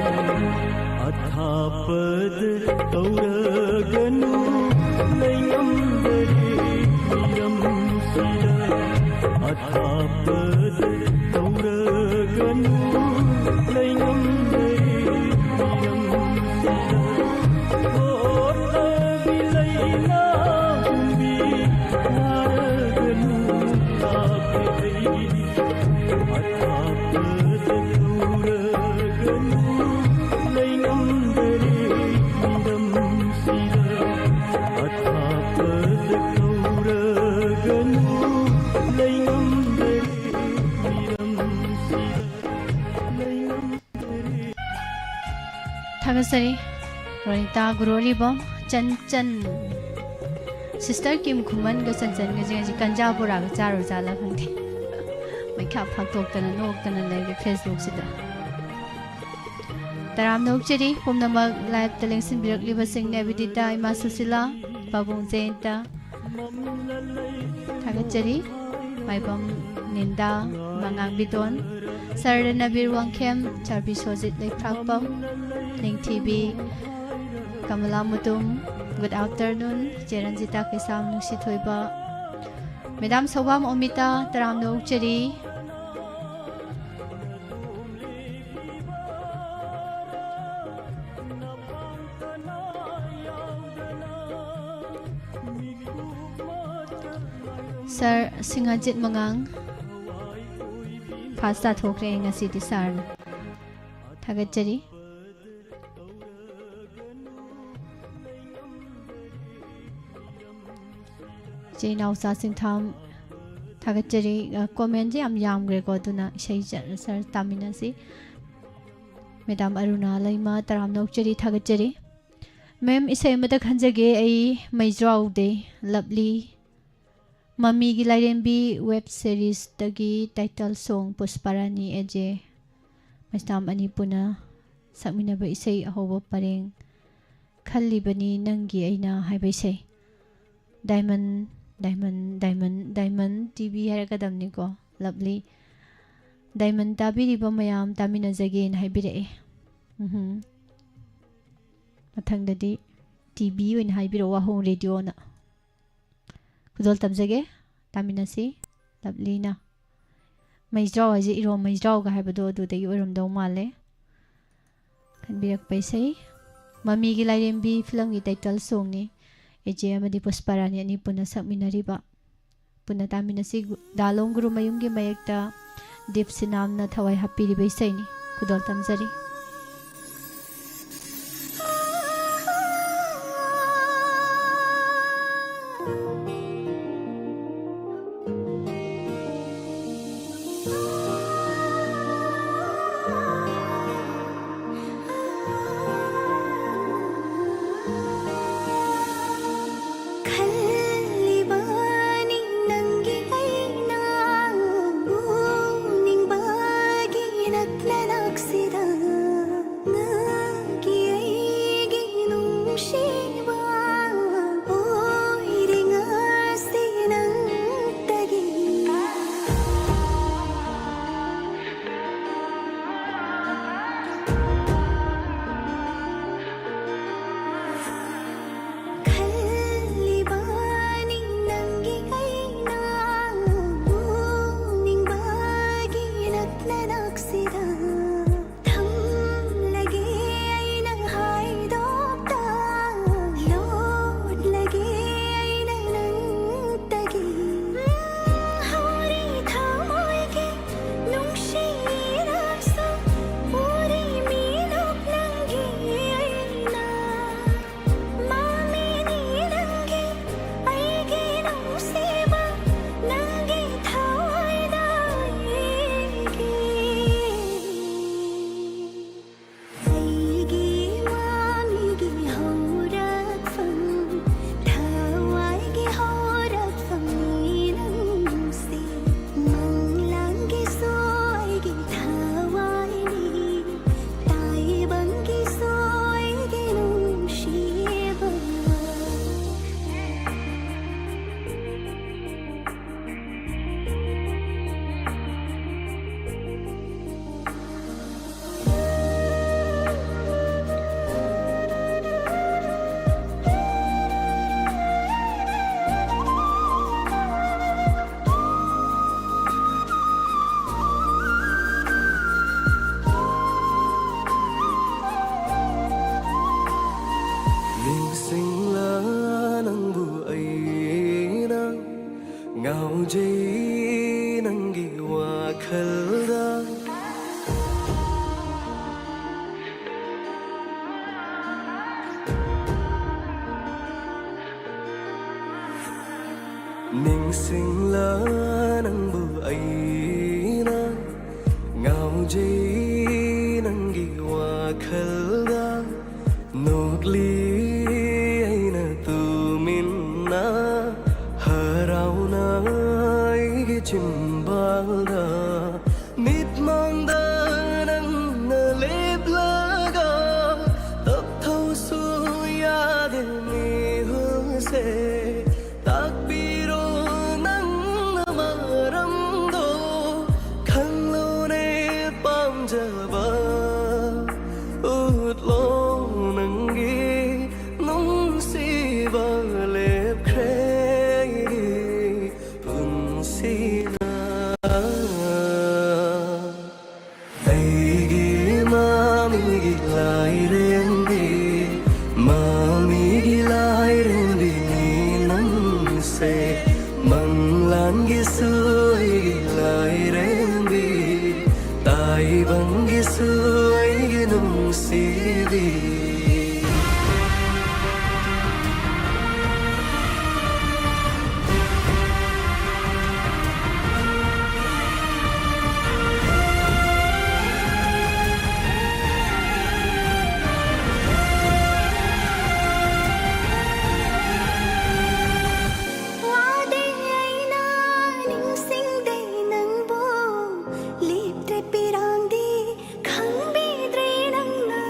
ꯑꯊꯥꯞꯄꯗ ꯇꯧꯔꯒꯅꯨ꯫ ꯂꯩꯉꯝꯗꯔꯦ ꯃꯤꯔꯝꯁꯤꯗ ꯑꯊꯥꯞꯄꯗ ꯇꯧꯔꯒꯅꯨ꯫ ꯂꯩꯉꯝꯗꯔꯦ ꯃꯤꯔꯝꯁꯤꯗ ꯍꯣꯠꯅꯕꯤ ꯂꯩꯅꯥ ꯍꯨꯝꯕꯤ ꯋꯥꯔꯒꯅꯨ꯫ ꯂꯥꯛꯂꯦ ꯑꯩꯗꯤ ꯑꯊꯥꯞꯄꯗ ꯇꯧꯔꯒꯅꯨ꯫ ꯂꯩꯉꯝꯗꯔꯦ ꯃꯤꯔꯝꯁꯤꯗ ꯑꯊꯥꯞꯄꯗ ꯀꯧꯔꯒꯅꯨ꯫ ꯂꯩꯉꯝꯗꯔꯦ ꯃꯤꯔꯝꯁꯤꯗ ꯂꯩꯉꯝꯗꯔꯦ꯫ ꯊꯥꯒꯠꯆꯔꯤ꯫ ꯔꯣꯅꯤꯇꯥ ꯒꯨꯔꯣꯔꯤꯕꯝ, ꯆꯟꯆꯟ꯫ ꯁꯤꯁꯇꯔ ꯀꯤꯝ ꯈꯨꯃꯟꯒ ꯆꯟꯆꯟꯒꯁꯦ ꯉꯁꯤ ꯀꯟꯖꯥ ꯕꯣꯔꯥꯒ ꯆꯥꯔꯨꯔ ꯖꯥꯠꯂ ꯈꯪꯗꯦ꯫ ꯃꯩꯈꯥ ꯐꯥꯛꯇꯣꯛꯇꯅ ꯅꯣꯛꯇꯅ ꯂꯩꯔꯦ ꯐꯦꯁꯕꯨꯛꯁꯤꯗ꯫ ꯇꯔꯥꯝꯅ ꯑꯣꯛꯆꯔꯤ ꯄꯨꯝꯅꯃꯛ ꯂꯥꯏꯞꯇ ꯂꯦꯡꯁꯤꯟꯕꯤꯔꯛꯂꯤꯕꯁꯤꯡꯅꯦ, ꯕꯤꯗꯤꯇꯥ, ꯏꯃꯥ ꯁꯨꯁꯤꯂꯥ, ꯄꯥꯕꯨꯡ ꯖꯌꯟꯇ꯫ ꯊꯥꯒꯠꯆꯔꯤ꯫ ꯃꯥꯏꯕꯝ ꯅꯤꯟꯗꯥ, ꯃꯉꯥꯡꯕꯤꯗꯣꯟ, ꯁꯔ ꯔꯅꯕꯤꯔ ꯋꯥꯡꯈꯦꯝ, ꯆꯥꯕꯤ ꯁꯣꯖꯤꯠ ꯂꯩꯈ꯭ꯔꯥꯛꯄꯝ, ꯅꯤꯡꯊꯤꯕꯤ, ꯀꯃꯂꯥ ꯃꯨꯇꯨꯝ, good afternoon, ꯆꯦ ꯔꯟꯖꯤꯇꯥ ꯀꯩꯁꯥꯝ, ꯅꯨꯡꯁꯤꯊꯣꯏꯕ, ꯃꯦꯗꯥꯝ ꯁꯧꯕꯥꯝ ꯑꯣꯃꯤꯇꯥ, ꯇꯔꯥꯝꯅ ꯑꯣꯛꯆꯔꯤ꯫ ꯁꯥꯔ ꯁꯤꯡꯍꯥꯖꯤꯠ ꯃꯉꯥꯡ, ꯐꯥꯁ ꯇꯥꯊꯣꯛꯈ꯭ꯔꯦ ꯉꯁꯤꯗꯤ ꯁꯥꯔꯅ꯫ ꯊꯥꯒꯠꯆꯔꯤ꯫ ꯏꯆꯦ ꯏꯅꯥꯎꯆꯥ ꯁꯤꯡꯊꯥꯝ, ꯊꯥꯒꯠꯆꯔꯤ꯫ ꯑ, ꯀꯣꯃꯦꯟꯁꯦ ꯌꯥꯝ ꯌꯥꯝꯈ꯭ꯔꯦꯀꯣ, ꯑꯗꯨꯅ ꯏꯁꯩ ꯆꯠ-, ꯁꯥꯔ ꯇꯥꯃꯤꯟꯅꯁꯤ꯫ ꯃꯦꯗꯥꯝ ꯑꯔꯨꯅꯥ ꯂꯩꯃ, ꯇꯔꯥꯝꯅ ꯑꯣꯛꯆꯔꯤ, ꯊꯥꯒꯠꯆꯔꯤ꯫ ꯃꯦꯝ, ꯏꯁꯩ ꯑꯃꯇ ꯈꯟꯖꯒꯦ ꯑꯩ, ꯃꯩꯖ꯭ꯔꯥꯎꯗꯦ, ꯂꯞꯂꯤ꯫ ꯃꯃꯤꯒꯤ ꯂꯥꯏꯔꯦꯝꯕꯤ web series ꯇꯒꯤ title song ꯄꯨꯁꯄꯥꯔꯥꯅꯤ ꯑꯦꯖꯦ ꯃꯩꯁꯅꯥꯝ ꯑꯅꯤ ꯄꯨꯟꯅ ꯁꯛꯃꯤꯟꯅꯕ ꯏꯁꯩ ꯑꯍꯧꯕ ꯄꯔꯦꯡ ꯈꯜꯂꯤꯕꯅꯤ ꯅꯪꯒꯤ ꯑꯩꯅ ꯍꯥꯏꯕ ꯏꯁꯩ꯫ Diamond, Diamond, Diamond, Diamond T V ꯍꯥꯏꯔꯛꯀꯗꯕꯅꯤꯀꯣ, lovely꯫ Diamond ꯇꯥꯕꯤꯔꯤꯕ ꯃꯌꯥꯝ ꯇꯥꯃꯤꯟꯅꯖꯒꯦꯅ ꯍꯥꯏꯕꯤꯔꯛꯑꯦ꯫ ꯎꯝꯍꯨꯝ꯫ ꯃꯊꯪꯗꯗꯤ T V ꯑꯣꯏꯅ ꯍꯥꯏꯕꯤꯔꯛꯑꯣ, ꯋꯥꯍꯣꯡ ꯔꯦꯗꯤꯑꯣꯅ꯫ ꯈꯨꯗꯣꯜ ꯇꯝꯖꯒꯦ, ꯇꯥꯃꯤꯟꯅꯁꯤ꯫ Lovelyꯅ꯫ ꯃꯩꯖꯥꯎ ꯍꯥꯏꯁꯦ ꯏꯔꯣꯝ ꯃꯩꯖꯥꯎꯒ ꯍꯥꯏꯕꯗꯣ ꯑꯗꯨꯗꯒꯤ ꯑꯣꯏꯔꯝꯗꯧ ꯃꯥꯜꯂꯦ꯫ ꯈꯟꯕꯤꯔꯛꯄ ꯏꯁꯩ꯫ ꯃꯃꯤꯒꯤ ꯂꯥꯏꯔꯦꯝꯕꯤ ꯐꯤꯂꯝꯒꯤ title songꯅꯤ꯫ ꯑꯦꯖꯦ ꯑꯃꯗꯤ ꯄꯨꯁꯄꯥꯔꯥꯅꯤ ꯑꯅꯤ ꯄꯨꯟꯅ ꯁꯛꯃꯤꯟꯅꯔꯤꯕ꯫ ꯄꯨꯟꯅ ꯇꯥꯃꯤꯟꯅꯁꯤ꯫ ꯒꯨ-, ꯗꯥꯂꯣꯡ ꯒꯨꯔꯨꯃꯌꯨꯝꯒꯤ ꯃꯌꯦꯛꯇ ꯗꯤꯞꯁꯤꯅꯥꯝꯅ ꯊꯋꯥꯏ ꯍꯥꯞꯄꯤꯔꯤꯕ ꯏꯁꯩꯅꯤ꯫ ꯈꯨꯗꯣꯜ ꯇꯝꯖꯔꯤ꯫ ꯈꯜꯂꯤꯕꯅꯤ ꯅꯪꯒꯤ ꯑꯩꯅ ꯎꯅꯤꯡꯕꯒꯤ ꯅꯛꯅ ꯅꯛꯁꯤꯗ ꯅꯪꯒꯤ ꯑꯩꯒꯤ ꯅꯨꯡꯁꯤꯕ ꯑꯣꯏꯔꯤꯉꯁꯤ ꯅꯪꯇꯒꯤ꯫ ꯈꯜꯂꯤꯕꯅꯤ ꯅꯪꯒꯤ ꯑꯩꯅ ꯎꯅꯤꯡꯕꯒꯤ ꯅꯛꯅ ꯅꯛꯁꯤꯗ ꯊꯝꯂꯒꯦ ꯑꯩꯅ ꯍꯥꯏꯗꯣꯛꯇ ꯂꯣꯠꯂꯒꯦ ꯑꯩꯅ ꯅꯪꯇꯒꯤ꯫ ꯍꯧꯔꯤ ꯊꯃꯣꯏꯒꯤ ꯅꯨꯡꯁꯤꯔꯛꯁꯨ ꯎꯔꯤ ꯃꯤꯅꯣꯛ ꯅꯪꯒꯤ ꯑꯩꯅ ꯃꯃꯤꯅꯤ ꯅꯪꯒꯤ ꯑꯩꯒꯤ ꯅꯨꯡꯁꯤꯕ ꯅꯪꯒꯤ ꯊꯋꯥꯏꯗ ꯑꯩꯒꯤ ꯁꯤꯡꯂ ꯅꯪꯕꯨ ꯑꯩꯅ ꯉꯥꯎꯖꯩ ꯅꯪꯒꯤ ꯋꯥꯈꯜꯗ꯫ ꯅꯣꯛꯂꯤ ꯑꯩꯅ ꯇꯨꯃꯤꯟꯅ ꯍꯔꯥꯎꯅ ꯑꯩꯒꯤ ꯆꯤꯝꯕꯥꯜꯗ꯫ ꯃꯤꯠꯃꯥꯡꯗ ꯅꯪꯅ ꯂꯦꯞꯂꯒ ꯇꯞꯊꯧꯁꯨ ꯌꯥꯗꯦ ꯃꯤꯍꯨꯜꯁꯦ꯫ ꯇꯥꯛꯄꯤꯔꯣ ꯅꯪꯅ ꯃꯔꯝꯗꯣ ꯈꯪꯂꯣꯅꯦ ꯄꯥꯝꯖꯕ꯫ ꯎꯠꯂꯣ ꯅꯪꯒꯤ ꯅꯨꯡꯁꯤꯕ ꯂꯦꯞꯈ꯭ꯔꯦ ꯑꯩꯒꯤ ꯄꯨꯟꯁꯤꯅ꯫ ꯑꯩꯒꯤ ꯃꯃꯤꯒꯤ ꯂꯥꯏꯔꯦꯝꯕꯤ, ꯃꯃꯤꯒꯤ ꯂꯥꯏꯔꯦꯝꯕꯤꯅꯤ ꯅꯪꯁꯦ꯫ ꯃꯪꯂꯥꯟꯒꯤꯁꯨ ꯑꯩꯒꯤ ꯂꯥꯏꯔꯦꯝꯕꯤ, ꯇꯥꯏꯕꯪꯒꯤꯁꯨ ꯑꯩꯒꯤ ꯅꯨꯡꯁꯤꯕꯤ꯫ ꯋꯥꯗꯦ ꯑꯩꯅ ꯅꯤꯡꯁꯤꯡꯗꯦ ꯅꯪꯕꯨ, ꯂꯦꯞꯇ꯭ꯔꯦ ꯄꯤꯔꯥꯡꯗꯤ ꯈꯪꯕꯤꯗ꯭ꯔꯦ ꯅꯪꯅ꯫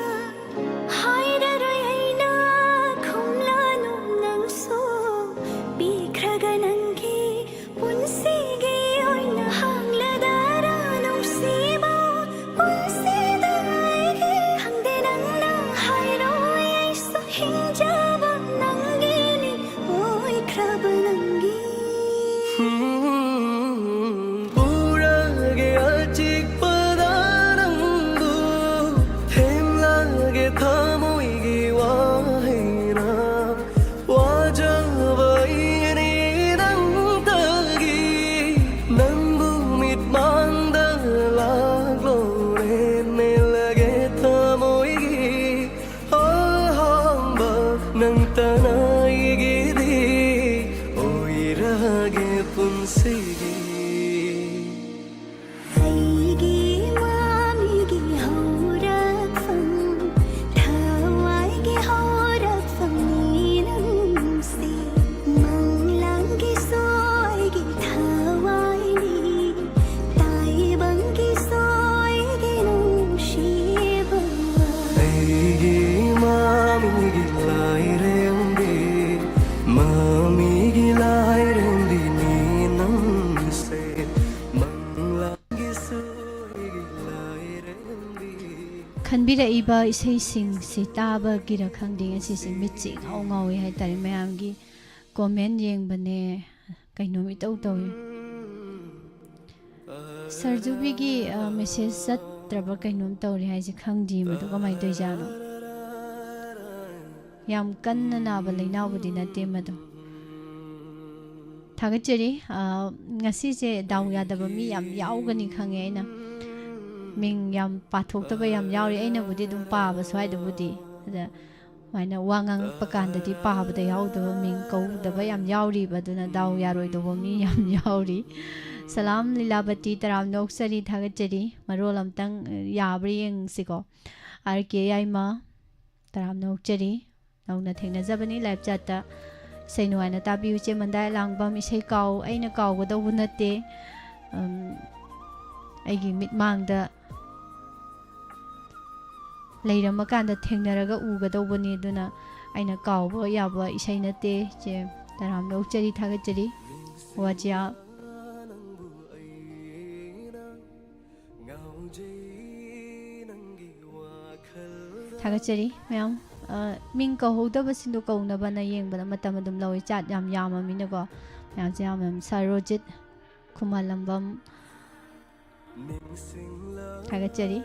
ꯈꯟꯕꯤꯔꯛꯏꯕ ꯏꯁꯩꯁꯤꯡꯁꯤ ꯇꯥꯕꯒꯤꯔ ꯈꯪꯗꯦ, ꯉꯁꯤꯁꯦ ꯃꯤꯠꯁꯦ ꯏꯉꯥꯎ ꯉꯥꯎꯏ ꯍꯥꯏꯇꯥꯔꯦ꯫ ꯃꯌꯥꯝꯒꯤ ꯀꯣꯃꯦꯟ ꯌꯦꯡꯕꯅꯦ, ꯀꯩꯅꯣꯝ ꯏꯇꯧ ꯇꯧꯏ꯫ ꯁꯔꯖꯨꯕꯤꯒꯤ, ꯑ, ꯃꯦꯁꯦꯖ ꯆꯠꯇ꯭ꯔꯕ ꯀꯩꯅꯣꯝ ꯇꯧꯔꯤ ꯍꯥꯏꯁꯦ ꯈꯪꯗꯦ, ꯃꯗꯨ ꯀꯃꯥꯏꯅ ꯇꯧꯔꯤꯖꯥꯠꯅꯣ? ꯌꯥꯝ ꯀꯟꯅ ꯅꯥꯕ ꯂꯩꯅꯥꯕꯨꯗꯤ ꯅꯠꯇꯦ ꯃꯗꯨ꯫ ꯊꯥꯒꯠꯆꯔꯤ꯫ ꯑ, ꯉꯁꯤꯁꯦ ꯗꯥꯎ ꯌꯥꯗꯕ ꯃꯤ ꯌꯥꯝ ꯌꯥꯎꯒꯅꯤ ꯈꯪꯉꯦ ꯑꯩꯅ꯫ ꯃꯤꯡ ꯌꯥꯝ ꯄꯥꯊꯣꯛꯇꯕ ꯌꯥꯝ ꯌꯥꯎꯔꯤ꯫ ꯑꯩꯅꯕꯨꯗꯤ ꯑꯗꯨꯝ ꯄꯥꯕ ꯁ꯭ꯋꯥꯏꯗꯕꯨꯗꯤ꯫ ꯑꯗ ꯁꯨꯃꯥꯏꯅ ꯋꯥ ꯉꯥꯡꯉꯛꯄ ꯀꯥꯟꯗꯗꯤ ꯄꯥꯕꯗ ꯌꯥꯎꯗꯕ ꯃꯤꯡ ꯀꯧꯗꯕ ꯌꯥꯝ ꯌꯥꯎꯔꯤꯕ, ꯑꯗꯨꯅ ꯗꯥꯎ ꯌꯥꯔꯣꯏꯗꯧꯕ ꯃꯤ ꯌꯥꯝ ꯌꯥꯎꯔꯤ꯫ ꯁꯂꯥꯝ ꯂꯤꯂꯥꯕꯇꯤ, ꯇꯔꯥꯝꯅ ꯑꯣꯛꯆꯔꯤ, ꯊꯥꯒꯠꯆꯔꯤ꯫ ꯃꯔꯣꯜ ꯑꯝꯇꯪ ꯌꯥꯕ꯭ꯔꯥ ꯌꯦꯡꯁꯤꯀꯣ꯫ ꯑꯥꯔ ꯀꯦ ꯌꯥꯏꯃ, ꯇꯔꯥꯝꯅ ꯑꯣꯛꯆꯔꯤ꯫ ꯅꯧꯅ ꯊꯦꯡꯅꯖꯕꯅꯤ ꯂꯥꯏꯚ ꯆꯥꯠꯇ꯫ ꯏꯁꯩ ꯅꯨꯡꯉꯥꯏꯅ ꯇꯥꯕꯤꯌꯨ, ꯏꯆꯦ ꯃꯟꯗꯥꯏ ꯑꯂꯥꯡꯕꯝ꯫ ꯏꯁꯩ ꯀꯥꯎ, ꯑꯩꯅ ꯀꯥꯎꯒꯗꯧꯕ ꯅꯠꯇꯦ꯫ ꯑꯝ, ꯑꯩꯒꯤ ꯃꯤꯠꯃꯥꯡꯗ ꯂꯩꯔꯝꯃꯀꯥꯟꯗ ꯊꯦꯡꯅꯔꯒ ꯎꯒꯗꯧꯕꯅꯤ, ꯑꯗꯨꯅ ꯑꯩꯅ ꯀꯥꯎꯕ ꯌꯥꯕ ꯏꯁꯩ ꯅꯠꯇꯦ꯫ ꯏꯆꯦ ꯇꯔꯥꯝꯅ ꯑꯣꯛꯆꯔꯤ, ꯊꯥꯒꯠꯆꯔꯤ꯫ ꯋꯥꯖꯤꯌꯥ꯫ ꯊꯥꯒꯠꯆꯔꯤ ꯃꯌꯥꯝ꯫ ꯑ, ꯃꯤꯡ ꯀꯧꯍꯧꯗꯕꯁꯤꯡꯗꯣ ꯀꯧꯅꯕꯅ ꯌꯦꯡꯕꯗ ꯃꯇꯝ ꯑꯗꯨꯝ ꯂꯧꯏ, ꯆꯥꯠ ꯌꯥꯝ ꯌꯥꯝꯃꯃꯤꯅꯀꯣ꯫ ꯃꯌꯥꯝꯁꯦ ꯌꯥꯝ ꯌꯥꯝ꯫ ꯁꯥꯔꯣꯖꯤꯠ ꯈꯨꯃꯥꯂꯝꯕꯝ, ꯊꯥꯒꯠꯆꯔꯤ꯫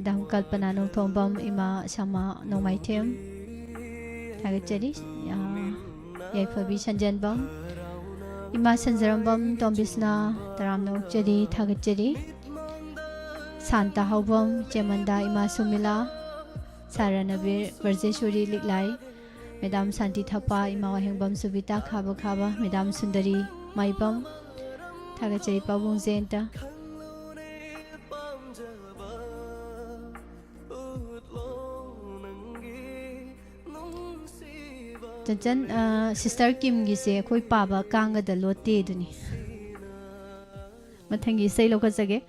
ꯗꯥꯝ ꯀꯜꯄꯅꯥ ꯅꯣꯡꯊꯣꯝꯕꯝ, ꯏꯃꯥ ꯁꯃꯥ ꯅꯣꯡꯃꯥꯏꯊꯦꯝ, ꯊꯥꯒꯠꯆꯔꯤ꯫ ꯑ, ꯌꯥꯏꯐꯕꯤ ꯁꯟꯖꯦꯟꯕꯝ, ꯏꯃꯥ ꯁꯟꯖꯔꯝꯕꯝ ꯇꯣꯝꯕꯤꯁꯅꯥ, ꯇꯔꯥꯝꯅ ꯑꯣꯛꯆꯔꯤ, ꯊꯥꯒꯠꯆꯔꯤ꯫ ꯁꯥꯟꯇ ꯍꯥꯎꯕꯝ, ꯆꯦꯃꯟꯗꯥ, ꯏꯃꯥ ꯁꯨꯃꯤꯂꯥ, ꯁꯥꯔ ꯅꯕꯤꯔ, ꯕ꯭ꯔꯖꯦꯁꯣꯔꯤ ꯂꯤꯛꯂꯥꯏ, ꯃꯦꯗꯥꯝ ꯁꯥꯟꯇꯤ ꯊꯄꯥ, ꯏꯃꯥ ꯋꯥꯍꯦꯡꯕꯝ ꯁꯨꯕꯤꯇꯥ ꯈꯥꯕ ꯈꯥꯕ, ꯃꯦꯗꯥꯝ ꯁꯨꯟꯗꯔꯤ ꯃꯥꯏꯕꯝ, ꯊꯥꯒꯠꯆꯔꯤ ꯄꯥꯕꯨꯡ ꯖꯌꯟꯇ꯫ ꯆꯟꯆꯟ, ꯑ, ꯁꯤꯁꯇꯔ ꯀꯤꯝꯒꯤꯁꯦ ꯑꯩꯈꯣꯏ ꯄꯥꯕ ꯀꯥꯡꯒꯗ ꯂꯣꯠꯇꯦ ꯑꯗꯨꯅꯤ꯫ ꯃꯊꯪꯒꯤ ꯏꯁꯩ ꯂꯧꯈꯠꯆꯒꯦ꯫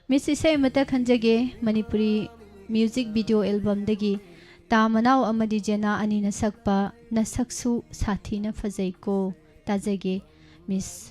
ꯃꯤꯁ, ꯏꯁꯩ ꯑꯃꯇ ꯈꯟꯖꯒꯦ꯫ ꯃꯅꯤꯄꯨꯔꯤ ꯃ꯭ꯌꯨꯖꯤꯛ ꯚꯤꯗꯤꯑꯣ ꯑꯦꯜꯕꯝꯗꯒꯤ ꯇꯥ ꯃꯅꯥꯎ ꯑꯃꯗꯤ ꯖꯦꯅꯥ ꯑꯅꯤꯅ ꯁꯛꯄ ꯅꯁꯛꯁꯨ ꯁꯥꯊꯤꯅ ꯐꯖꯩꯀꯣ ꯇꯥꯖꯒꯦ꯫ ꯃꯤꯁ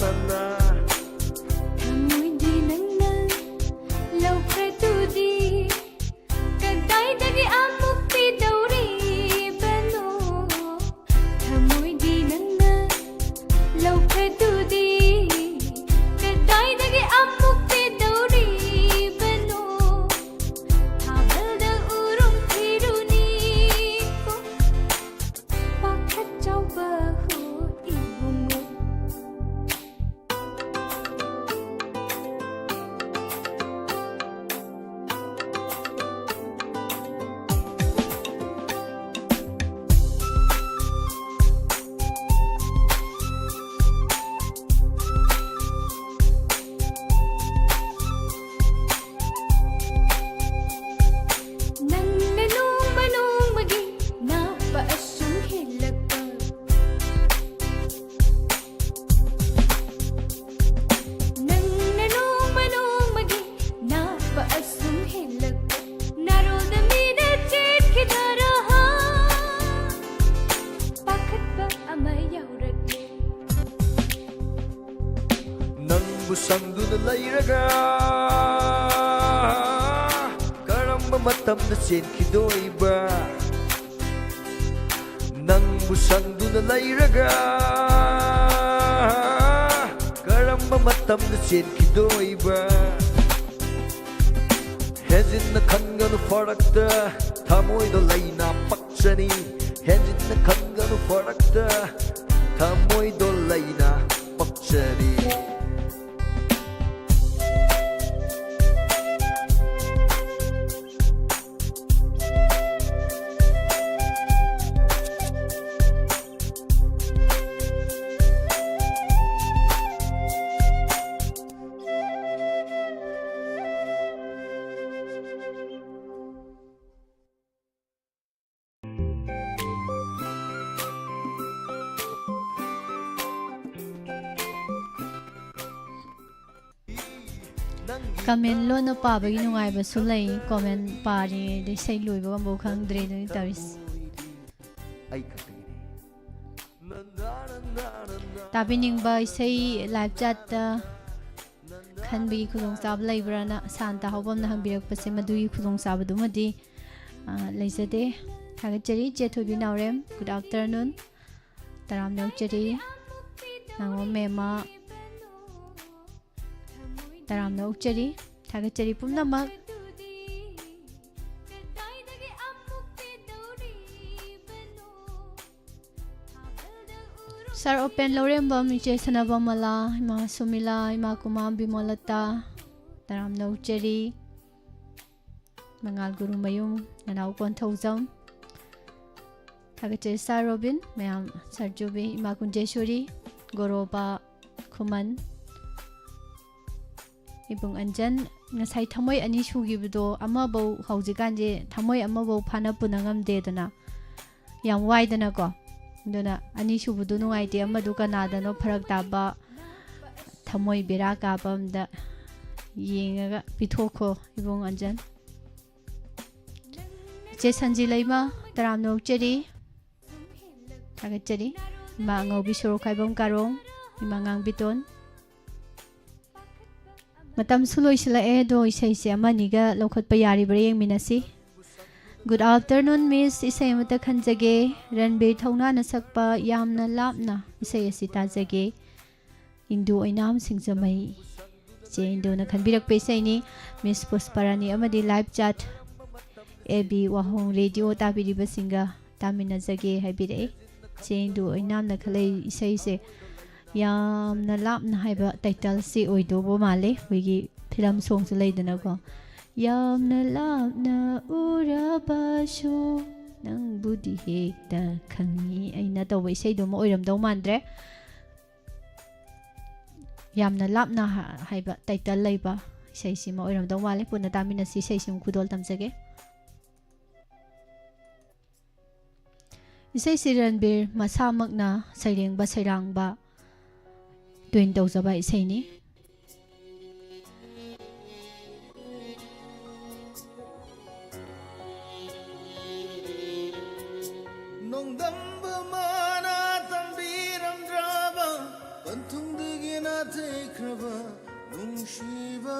ꯅꯅꯅ꯫ ꯊꯃꯣꯏꯗꯤ ꯅꯪꯅ ꯂꯧꯈ꯭ꯔꯗꯨꯗꯤ ꯀꯗꯥꯏꯗꯒꯤ ꯑꯃꯨꯛ ꯄꯤꯗꯧꯔꯤꯕꯅꯣ? ꯊꯃꯣꯏꯗꯤ ꯅꯪꯅ ꯂꯧꯈ꯭ꯔꯗꯨꯗꯤ ꯀꯗꯥꯏꯗꯒꯤ ꯑꯃꯨꯛ ꯄꯤꯗꯧꯔꯤꯕꯅꯣ? ꯊꯥꯕꯜꯗ ꯎꯔꯨꯝ ꯊꯤꯔꯨꯅꯤꯀꯣ, ꯄꯥꯈꯠ ꯆꯥꯎꯕ ꯍꯨ ꯏꯕꯨꯡꯉꯣ꯫ ꯅꯪꯅ ꯅꯣꯡꯃ ꯅꯣꯡꯃꯒꯤ ꯅꯥꯞꯄ ꯑꯁꯨꯝ ꯍꯦꯜꯂꯛꯄ꯫ ꯅꯪꯅ ꯅꯣꯡꯃ ꯅꯣꯡꯃꯒꯤ ꯅꯥꯞꯄ ꯑꯁꯨꯝ ꯍꯦꯜꯂꯛꯄ꯫ ꯅꯥꯔꯣꯜꯗ ꯃꯤꯅ ꯆꯦꯟꯈꯤꯗꯣꯔꯣ? ꯄꯥꯈꯠꯄ ꯑꯃ ꯌꯥꯎꯔꯛꯂꯦ꯫ ꯅꯪꯕꯨ ꯁꯪꯗꯨꯅ ꯂꯩꯔꯒ ꯀꯔꯝꯕ ꯃꯇꯝꯗ ꯆꯦꯟꯈꯤꯗꯣꯏꯕ? ꯅꯪꯕꯨ ꯁꯪꯗꯨꯅ ꯂꯩꯔꯒ ꯀꯔꯝꯕ ꯃꯇꯝꯗ ꯆꯦꯟꯈꯤꯗꯣꯏꯕ? ꯍꯦꯟꯖꯤꯟꯅ ꯈꯟꯒꯅꯨ ꯐꯔꯛꯇ, ꯊꯃꯣꯏꯗꯣ ꯂꯩꯅ ꯄꯛꯆꯅꯤ꯫ ꯍꯦꯟꯖꯤꯟꯅ ꯈꯟꯒꯅꯨ ꯐꯔꯛꯇ, ꯊꯃꯣꯏꯗꯣ ꯂꯩꯅ ꯄꯛꯆꯅꯤ꯫ ꯀꯃꯦꯟ ꯂꯣꯟꯅ ꯄꯥꯕꯒꯤ ꯅꯨꯡꯉꯥꯏꯕꯁꯨ ꯂꯩ꯫ ꯀꯃꯦꯟ ꯄꯥꯔꯤꯉꯩꯗ ꯏꯁꯩ ꯂꯣꯏꯕꯒ ꯑꯃꯐꯥꯎ ꯈꯪꯗ꯭ꯔꯦ꯫ ꯑꯗꯨꯅꯤ ꯇꯧꯔꯤꯁꯦ꯫ ꯑꯩ ꯈꯛꯇꯒꯤꯅꯦ꯫ ꯇꯥꯕꯤꯅꯤꯡꯕ ꯏꯁꯩ ꯂꯥꯏꯞ ꯆꯥꯠꯇ ꯈꯟꯕꯒꯤ ꯈꯨꯗꯣꯡꯆꯥꯕ ꯂꯩꯕ꯭ꯔꯥꯅ ꯁꯥꯟꯇ ꯍꯥꯎꯕꯝꯅ ꯍꯪꯕꯤꯔꯛꯄꯁꯦ, ꯃꯗꯨꯒꯤ ꯈꯨꯗꯣꯡꯆꯥꯕꯗꯨꯃꯗꯤ, ꯑ, ꯂꯩꯖꯗꯦ꯫ ꯊꯥꯒꯠꯆꯔꯤ꯫ ꯆꯦꯊꯣꯏꯕꯤ ꯅꯥꯎꯔꯦꯝ, good afternoon꯫ ꯇꯔꯥꯝꯅ ꯑꯣꯛꯆꯔꯤ꯫ ꯉꯥꯉꯣꯝ ꯃꯦꯝꯃ, ꯇꯔꯥꯝꯅ ꯑꯣꯛꯆꯔꯤ꯫ ꯊꯥꯒꯠꯆꯔꯤ ꯄꯨꯝꯅꯃꯛ꯫ ꯁꯥꯔ ꯑꯣꯄꯦꯟ ꯂꯧꯔꯦꯝꯕꯝ, ꯏꯆꯦ ꯁꯅꯥꯕꯝꯃꯂꯥ, ꯏꯃꯥ ꯁꯨꯃꯤꯂꯥ, ꯏꯃꯥ ꯀꯨꯃꯥꯝ ꯕꯤꯃꯣꯂꯇꯥ, ꯇꯔꯥꯝꯅ ꯑꯣꯛꯆꯔꯤ꯫ ꯃꯉꯥꯜ ꯒꯨꯔꯨꯃꯌꯨꯝ, ꯅꯅꯥꯎ ꯀꯣꯟꯊꯧꯖꯝ꯫ ꯊꯥꯒꯠꯆꯔꯤ ꯁꯥꯔ ꯔꯣꯕꯤꯟ, ꯃꯌꯥꯝ ꯁꯥꯔ ꯖꯨꯕꯤ, ꯏꯃꯥ ꯀꯨꯟꯖꯦꯁꯣꯔꯤ, ꯒꯣꯔꯣꯕ ꯈꯨꯃꯟ, ꯏꯕꯨꯡ ꯑꯟꯖꯟ꯫ ꯉꯁꯥꯏ ꯊꯃꯣꯏ ꯑꯅꯤ ꯁꯨꯈꯤꯕꯗꯣ ꯑꯃꯐꯧ, ꯍꯧꯖꯤꯛꯀꯥꯟꯁꯦ ꯊꯃꯣꯏ ꯑꯃꯐꯧ ꯐꯥꯅ ꯄꯨꯅ ꯉꯝꯗꯦꯗꯅ, ꯌꯥꯝ ꯋꯥꯏꯗꯅꯀꯣ꯫ ꯑꯗꯨꯅ ꯑꯅꯤꯁꯨꯕꯗꯨ ꯅꯨꯡꯉꯥꯏꯇꯦ, ꯑꯃꯗꯨ ꯀꯅꯥꯗꯅꯣ ꯐꯔꯛ ꯇꯥꯕ, ꯊꯃꯣꯏ ꯕꯦꯔꯥ ꯀꯥꯕ ꯑꯝꯗ ꯌꯦꯡꯉꯒ ꯄꯤꯊꯣꯛꯈꯣ ꯏꯕꯨꯡ ꯑꯟꯖꯟ꯫ ꯏꯆꯦ ꯁꯟꯖꯤ ꯂꯩꯃ, ꯇꯔꯥꯝꯅ ꯑꯣꯛꯆꯔꯤ꯫ ꯊꯥꯒꯠꯆꯔꯤ꯫ ꯏꯃꯥ ꯑꯉꯧꯕꯤ ꯁꯣꯔꯣꯛꯈꯥꯏꯕꯝ ꯀꯥꯔꯣꯡ, ꯏꯃꯥ ꯉꯥꯡꯕꯤꯇꯣꯟ꯫ ꯃꯇꯝꯁꯨ ꯂꯣꯏꯁꯤꯜꯂꯛꯑꯦ, ꯑꯗꯣ ꯏꯁꯩꯁꯦ ꯑꯃꯅꯤꯒ ꯂꯧꯈꯠꯄ ꯌꯥꯔꯤꯕ꯭ꯔꯥ ꯌꯦꯡꯃꯤꯟꯅꯁꯤ꯫ Good afternoon, Miss꯫ ꯏꯁꯩ ꯑꯃꯇ ꯈꯟꯖꯒꯦ꯫ ꯔꯟꯕꯤꯔ ꯊꯧꯅꯥꯅ ꯁꯛꯄ ꯌꯥꯝꯅ ꯂꯥꯞꯅ ꯏꯁꯩ ꯑꯁꯤ ꯇꯥꯖꯒꯦ꯫ ꯏꯟꯗꯨ ꯑꯣꯏꯅꯥꯝ ꯁꯤꯡꯖꯃꯩ꯫ ꯏꯆꯦ ꯏꯟꯗꯨꯅ ꯈꯟꯕꯤꯔꯛꯄ ꯏꯁꯩꯅꯤ꯫ ꯃꯤꯁ ꯄꯨꯁꯄꯔꯥꯅꯤ ꯑꯃꯗꯤ ꯂꯥꯏꯞ ꯆꯥꯠ ꯑꯦ ꯕꯤ ꯋꯥꯍꯣꯡ ꯔꯦꯗꯤꯑꯣ ꯇꯥꯕꯤꯔꯤꯕꯁꯤꯡꯒ ꯇꯥꯃꯤꯟꯅꯖꯒꯦ ꯍꯥꯏꯕꯤꯔꯛꯏ꯫ ꯏꯆꯦ ꯏꯟꯗꯨ ꯑꯣꯏꯅꯥꯝꯅ ꯈꯜꯂꯛꯏ ꯏꯁꯩꯁꯦ ꯌꯥꯝꯅ ꯂꯥꯞꯅ ꯍꯥꯏꯕ ꯇꯥꯏꯇꯜꯁꯤ ꯑꯣꯏꯗꯧꯕ ꯃꯥꯜꯂꯦ꯫ ꯑꯩꯈꯣꯏꯒꯤ ꯐꯤꯂꯝ ꯁꯣꯡꯁꯨ ꯂꯩꯗꯅꯀꯣ, "ꯌꯥꯝꯅ ꯂꯥꯞꯅ ꯎꯔꯕꯁꯨ ꯅꯪꯕꯨꯗꯤ ꯍꯦꯛꯇ ꯈꯪꯉꯤ ꯑꯩꯅ" ꯇꯧꯕ ꯏꯁꯩꯗꯨꯃ ꯑꯣꯏꯔꯝꯗꯧ ꯃꯥꯟꯗ꯭ꯔꯦ꯫ "ꯌꯥꯝꯅ ꯂꯥꯞꯅ" ꯍꯥ-, ꯍꯥꯏꯕ ꯇꯥꯏꯇꯜ ꯂꯩꯕ ꯏꯁꯩꯁꯤꯃ ꯑꯣꯏꯔꯝꯗꯧ ꯃꯥꯜꯂꯦ꯫ ꯄꯨꯟꯅ ꯇꯥꯃꯤꯟꯅꯁꯤ, ꯏꯁꯩꯁꯤꯃ ꯈꯨꯗꯣꯜ ꯇꯝꯖꯒꯦ꯫ ꯏꯁꯩꯁꯤ ꯔꯟꯕꯤꯔ ꯃꯁꯥꯃꯛꯅ ꯁꯩꯔꯦꯡꯕ ꯁꯩꯔꯥꯡꯕ ꯇ꯭ꯋꯤꯟ ꯇꯧꯖꯕ ꯏꯁꯩꯅꯤ꯫ ꯒꯤ ꯅꯥꯊꯩꯈ꯭ꯔꯕ ꯅꯨꯡꯁꯤꯕ,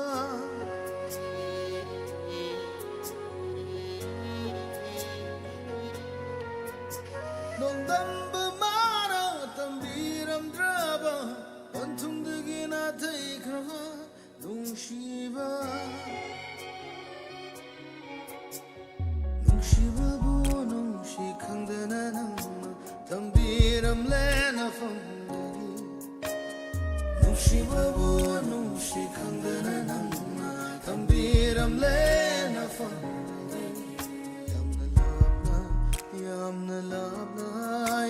ꯅꯣꯡꯗꯝꯕ ꯃꯥꯅ ꯇꯝꯕꯤꯔꯝꯗ꯭ꯔꯕ ꯄꯟꯊꯨꯡꯗꯒꯤ ꯅꯥꯊꯩꯈ꯭ꯔꯕ ꯅꯨꯡꯁꯤꯕ꯫ ꯅꯨꯡꯁꯤꯕꯕꯨ ꯅꯨꯡꯁꯤ ꯈꯪꯗꯅ ꯅꯪꯅ ꯊꯝꯕꯤꯔꯝꯂꯦ ꯅꯐꯝꯗꯒꯤ꯫ ꯅꯨꯡꯁꯤꯕꯕꯨ ꯅꯨꯡꯁꯤ ꯈꯪꯗꯅ ꯅꯪꯅ ꯊꯝꯕꯤꯔꯝꯂꯦ ꯅꯐꯝꯗꯒꯤ꯫ ꯌꯥꯝꯅ ꯂꯥꯞꯅ,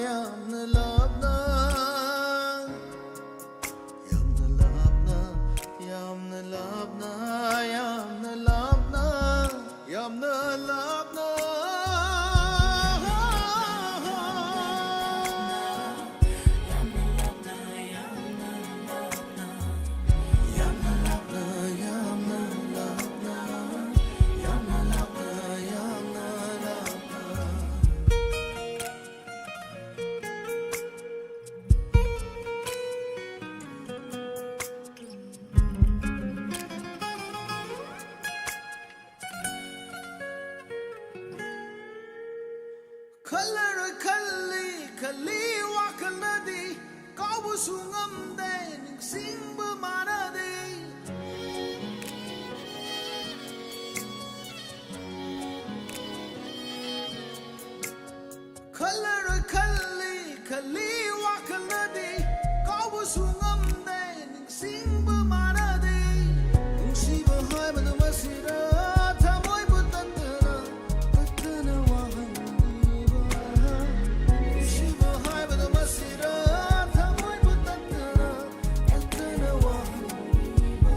ꯌꯥꯝꯅ ꯂꯥꯞꯅ, ꯌꯥꯝꯅ ꯂꯥꯞꯅ, ꯌꯥꯝꯅ ꯂꯥꯞꯅ, ꯌꯥꯝꯅ ꯂꯥꯞꯅ, ꯌꯥꯝꯅ ꯂꯥꯞꯅ, ꯌꯥꯝꯅ ꯂꯥꯞꯅ꯫ ꯈꯜꯂꯔꯣꯏ ꯈꯜꯂꯤ, ꯈꯜꯂꯤ ꯋꯥꯈꯜꯅꯗꯤ, ꯀꯥꯎꯕꯁꯨ ꯉꯝꯗꯦ, ꯅꯤꯡꯁꯤꯡꯕ ꯃꯥꯟꯅꯗꯦ꯫ ꯈꯜꯂꯔꯣꯏ ꯈꯜꯂꯤ, ꯈꯜꯂꯤ ꯋꯥꯈꯜꯅꯗꯤ, ꯀꯥꯎꯕꯁꯨ ꯉꯝꯗꯦ, ꯅꯤꯡꯁꯤꯡꯕ ꯃꯥꯟꯅꯗꯦ꯫ ꯅꯨꯡꯁꯤꯕ ꯍꯥꯏꯕꯗꯨ ꯃꯁꯤꯔ, ꯊꯃꯣꯏꯕꯨ ꯇꯠꯇꯅ, ꯇꯠꯇꯅ ꯋꯥꯍꯟꯕꯤꯕ꯫ ꯅꯨꯡꯁꯤꯕ ꯍꯥꯏꯕꯗꯨ ꯃꯁꯤꯔ, ꯊꯃꯣꯏꯕꯨ ꯇꯠꯇꯅ, ꯇꯠꯇꯅ ꯋꯥꯍꯟꯕꯤꯕ꯫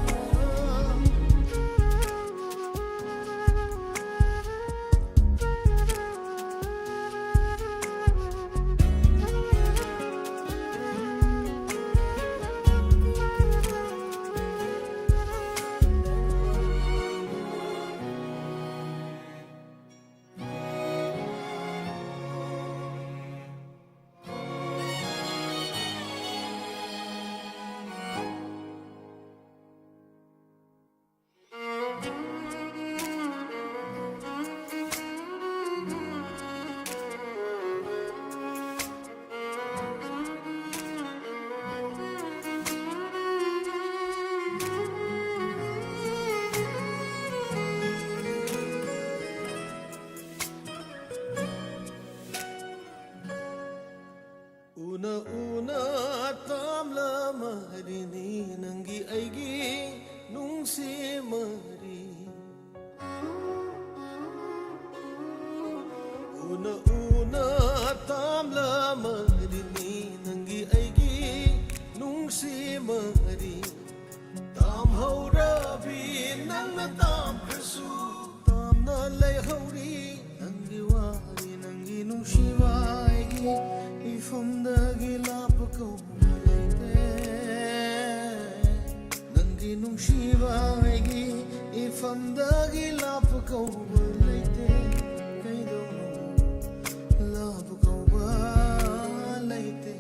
ꯅꯪꯒꯤ ꯑꯩꯒꯤ ꯅꯨꯡꯁꯤ ꯃꯔꯤ ꯎꯅ ꯎꯅ ꯇꯥꯝꯂꯃꯔꯤꯅꯤ ꯅꯪꯒꯤ ꯑꯩꯒꯤ ꯅꯨꯡꯁꯤ ꯃꯔꯤ ꯇꯥꯝꯍꯧꯔꯕꯤ ꯅꯪꯅ ꯇꯥꯝꯈ꯭ꯔꯁꯨ ꯇꯥꯝꯅ ꯂꯩꯍꯧꯔꯤ ꯅꯪꯒꯤ ꯋꯥꯔꯤ ꯅꯪꯒꯤ ꯅꯨꯡꯁꯤꯕ ꯑꯩꯒꯤ ꯏꯐꯝꯗꯒꯤ ꯂꯥꯞꯄ ꯀꯧꯕ ꯂꯩꯇꯦ ꯅꯪꯒꯤ ꯅꯨꯡꯁꯤꯕ ꯑꯩꯒꯤ ꯏꯐꯝꯗꯒꯤ ꯂꯥꯞꯄ ꯀꯧꯕ ꯂꯩꯇꯦ ꯀꯩꯗꯧꯅꯣ ꯂꯥꯞꯄ ꯀꯧꯕ ꯂꯩꯇꯦ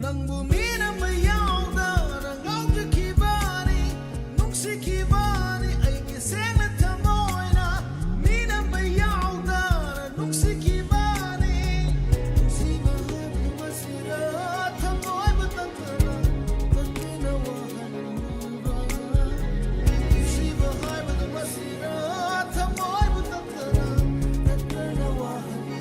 ꯅꯪꯕꯨ ꯃꯤꯅꯝꯕ ꯌꯥꯎꯗꯅ ꯉꯥꯎꯖꯈꯤꯕꯅꯤ ꯅꯨꯡꯁꯤꯈꯤꯕꯅꯤ ꯑꯩꯒꯤ ꯁꯦꯡꯅ ꯊꯃꯣꯏꯅ ꯃꯤꯅꯝꯕ ꯌꯥꯎꯗꯅ ꯅꯨꯡꯁꯤꯈꯤꯕꯅꯤ ꯅꯨꯡꯁꯤꯕ ꯍꯥꯏꯕ ꯃꯁꯤꯔ ꯊꯃꯣꯏꯕꯨ ꯇꯠꯇꯅ ꯇꯠꯇꯅ ꯋꯥꯍꯟꯕ ꯅꯨꯡꯁꯤꯕ ꯍꯥꯏꯕꯗꯨ ꯃꯁꯤꯔ ꯊꯃꯣꯏꯕꯨ ꯇꯠꯇꯅ ꯇꯠꯇꯅ ꯋꯥꯍꯟꯕ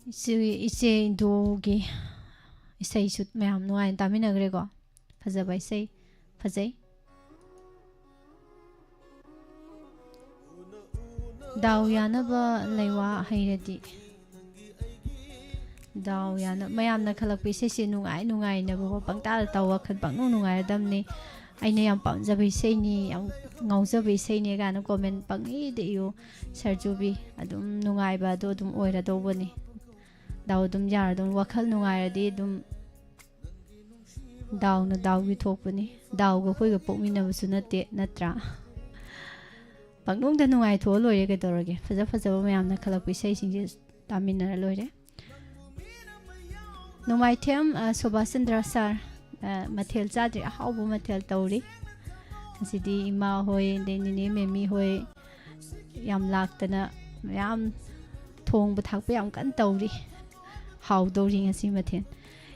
ꯏꯆꯦ, ꯏꯆꯦ ꯏꯟꯗꯣꯒꯤ ꯏꯁꯩꯁꯨ ꯃꯌꯥꯝ ꯅꯨꯡꯉꯥꯏꯅ ꯇꯥꯃꯤꯟꯅꯈ꯭ꯔꯦꯀꯣ꯫ ꯐꯖꯕ ꯏꯁꯩ, ꯐꯖꯩ꯫ ꯗꯥꯎ ꯌꯥꯅꯕ ꯂꯩꯋꯥ ꯍꯩꯔꯗꯤ꯫ ꯗꯥꯎ ꯌꯥꯅ-, ꯃꯌꯥꯝꯅ ꯈꯜꯂꯛꯄ ꯏꯁꯩꯁꯦ ꯅꯨꯡꯉꯥꯏ ꯅꯨꯡꯉꯥꯏꯅꯕꯀꯣ ꯄꯪꯇꯥꯗ ꯇꯥꯎ ꯋꯥꯈꯜ ꯄꯪꯅꯨꯡ ꯅꯨꯡꯉꯥꯏꯔꯗꯝꯅꯤ꯫ ꯑꯩꯅ ꯌꯥꯝ ꯄꯥꯝꯖꯕ ꯏꯁꯩꯅꯤ, ꯌꯥꯝ ꯉꯥꯎꯖꯕ ꯏꯁꯩꯅꯦ ꯀꯥꯏꯅ comment ꯄꯪꯏꯗ ꯏꯌꯨ꯫ ꯁꯔꯖꯨꯕꯤ ꯑꯗꯨꯝ ꯅꯨꯡꯉꯥꯏꯕ ꯑꯗꯣ ꯑꯗꯨꯝ ꯑꯣꯏꯔꯗꯧꯕꯅꯤ꯫ ꯗꯥꯎ ꯑꯗꯨꯝ ꯌꯥꯔꯗꯧꯅꯤ꯫ ꯋꯥꯈꯜ ꯅꯨꯡꯉꯥꯏꯔꯗꯤ ꯑꯗꯨꯝ ꯗꯥꯎꯅ ꯗꯥꯎꯒꯤ ꯊꯣꯛꯄꯅꯤ꯫ ꯗꯥꯎꯒ ꯑꯩꯈꯣꯏꯒ ꯄꯣꯛꯃꯤꯟꯅꯕꯁꯨ ꯅꯠꯇꯦ, ꯅꯠꯇ꯭ꯔꯥ? ꯄꯪꯅꯨꯡꯗ ꯅꯨꯡꯉꯥꯏꯊꯣꯛꯑ ꯂꯣꯏꯔꯦ ꯀꯩꯗꯧꯔꯒꯦ? ꯐꯖ ꯐꯖꯕ ꯃꯌꯥꯝꯅ ꯈꯜꯂꯛꯄ ꯏꯁꯩꯁꯤꯡꯁꯦ ꯇꯥꯃꯤꯟꯅꯔ ꯂꯣꯏꯔꯦ꯫ ꯅꯣꯡꯃꯥꯏꯊꯦꯝ, ꯑ, ꯁꯨꯕꯥꯁ ꯆꯟꯗ꯭ꯔ ꯁꯥꯔ, ꯑ, ꯃꯊꯦꯜ ꯆꯥꯗ꯭ꯔꯤ, ꯑꯍꯥꯎꯕ ꯃꯊꯦꯜ ꯇꯧꯔꯤ꯫ ꯉꯁꯤꯗꯤ ꯏꯃꯥ ꯍꯣꯏ, ꯑꯗꯩ ꯅꯤꯅꯦ ꯃꯦꯃꯤ ꯍꯣꯏ ꯌꯥꯝ ꯂꯥꯛꯇꯅ ꯃꯌꯥꯝ ꯊꯣꯡꯕ ꯊꯥꯛꯄ ꯌꯥꯝ ꯀꯟꯅ ꯇꯧꯔꯤ꯫ ꯍꯥꯎꯗꯧꯔꯤ ꯉꯁꯤ ꯃꯊꯦꯜ꯫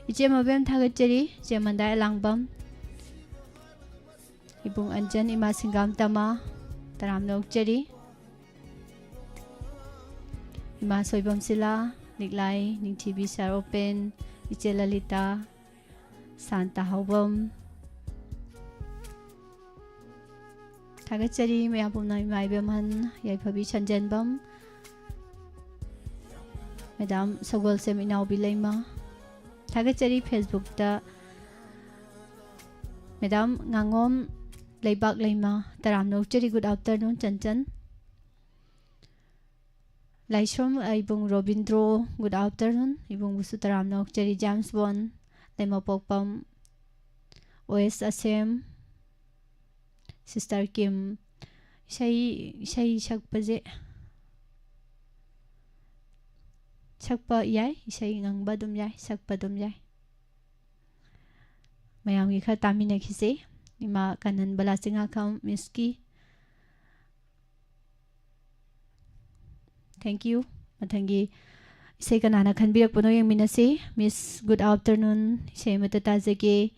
ꯏꯆꯦ ꯃꯕꯦꯝ ꯊꯥꯒꯠꯆꯔꯤ, ꯏꯆꯦ ꯃꯟꯗꯥꯏ ꯑꯂꯥꯡꯕꯝ, ꯏꯕꯨꯡ ꯑꯟꯖꯟ, ꯏꯃꯥ ꯁꯤꯡꯒꯥꯝ ꯇꯃꯥ, ꯇꯔꯥꯝꯅ ꯑꯣꯛꯆꯔꯤ꯫ ꯏꯃꯥ ꯁꯣꯏꯕꯝ ꯁꯤꯂꯥ, ꯂꯤꯛꯂꯥꯏ ꯅꯤꯡꯊꯤꯕꯤ ꯁꯥꯔ ꯑꯣꯄꯦꯟ, ꯏꯆꯦ ꯂꯂꯤꯇꯥ, ꯁꯥꯟꯇ ꯍꯥꯎꯕꯝ꯫ ꯊꯥꯒꯠꯆꯔꯤ ꯃꯌꯥꯝ ꯄꯨꯝꯅꯃꯛ, ꯏꯃꯥ ꯏꯕꯦꯝꯍꯟ, ꯌꯥꯏꯐꯕꯤ ꯁꯟꯖꯦꯟꯕꯝ, ꯃꯦꯗꯥꯝ ꯁꯒꯣꯜꯁꯦꯝ ꯏꯅꯥꯎꯕꯤ ꯂꯩꯃ꯫ ꯊꯥꯒꯠꯆꯔꯤ Facebookꯇ ꯃꯦꯗꯥꯝ ꯉꯥꯉꯣꯝ ꯂꯩꯕꯥꯛ ꯂꯩꯃ, ꯇꯔꯥꯝꯅ ꯑꯣꯛꯆꯔꯤ꯫ Good afternoon Chanchan. ꯂꯥꯏꯁ꯭ꯔꯝ ꯏꯕꯨꯡ ꯔꯣꯕꯤꯟꯗ꯭ꯔꯣ, good afternoon꯫ ꯏꯕꯨꯡꯕꯨꯁꯨ ꯇꯔꯥꯝꯅ ꯑꯣꯛꯆꯔꯤ꯫ ꯖꯦꯝꯁ ꯕꯣꯟ, ꯂꯩꯃꯄꯣꯛꯄꯝ, ꯑꯣ ꯑꯦꯁ ꯑꯁꯦꯝ, ꯁꯤꯁꯇꯔ ꯀꯤꯝ꯫ ꯏꯁꯩ, ꯏꯁꯩ ꯁꯛꯄꯁꯦ, ꯁꯛꯄ ꯌꯥꯏ, ꯏꯁꯩ ꯉꯪꯕ ꯑꯗꯨꯝ ꯌꯥꯏ, ꯁꯛꯄ ꯑꯗꯨꯝ ꯌꯥꯏ꯫ ꯃꯌꯥꯝꯒꯤ ꯈꯔ ꯇꯥꯃꯤꯟꯅꯈꯤꯁꯦ꯫ ꯏꯃꯥ ꯀꯥꯅꯟꯕꯂꯥ ꯆꯤꯡꯉꯥꯈꯝ ꯃꯤꯁꯀꯤ꯫ Thank you꯫ ꯃꯊꯪꯒꯤ ꯏꯁꯩ ꯀꯅꯥꯅ ꯈꯟꯕꯤꯔꯛꯄꯅꯣ ꯌꯦꯡꯃꯤꯟꯅꯁꯤ꯫ Miss, good afternoon꯫ ꯏꯁꯩ ꯑꯃꯠꯇ ꯇꯥꯖꯒꯦ꯫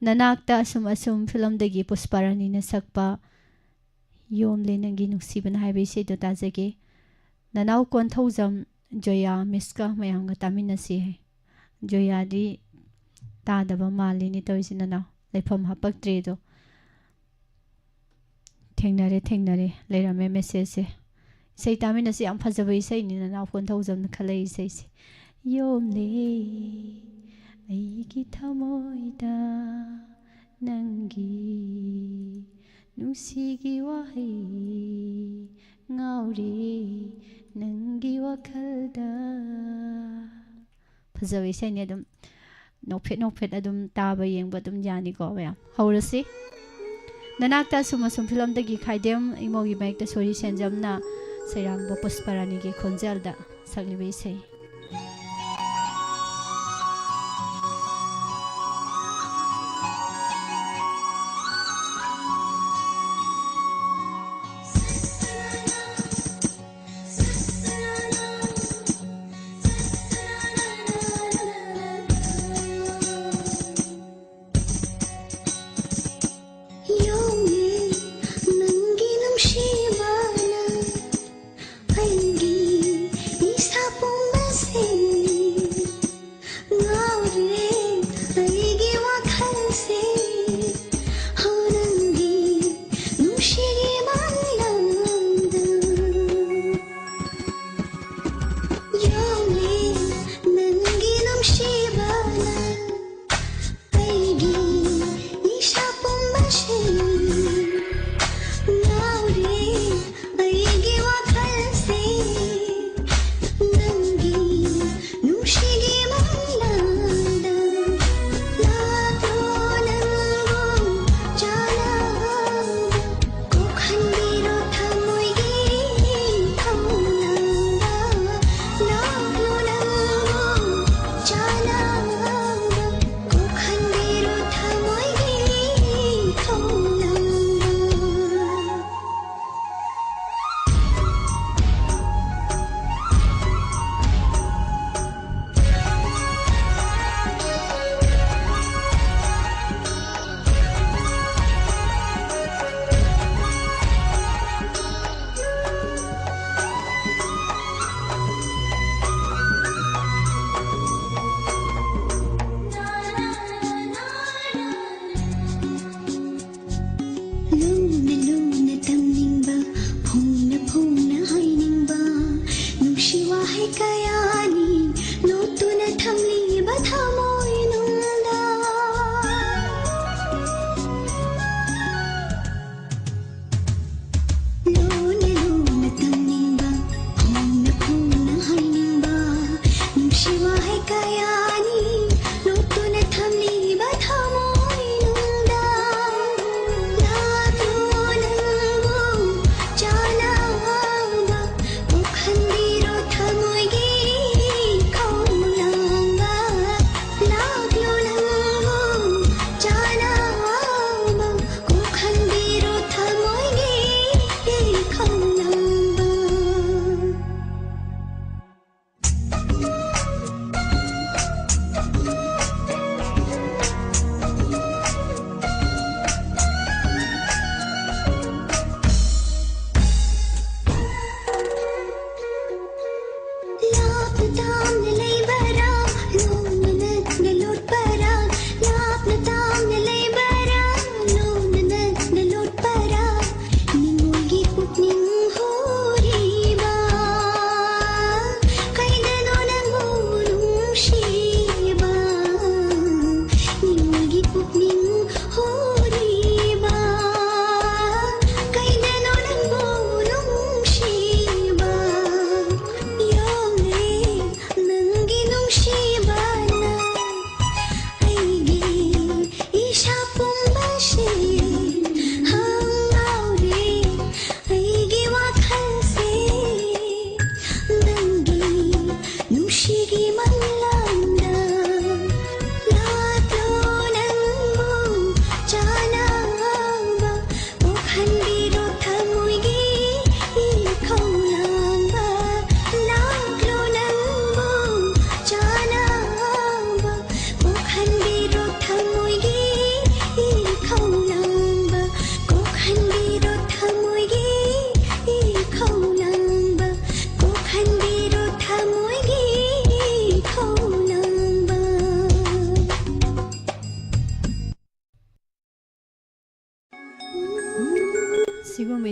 ꯅꯅꯥꯛꯇ ꯑꯁꯨꯝ ꯑꯁꯨꯝ ꯐꯤꯂꯝꯗꯒꯤ ꯄꯨꯁꯄꯥꯔꯥꯅꯤꯅ ꯁꯛꯄ ꯌꯣꯝꯂꯦ ꯅꯪꯒꯤ ꯅꯨꯡꯁꯤꯕꯅ ꯍꯥꯏꯕ ꯏꯁꯩꯗꯣ ꯇꯥꯖꯒꯦ꯫ ꯅꯅꯥꯎ ꯀꯣꯟꯊꯧꯖꯝ ꯖꯣꯌꯥ ꯃꯤꯁꯀ ꯃꯌꯥꯝꯒ ꯇꯥꯃꯤꯟꯅꯁꯤ ꯍꯥꯏ꯫ ꯖꯣꯌꯥꯗꯤ ꯇꯥꯗꯕ ꯃꯥꯜꯂꯤꯅꯦ ꯇꯧꯔꯤꯁꯤ ꯅꯅꯥꯎ꯫ ꯂꯩꯐꯝ ꯍꯥꯄꯛꯇ꯭ꯔꯦꯗꯣ꯫ ꯊꯦꯡꯅꯔꯦ, ꯊꯦꯡꯅꯔꯦ꯫ ꯂꯩꯔꯝꯃꯦ messageꯁꯦ꯫ ꯏꯁꯩ ꯇꯥꯃꯤꯟꯅꯁꯤ꯫ ꯌꯥꯝ ꯐꯖꯕ ꯏꯁꯩꯅꯤ ꯅꯅꯥꯎ ꯀꯣꯟꯊꯧꯖꯝꯅ ꯈꯜꯂꯛꯏ ꯏꯁꯩꯁꯦ꯫ ꯌꯣꯝꯂꯦ ꯑꯩꯒꯤ ꯊꯃꯣꯏꯗ ꯅꯪꯒꯤ ꯅꯨꯡꯁꯤꯒꯤ ꯋꯥꯍꯩ, ꯉꯥꯎꯔꯦ ꯅꯪꯒꯤ ꯋꯥꯈꯜꯗ꯫ ꯐꯖꯕ ꯏꯁꯩꯅꯤ꯫ ꯑꯗꯨꯝ ꯅꯣꯛꯐꯦꯠ ꯅꯣꯛꯐꯦꯠ ꯑꯗꯨꯝ ꯇꯥꯕ ꯌꯦꯡꯕ ꯑꯗꯨꯝ ꯌꯥꯅꯤꯀꯣ ꯃꯌꯥꯝ꯫ ꯍꯧꯔꯁꯤ꯫ ꯅꯅꯥꯛꯇ ꯑꯁꯨꯝ ꯑꯁꯨꯝ ꯐꯤꯂꯝꯗꯒꯤ ꯈꯥꯏꯗꯦꯝ, ꯏꯃꯣꯒꯤ ꯃꯌꯦꯛꯇ ꯁꯣꯔꯤ ꯁꯦꯟꯖꯝꯅ ꯁꯩꯔꯥꯡꯕ ꯄꯨꯁꯄꯥꯔꯥꯅꯤꯒꯤ ꯈꯣꯟꯖꯦꯜꯗ ꯁꯛꯂꯤꯕ ꯏꯁꯩ꯫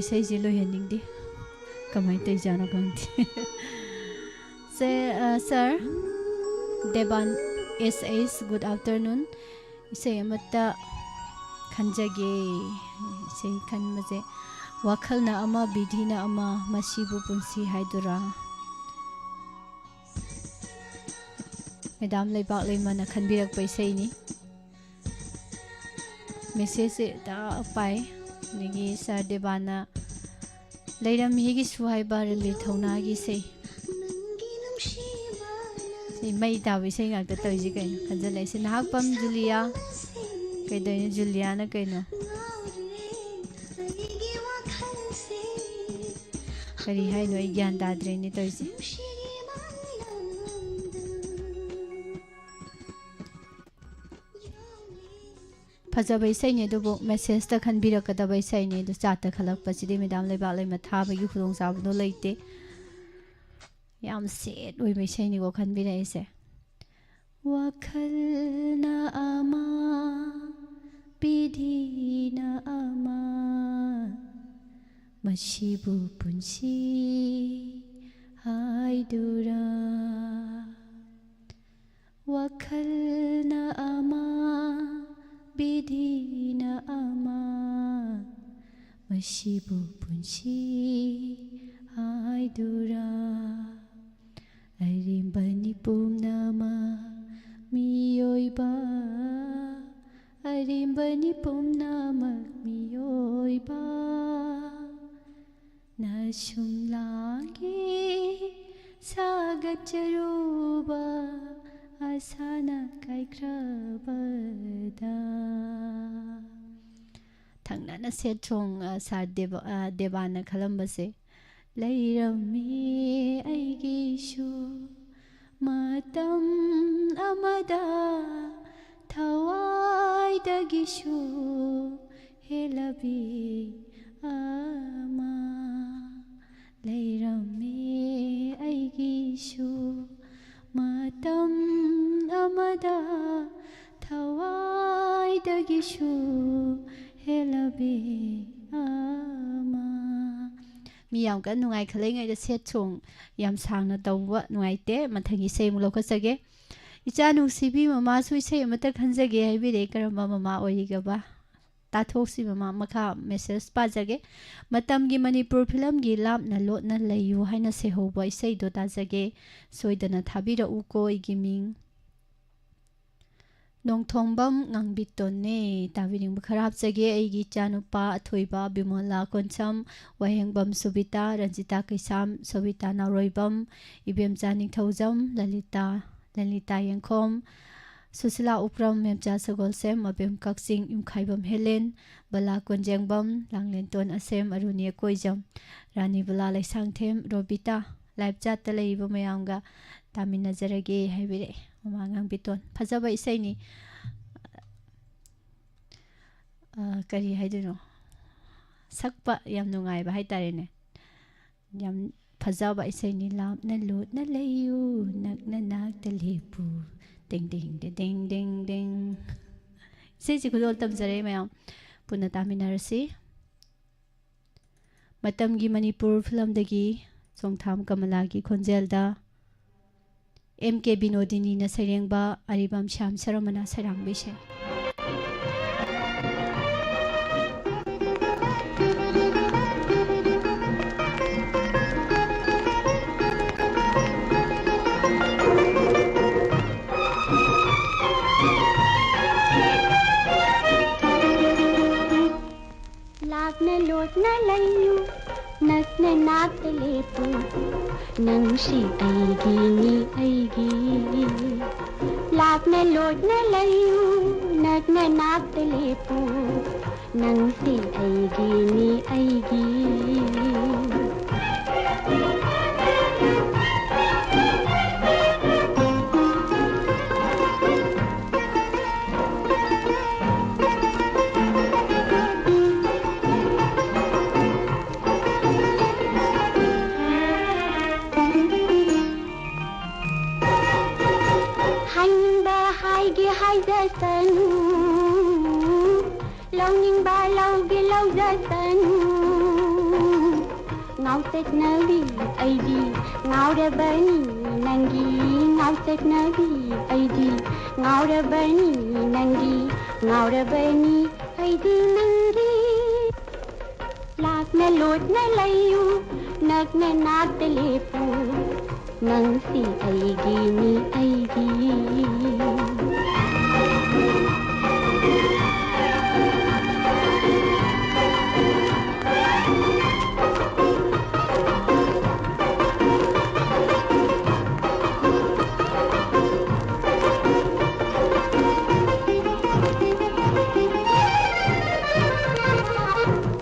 ꯏꯁꯩꯁꯦ ꯂꯣꯏꯍꯟꯅꯤꯡꯗꯦ꯫ ꯀꯃꯥꯏꯅ ꯇꯧꯔꯤꯖꯥꯠꯅꯣ ꯈꯪꯗꯦ꯫ ꯁꯦ, ꯑ, ꯁꯥꯔ ꯗꯦꯕꯥꯟ ꯑꯦꯁ ꯑꯩꯁ, ꯒꯨꯗ ꯑꯥꯐꯇꯔꯅꯨꯟ꯫ ꯏꯁꯩ ꯑꯃꯠꯇ ꯈꯟꯖꯒꯦ꯫ ꯏꯁꯩ ꯈꯟꯕꯁꯦ ꯋꯥꯈꯜꯅ ꯑꯃ, ꯕꯤꯙꯤꯅ ꯑꯃ, ꯃꯁꯤꯕꯨ ꯄꯨꯟꯁꯤ ꯍꯥꯏꯗꯨꯔꯥ? ꯃꯦꯗꯥꯝ ꯂꯩꯕꯥꯛ ꯂꯩꯃꯅ ꯈꯟꯕꯤꯔꯛꯄ ꯏꯁꯩꯅꯤ꯫ ꯃꯦꯁꯦꯖꯁꯦ ꯇꯥ ꯄꯥꯏ꯫ ꯑꯗꯒꯤ ꯁꯥꯔ ꯗꯦꯕꯥꯅ ꯂꯩꯔꯝꯃꯤꯒꯤꯁꯨ ꯍꯥꯏꯕ ꯔꯟꯕꯤꯔ ꯊꯧꯅꯥꯒꯤ ꯏꯁꯩ꯫ ꯁꯤ ꯃꯩ ꯇꯥꯕ ꯏꯁꯩ ꯉꯥꯛꯇ ꯇꯧꯔꯤꯁꯤ ꯀꯩꯅꯣ ꯈꯟꯖꯜꯂꯛꯏꯁꯦ꯫ ꯅꯍꯥꯛꯄꯝ ꯖꯨꯂꯤꯌꯥ꯫ ꯀꯩꯗꯧꯔꯤꯅꯣ ꯖꯨꯂꯤꯌꯥꯅ ꯀꯩꯅꯣ? ꯀꯔꯤ ꯍꯥꯏꯅꯣ ꯑꯩ ꯒ꯭ꯌꯥꯟ ꯇꯥꯗ꯭ꯔꯦꯅꯦ ꯇꯧꯔꯤꯁꯦ꯫ ꯐꯖꯕ ꯏꯁꯩꯅꯤ, ꯑꯗꯨꯕꯨ ꯃꯦꯁꯦꯖꯇ ꯈꯟꯕꯤꯔꯛꯀꯗꯕ ꯏꯁꯩꯅꯤ꯫ ꯑꯗꯨ ꯆꯥꯠꯇ ꯈꯜꯂꯛꯄꯁꯤꯗꯤ ꯃꯦꯗꯥꯝ ꯂꯩꯕꯥꯛ ꯂꯩꯃ ꯊꯥꯕꯒꯤ ꯈꯨꯗꯣꯡꯆꯥꯕꯗꯣ ꯂꯩꯇꯦ꯫ ꯌꯥꯝ ꯁꯦꯠ ꯑꯣꯏꯕ ꯏꯁꯩꯅꯤꯀꯣ ꯈꯟꯕꯤꯔꯛꯏꯁꯦ꯫ ꯋꯥꯈꯜꯅ ꯑꯃ, ꯕꯤꯙꯤꯅ ꯑꯃ, ꯃꯁꯤꯕꯨ ꯄꯨꯟꯁꯤ ꯍꯥꯏꯗꯨꯔꯥ? ꯋꯥꯈꯜꯅ ꯑꯃ, ꯕꯤꯙꯤꯅ ꯑꯃ, ꯃꯁꯤꯕꯨ ꯄꯨꯟꯁꯤ ꯍꯥꯏꯗꯨꯔꯥ? ꯑꯔꯦꯝꯕꯅꯤ ꯄꯨꯝꯅꯃꯛ ꯃꯤꯑꯣꯏꯕ, ꯑꯔꯦꯝꯕꯅꯤ ꯄꯨꯝꯅꯃꯛ ꯃꯤꯑꯣꯏꯕ꯫ ꯅꯁꯨꯝ ꯂꯥꯡꯒꯤ ꯁꯥꯒꯠꯆꯔꯨꯕ ꯑꯁꯥꯅ ꯀꯥꯏꯈ꯭ꯔꯕꯗ꯫ ꯊꯪꯅꯅ ꯁꯦꯠ ꯁꯣꯡ, ꯑ, ꯁꯥꯔ ꯗꯦꯕ-, ꯑ, ꯗꯦꯕꯥꯅ ꯈꯜꯂꯝꯕꯁꯦ꯫ ꯂꯩꯔꯝꯃꯤ ꯑꯩꯒꯤꯁꯨ ꯃꯇꯝ ꯑꯃꯗ ꯊꯋꯥꯏꯗꯒꯤꯁꯨ ꯍꯦꯜꯂꯕꯤ ꯑꯃ꯫ ꯂꯩꯔꯝꯃꯤ ꯑꯩꯒꯤꯁꯨ ꯃꯇꯝ ꯑꯃꯗ ꯊꯋꯥꯏꯗꯒꯤꯁꯨ ꯍꯦꯜꯂꯕꯤ ꯑꯃ꯫ ꯃꯤ ꯌꯥꯝ ꯀꯟꯅ ꯅꯨꯡꯉꯥꯏ ꯈꯜꯂꯤꯉꯩꯗ ꯁꯦꯠ ꯁꯣꯡ ꯌꯥꯝ ꯁꯥꯡꯅ ꯇꯧꯕ ꯅꯨꯡꯉꯥꯏꯇꯦ꯫ ꯃꯊꯪꯒꯤ ꯏꯁꯩ ꯑꯃꯨꯛ ꯂꯧꯈꯠꯆꯒꯦ꯫ "ꯏꯆꯥ ꯅꯨꯡꯁꯤꯕꯤ, ꯃꯃꯥꯁꯨ ꯏꯁꯩ ꯑꯃꯠꯇ ꯈꯟꯖꯒꯦ" ꯍꯥꯏꯕꯤꯔꯛꯑꯦ꯫ ꯀꯔꯝꯕ ꯃꯃꯥ ꯑꯣꯏꯔꯤꯒꯕ? ꯇꯥꯊꯣꯛꯁꯤ ꯃꯃꯥ꯫ ꯃꯈꯥ ꯃꯦꯁꯦꯖ ꯄꯥꯖꯒꯦ꯫ "ꯃꯇꯝꯒꯤ ꯃꯅꯤꯄꯨꯔ ꯐꯤꯂꯝꯒꯤ 'ꯂꯥꯞꯅ ꯂꯣꯠꯅ ꯂꯩꯌꯨ' ꯍꯥꯏꯅ ꯁꯩꯍꯧꯕ ꯏꯁꯩꯗꯣ ꯇꯥꯖꯒꯦ꯫ ꯁꯣꯏꯗꯅ ꯊꯥꯕꯤꯔꯛꯎꯀꯣ ꯑꯩꯒꯤ ꯃꯤꯡ꯫ ꯅꯣꯡꯊꯣꯡꯕꯝ ꯉꯥꯡꯕꯤꯇꯣꯟꯅꯦ꯫ ꯇꯥꯕꯤꯅꯤꯡꯕ ꯈꯔ ꯍꯥꯞꯆꯒꯦ꯫ "ꯑꯩꯒꯤ ꯏꯆꯥꯅꯨꯄꯥ ꯑꯊꯣꯏꯕ ꯕꯤꯃꯣꯂꯥ ꯀꯣꯟꯁꯝ, ꯋꯥꯍꯦꯡꯕꯝ ꯁꯨꯕꯤꯇꯥ, ꯔꯟꯖꯤꯇꯥ ꯀꯩꯁꯥꯝ, ꯁꯣꯕꯤꯇꯥ ꯅꯥꯎꯔꯣꯏꯕꯝ, ꯏꯕꯦꯝꯆꯥ ꯅꯤꯡꯊꯧꯖꯝ, ꯂꯂꯤꯇꯥ, ꯂꯂꯤꯇꯥ ꯌꯦꯡꯈꯣꯝ, ꯁꯨꯁꯤꯂꯥ ꯎꯄ꯭ꯔꯝ, ꯃꯦꯝꯆꯥ ꯁꯒꯣꯜꯁꯦꯝ, ꯃꯕꯦꯝ ꯀꯛꯆꯤꯡ, ꯌꯨꯝꯈꯥꯏꯕꯝ ꯍꯦꯂꯦꯟ, ꯕꯂꯥ ꯀꯣꯟꯖꯦꯡꯕꯝ, ꯂꯥꯡꯂꯦꯟꯇꯣꯟ ꯑꯁꯦꯝ, ꯑꯔꯨꯅꯤ ꯑꯀꯣꯏꯖꯝ, ꯔꯥꯅꯤ ꯕꯂꯥ ꯂꯩꯁꯥꯡꯊꯦꯝ, ꯔꯣꯕꯤꯇꯥ, ꯂꯥꯏꯚ ꯆꯥꯠꯇ ꯂꯩꯔꯤꯕ ꯃꯌꯥꯝꯒ ꯇꯥꯃꯤꯟꯅꯖꯔꯒꯦ" ꯍꯥꯏꯕꯤꯔꯛꯑꯦ ꯃꯃꯥ ꯉꯥꯡꯕꯤꯇꯣꯟ꯫ ꯐꯖꯕ ꯏꯁꯩꯅꯤ꯫ ꯑ, ꯀꯔꯤ ꯍꯥꯏꯗꯣꯏꯅꯣ? ꯁꯛꯄ ꯌꯥꯝ ꯅꯨꯡꯉꯥꯏꯕ ꯍꯥꯏꯇꯥꯔꯦꯅꯦ꯫ ꯌꯥꯝ ꯐꯖꯕ ꯏꯁꯩꯅꯤ꯫ "ꯂꯥꯞꯅ ꯂꯣꯠꯅ ꯂꯩꯌꯨ, ꯅꯛꯅ ꯅꯥꯛꯇ ꯂꯦꯞꯄꯨ, ꯇꯦꯡ ꯇꯦꯡ ꯇꯦ ꯇꯦꯡ ꯇꯦꯡ ꯇꯦꯡ"꯫ ꯏꯁꯩꯁꯤ ꯈꯨꯗꯣꯜ ꯇꯝꯖꯔꯦ ꯃꯌꯥꯝ꯫ ꯄꯨꯟꯅ ꯇꯥꯃꯤꯟꯅꯔꯁꯤ꯫ ꯃꯇꯝꯒꯤ ꯃꯅꯤꯄꯨꯔ ꯐꯤꯂꯝꯗꯒꯤ ꯆꯣꯡꯊꯥꯝ ꯀꯃꯂꯥꯒꯤ ꯈꯣꯟꯖꯦꯜꯗ ꯑꯦꯝ ꯀꯦ ꯕꯤꯅꯣꯗꯤꯅꯤꯅ ꯁꯩꯔꯦꯡꯕ, ꯑꯔꯤꯕꯝ ꯁ꯭ꯌꯥꯝ ꯁꯔꯃꯅ ꯁꯩꯔꯥꯡꯕ ꯏꯁꯩ꯫ ꯂꯥꯞꯅ ꯂꯣꯠꯅ ꯂꯩꯌꯨ, ꯅꯛꯅ ꯅꯥꯛꯇ ꯂꯦꯞꯄꯨ, ꯅꯪꯁꯤ ꯑꯩꯒꯤꯅꯤ, ꯑꯩꯒꯤ꯫ ꯂꯥꯞꯅ ꯂꯣꯠꯅ ꯂꯩꯌꯨ, ꯅꯛꯅ ꯅꯥꯛꯇ ꯂꯦꯞꯄꯨ, ꯅꯪꯁꯤ ꯑꯩꯒꯤꯅꯤ, ꯑꯩꯒꯤ꯫ ꯍꯥꯏꯅꯤꯡꯕ ꯍꯥꯏꯒꯦ ꯍꯥꯏꯖꯁꯅꯨ, ꯂꯧꯅꯤꯡꯕ ꯂꯧꯒꯦ ꯂꯧꯖꯁꯅꯨ꯫ ꯉꯥꯎꯆꯠꯅꯕꯤ ꯑꯩꯗꯤ ꯉꯥꯎꯔꯕꯅꯤ ꯅꯪꯒꯤ, ꯉꯥꯎꯆꯠꯅꯕꯤ ꯑꯩꯗꯤ ꯉꯥꯎꯔꯕꯅꯤ ꯅꯪꯒꯤ, ꯉꯥꯎꯔꯕꯅꯤ ꯑꯩꯗꯤ ꯅꯪꯒꯤ꯫ ꯂꯥꯞꯅ ꯂꯣꯠꯅ ꯂꯩꯌꯨ, ꯅꯛꯅ ꯅꯥꯛꯇ ꯂꯦꯞꯄꯨ, ꯅꯪꯁꯤ ꯑꯩꯒꯤꯅꯤ ꯑꯩꯒꯤ꯫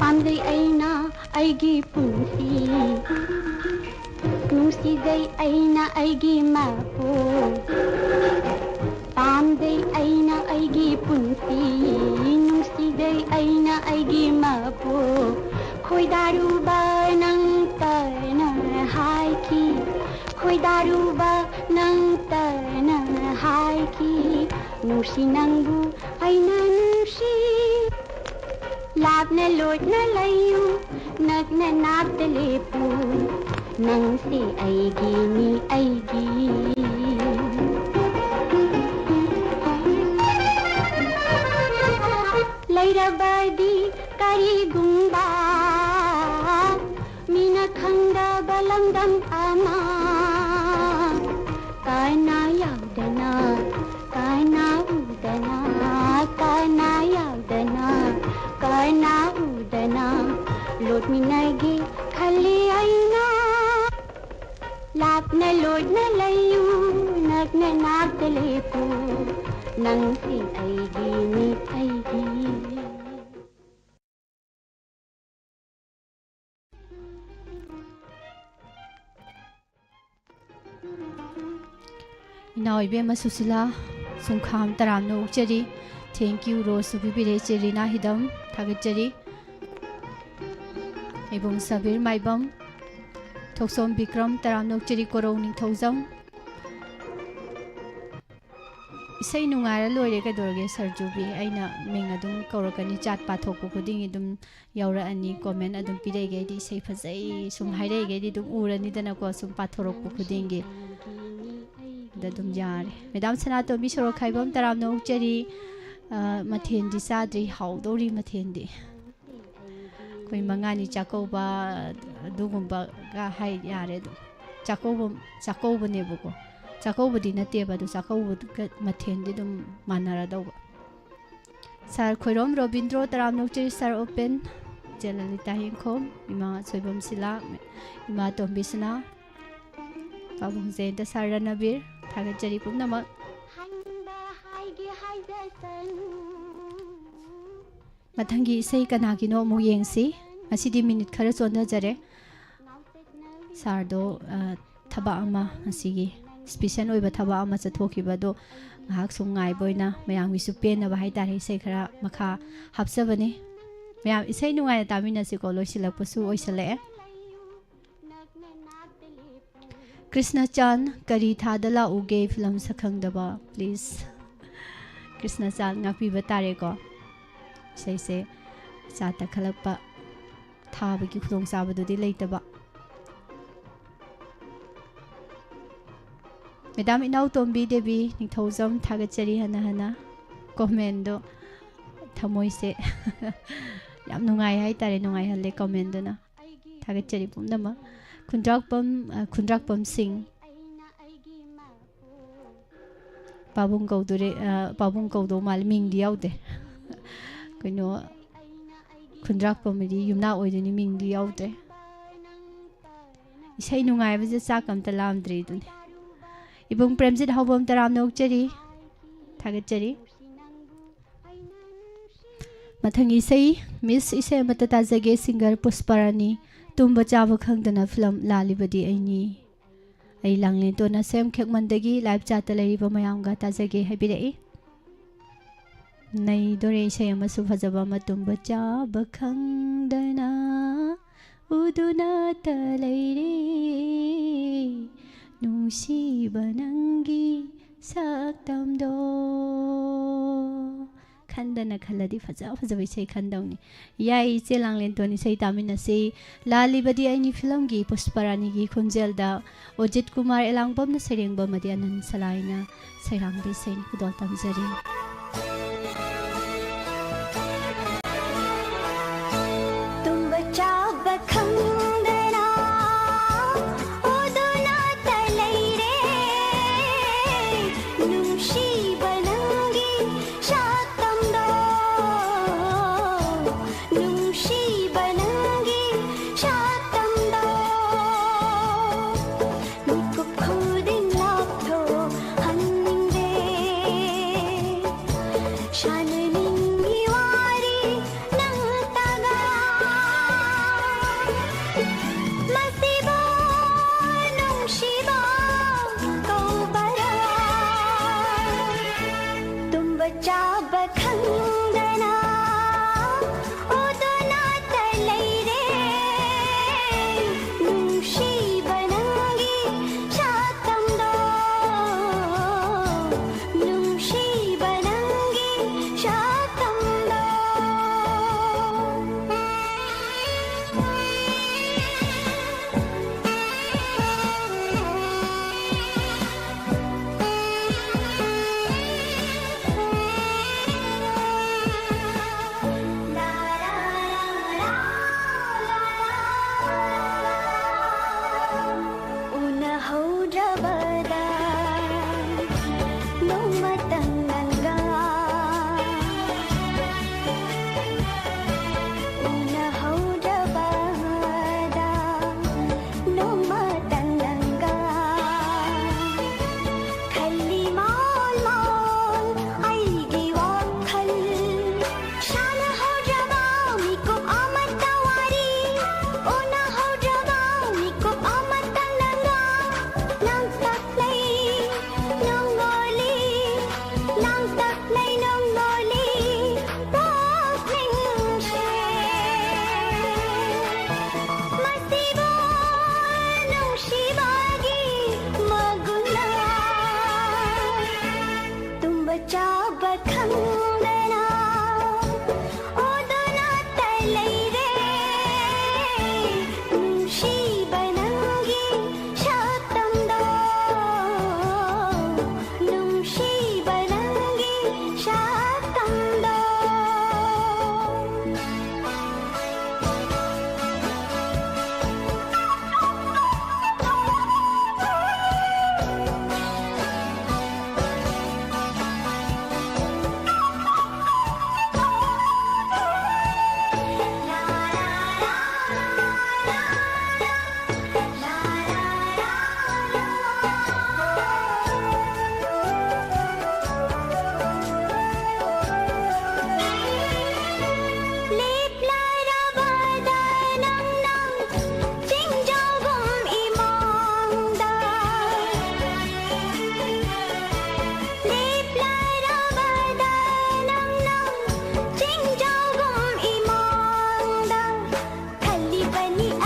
ꯄꯥꯝꯖꯩ ꯑꯩꯅ ꯑꯩꯒꯤ ꯄꯨꯟꯁꯤ, ꯅꯨꯡꯁꯤꯖꯩ ꯑꯩꯅ ꯑꯩꯒꯤ ꯃꯄꯨ꯫ ꯄꯥꯝꯖꯩ ꯑꯩꯅ ꯑꯩꯒꯤ ꯄꯨꯟꯁꯤ, ꯅꯨꯡꯁꯤꯖꯩ ꯑꯩꯅ ꯑꯩꯒꯤ ꯃꯄꯨ꯫ ꯈꯣꯏꯗꯥꯔꯨꯕ ꯅꯪꯇꯅ ꯍꯥꯏꯈꯤ, ꯈꯣꯏꯗꯥꯔꯨꯕ ꯅꯪꯇꯅ ꯍꯥꯏꯈꯤ, ꯅꯨꯡꯁꯤ ꯅꯪꯕꯨ ꯑꯩꯅ ꯅꯨꯡꯁꯤ꯫ ꯂꯥꯞꯅ ꯂꯣꯠꯅ ꯂꯩꯌꯨ, ꯅꯛꯅ ꯅꯥꯛꯇ ꯂꯦꯞꯄꯨ, ꯅꯪꯁꯦ ꯑꯩꯒꯤꯅꯤ ꯑꯩꯒꯤ꯫ ꯂꯩꯔꯕꯗꯤ ꯀꯔꯤꯒꯨꯝꯕ ꯃꯤꯅ ꯈꯪꯗꯕ ꯂꯝꯗꯝ ꯑꯃ, ꯀꯅꯥ ꯌꯥꯎꯗꯅ, ꯀꯅꯥ ꯎꯗꯅ, ꯀꯅꯥ ꯌꯥꯎꯗꯅ, ꯀꯅꯥ ꯎꯗꯅ ꯂꯣꯠꯃꯤꯟꯅꯒꯦ ꯈꯜꯂꯤ ꯑꯩꯅ꯫ ꯂꯥꯞꯅ ꯂꯣꯠꯅ ꯂꯩꯌꯨ, ꯅꯛꯅ ꯅꯥꯛꯇ ꯂꯦꯞꯄꯨ, ꯅꯪꯁꯤ ꯑꯩꯒꯤꯅꯤ ꯑꯩꯒꯤ꯫ ꯏꯅꯥꯎ ꯏꯕꯦꯝꯃ ꯁꯨꯁꯤꯂꯥ ꯁꯨꯡꯈꯥꯝ ꯇꯔꯥꯝꯅ ꯑꯣꯛꯆꯔꯤ꯫ Thank you ꯔꯣꯁꯁꯨ ꯄꯤꯕꯤꯔꯦ ꯏꯆꯦ ꯔꯤꯅꯥ ꯍꯤꯗꯝ, ꯊꯥꯒꯠꯆꯔꯤ꯫ ꯏꯕꯨꯡ ꯁꯕꯤꯔ ꯃꯥꯏꯕꯝ, ꯊꯣꯛꯆꯣꯝ ꯕꯤꯀ꯭ꯔꯝ ꯇꯔꯥꯝꯅ ꯑꯣꯛꯆꯔꯤ꯫ ꯀꯣꯔꯧ ꯅꯤꯡꯊꯧꯖꯝ꯫ ꯏꯁꯩ ꯅꯨꯡꯉꯥꯏꯔ ꯂꯣꯏꯔꯦ, ꯀꯩꯗꯧꯔꯒꯦ ꯁꯔꯖꯨꯕꯤ? ꯑꯩꯅ ꯃꯤꯡ ꯑꯗꯨꯝ ꯀꯧꯔꯛꯀꯅꯤ, ꯆꯥꯠ ꯄꯥꯊꯣꯛꯄ ꯈꯨꯗꯤꯡꯒꯤ ꯑꯗꯨꯝ ꯌꯥꯎꯔꯛꯑꯅꯤ, ꯀꯣꯃꯦꯟ ꯑꯗꯨꯝ ꯄꯤꯔꯛꯏꯈꯩꯗꯤ, ꯏꯁꯩ ꯐꯖꯩ ꯁꯨꯝ ꯍꯥꯏꯔꯛꯏꯈꯩꯗꯤ ꯑꯗꯨꯝ ꯎꯔꯅꯤꯗꯅꯀꯣ, ꯁꯨꯝ ꯄꯥꯊꯣꯔꯛꯄ ꯈꯨꯗꯤꯡꯒꯤ꯫ ꯑꯗ ꯑꯗꯨꯝ ꯌꯥꯔꯦ꯫ ꯃꯦꯗꯥꯝ ꯁꯅꯥꯇꯣꯝꯕꯤ ꯁꯣꯔꯣꯛꯈꯥꯏꯕꯝ, ꯇꯔꯥꯝꯅ ꯑꯣꯛꯆꯔꯤ꯫ ꯑ, ꯃꯊꯦꯜꯗꯤ ꯆꯥꯗ꯭ꯔꯤ, ꯍꯥꯎꯗꯧꯔꯤ ꯃꯊꯦꯜꯗꯤ꯫ ꯑꯩꯈꯣꯏ ꯃꯉꯥꯅꯤ ꯆꯥꯛꯀꯧꯕ ꯑꯗꯨꯒꯨꯝꯕꯒ ꯍꯥꯏ ꯌꯥꯔꯦ ꯑꯗꯨꯝ꯫ ꯆꯥꯛꯀꯧꯕ, ꯆꯥꯛꯀꯧꯕꯅꯦꯕꯀꯣ꯫ ꯆꯥꯛꯀꯧꯕꯗꯤ ꯅꯠꯇꯦꯕ, ꯑꯗꯨ ꯆꯥꯛꯀꯧꯕꯒ ꯃꯊꯦꯜꯗꯤ ꯑꯗꯨꯝ ꯃꯥꯟꯅꯔꯗꯧꯕ꯫ ꯁꯥꯔ ꯈꯣꯏꯔꯣꯝ ꯔꯣꯕꯤꯟꯗ꯭ꯔꯣ, ꯇꯔꯥꯝꯅ ꯑꯣꯛꯆꯔꯤ ꯁꯥꯔ ꯑꯣꯄꯦꯟ, ꯏꯆꯦ ꯂꯂꯤꯇꯥ ꯍꯤꯡꯈꯣꯝ, ꯏꯃꯥ ꯁꯣꯏꯕꯝ ꯁꯤꯂꯥ, ꯏꯃꯥ ꯇꯣꯝꯕꯤ ꯁꯅꯥ, ꯄꯥꯕꯨꯡ ꯖꯌꯟꯇ, ꯁꯥꯔ ꯔꯅꯕꯤꯔ, ꯊꯥꯒꯠꯆꯔꯤ ꯄꯨꯝꯅꯃꯛ꯫ ꯍꯥꯏꯅꯤꯡꯕ ꯍꯥꯏꯒꯦ ꯍꯥꯏꯖꯁꯅꯨ꯫ ꯃꯊꯪꯒꯤ ꯏꯁꯩ ꯀꯅꯥꯒꯤꯅꯣ ꯑꯃꯨꯛ ꯌꯦꯡꯁꯤ꯫ ꯉꯁꯤꯗꯤ ꯃꯤꯅꯤꯠ ꯈꯔ ꯆꯣꯟꯊꯖꯔꯦ꯫ ꯁꯥꯔꯗꯣ, ꯑ, ꯊꯕꯛ ꯑꯃ, ꯉꯁꯤꯒꯤ ꯏꯁꯄꯤꯁꯦꯜ ꯑꯣꯏꯕ ꯊꯕꯛ ꯑꯃ ꯆꯠꯊꯣꯛꯈꯤꯕꯗꯣ ꯉꯥꯏꯍꯥꯛ ꯁꯨꯝ ꯉꯥꯏꯕ ꯑꯣꯏꯅ ꯃꯌꯥꯝꯒꯤꯁꯨ ꯄꯦꯟꯅꯕ ꯍꯥꯏꯇꯥꯔꯦ, ꯏꯁꯩ ꯈꯔ ꯃꯈꯥ ꯍꯥꯞꯆꯕꯅꯤ꯫ ꯃꯌꯥꯝ ꯏꯁꯩ ꯅꯨꯡꯉꯥꯏꯅ ꯇꯥꯃꯤꯟꯅꯁꯤꯀꯣ, ꯂꯣꯏꯁꯤꯜꯂꯛꯄꯁꯨ ꯑꯣꯏꯁꯜꯂꯛꯑꯦ꯫ ꯀ꯭ꯔꯤꯁꯅꯆꯥꯟ, ꯀꯔꯤ ꯊꯥꯗ ꯂꯥꯛꯎꯒꯦ ꯐꯤꯂꯝ ꯁꯛꯈꯪꯗꯕ, please꯫ ꯀ꯭ꯔꯤꯁꯅꯆꯥꯟ ꯉꯥꯛꯄꯤꯕ ꯇꯥꯔꯦꯀꯣ꯫ ꯏꯁꯩꯁꯦ ꯆꯥ ꯇꯛꯈꯠꯂꯛꯄ ꯊꯥꯕꯒꯤ ꯈꯨꯗꯣꯡꯆꯥꯕꯗꯨꯗꯤ ꯂꯩꯇꯕ꯫ ꯃꯦꯗꯥꯝ ꯏꯅꯥꯎꯇꯣꯝꯕꯤ ꯗꯦꯕꯤ ꯅꯤꯡꯊꯧꯖꯝ, ꯊꯥꯒꯠꯆꯔꯤ ꯍꯟꯅ ꯍꯟꯅ꯫ ꯀꯣꯃꯦꯟꯗꯣ ꯊꯃꯣꯏꯁꯦ ꯌꯥꯝ ꯅꯨꯡꯉꯥꯏ ꯍꯥꯏꯇꯥꯔꯦ, ꯅꯨꯡꯉꯥꯏꯍꯜꯂꯦ ꯀꯣꯃꯦꯟꯗꯨꯅ꯫ ꯊꯥꯒꯠꯆꯔꯤ ꯄꯨꯝꯅꯃꯛ꯫ ꯈꯨꯟꯗ꯭ꯔꯥꯛꯄꯝ, ꯑ, ꯈꯨꯟꯗ꯭ꯔꯥꯛꯄꯝ ꯁꯤꯡ꯫ ꯄꯥꯕꯨꯡ ꯀꯧꯗꯣꯔꯦ, ꯑ, ꯄꯥꯕꯨꯡ ꯀꯧꯗꯧ ꯃꯥꯜꯂꯦ, ꯃꯤꯡꯗꯤ ꯌꯥꯎꯗꯦ꯫ ꯀꯩꯅꯣ, ꯈꯨꯟꯗ꯭ꯔꯥꯛꯄꯝ ꯍꯥꯏꯗꯤ ꯌꯨꯝꯅꯥꯛ ꯑꯣꯏꯗꯣꯏꯅꯤ, ꯃꯤꯡꯗꯤ ꯌꯥꯎꯗ꯭ꯔꯦ꯫ ꯏꯁꯩ ꯅꯨꯡꯉꯥꯏꯕꯁꯦ ꯆꯥꯛ ꯑꯝꯇ ꯂꯥꯝꯗ꯭ꯔꯤ ꯑꯗꯨꯅꯤ꯫ ꯏꯕꯨꯡ ꯄ꯭ꯔꯦꯝꯖꯤꯠ ꯍꯥꯎꯕꯝ, ꯇꯔꯥꯝꯅ ꯑꯣꯛꯆꯔꯤ꯫ ꯊꯥꯒꯠꯆꯔꯤ꯫ ꯃꯊꯪꯒꯤ ꯏꯁꯩ, ꯃꯤꯁ ꯏꯁꯩ ꯑꯃꯠꯇ ꯇꯥꯖꯒꯦ, ꯁꯤꯡꯒꯔ ꯄꯨꯁꯄꯥꯔꯥꯅꯤ꯫ ꯇꯨꯝꯕ ꯆꯥꯕ ꯈꯪꯗꯅ ꯐꯤꯂꯝ ꯂꯥꯜꯂꯤꯕꯗꯤ ꯑꯩꯅꯤ꯫ ꯑꯩ ꯂꯥꯡꯂꯦꯟꯇꯣꯟ ꯑꯁꯦꯝ ꯈꯦꯛꯃꯟꯗꯒꯤ ꯂꯥꯏꯚ ꯆꯥꯠꯇ ꯂꯩꯔꯤꯕ ꯃꯌꯥꯝꯒ ꯇꯥꯖꯒꯦ ꯍꯥꯏꯕꯤꯔꯛꯏ꯫ ꯅꯩꯗꯣꯔꯦ ꯏꯁꯩ ꯑꯃꯁꯨ ꯐꯖꯕ ꯑꯃ, ꯇꯨꯝꯕ ꯆꯥꯕ ꯈꯪꯗꯅ ꯎꯗꯨꯅꯇ ꯂꯩꯔꯦ ꯅꯨꯡꯁꯤꯕ ꯅꯪꯒꯤ ꯁꯛꯇꯝꯗꯣ ꯈꯟꯗꯅ ꯈꯜꯂꯗꯤ ꯐꯖ ꯐꯖꯕ ꯏꯁꯩ ꯈꯟꯗꯧꯅꯤ꯫ ꯌꯥꯏ, ꯏꯆꯦ ꯂꯥꯡꯂꯦꯟꯇꯣꯟ, ꯏꯁꯩ ꯇꯥꯃꯤꯟꯅꯁꯤ꯫ ꯂꯥꯜꯂꯤꯕꯗꯤ ꯑꯩꯅꯤ ꯐꯤꯂꯝꯒꯤ ꯄꯨꯁꯄꯔꯥꯅꯤꯒꯤ ꯈꯣꯟꯖꯦꯜꯗ ꯑꯣꯖꯤꯠ ꯀꯨꯃꯥꯔ ꯑꯦꯂꯥꯡꯕꯝꯅ ꯁꯩꯔꯦꯡꯕ ꯑꯃꯗꯤ ꯑꯅꯟ ꯁꯂꯥꯏꯅ ꯁꯩꯔꯥꯡꯕ ꯏꯁꯩꯅꯤ꯫ ꯈꯨꯗꯣꯜ ꯇꯝꯖꯔꯤ꯫ ꯇꯨꯝꯕ ꯆꯥꯕ ꯈꯪꯗꯅ ꯑꯣꯗꯨꯅꯇ ꯂꯩꯔꯦ꯫ ꯅꯨꯡꯁꯤꯕ ꯅꯪꯒꯤ ꯁꯛꯇꯝꯗꯣ, ꯅꯨꯡꯁꯤꯕ ꯅꯪꯒꯤ ꯁꯛꯇꯝꯗꯣ, ꯃꯤꯀꯨꯞ ꯈꯨꯗꯤꯡ ꯂꯥꯞꯊꯣꯛꯍꯟꯅꯤꯡꯗꯦ꯫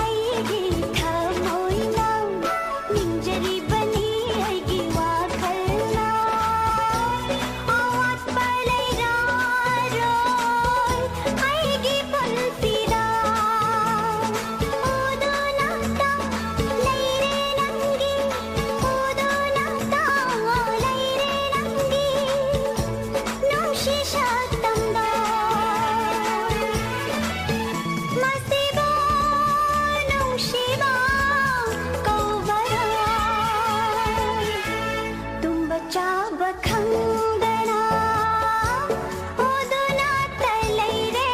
ꯑꯩꯒꯤ ꯊꯃꯣꯏꯅ ꯅꯤꯡꯖꯔꯤꯕꯅꯤ ꯑꯩꯒꯤ ꯋꯥꯈꯜꯅ꯫ ꯑꯋꯥꯠꯄ ꯂꯩꯔꯔꯣꯏ ꯑꯩꯒꯤ ꯄꯨꯟꯁꯤꯗ꯫ ꯎꯗꯨꯅꯇ ꯂꯩꯔꯦ ꯅꯪꯒꯤ, ꯎꯗꯨꯅꯇ ꯂꯩꯔꯦ ꯅꯪꯒꯤ ꯅꯨꯡꯁꯤ ꯁꯛꯇꯝꯗꯣ꯫ ꯃꯁꯤꯕꯨ ꯅꯨꯡꯁꯤꯕ ꯀꯧꯕꯔꯣ? ꯇꯨꯝꯕ ꯆꯥꯕ ꯈꯪꯗꯅ ꯎꯗꯨꯅꯇ ꯂꯩꯔꯦ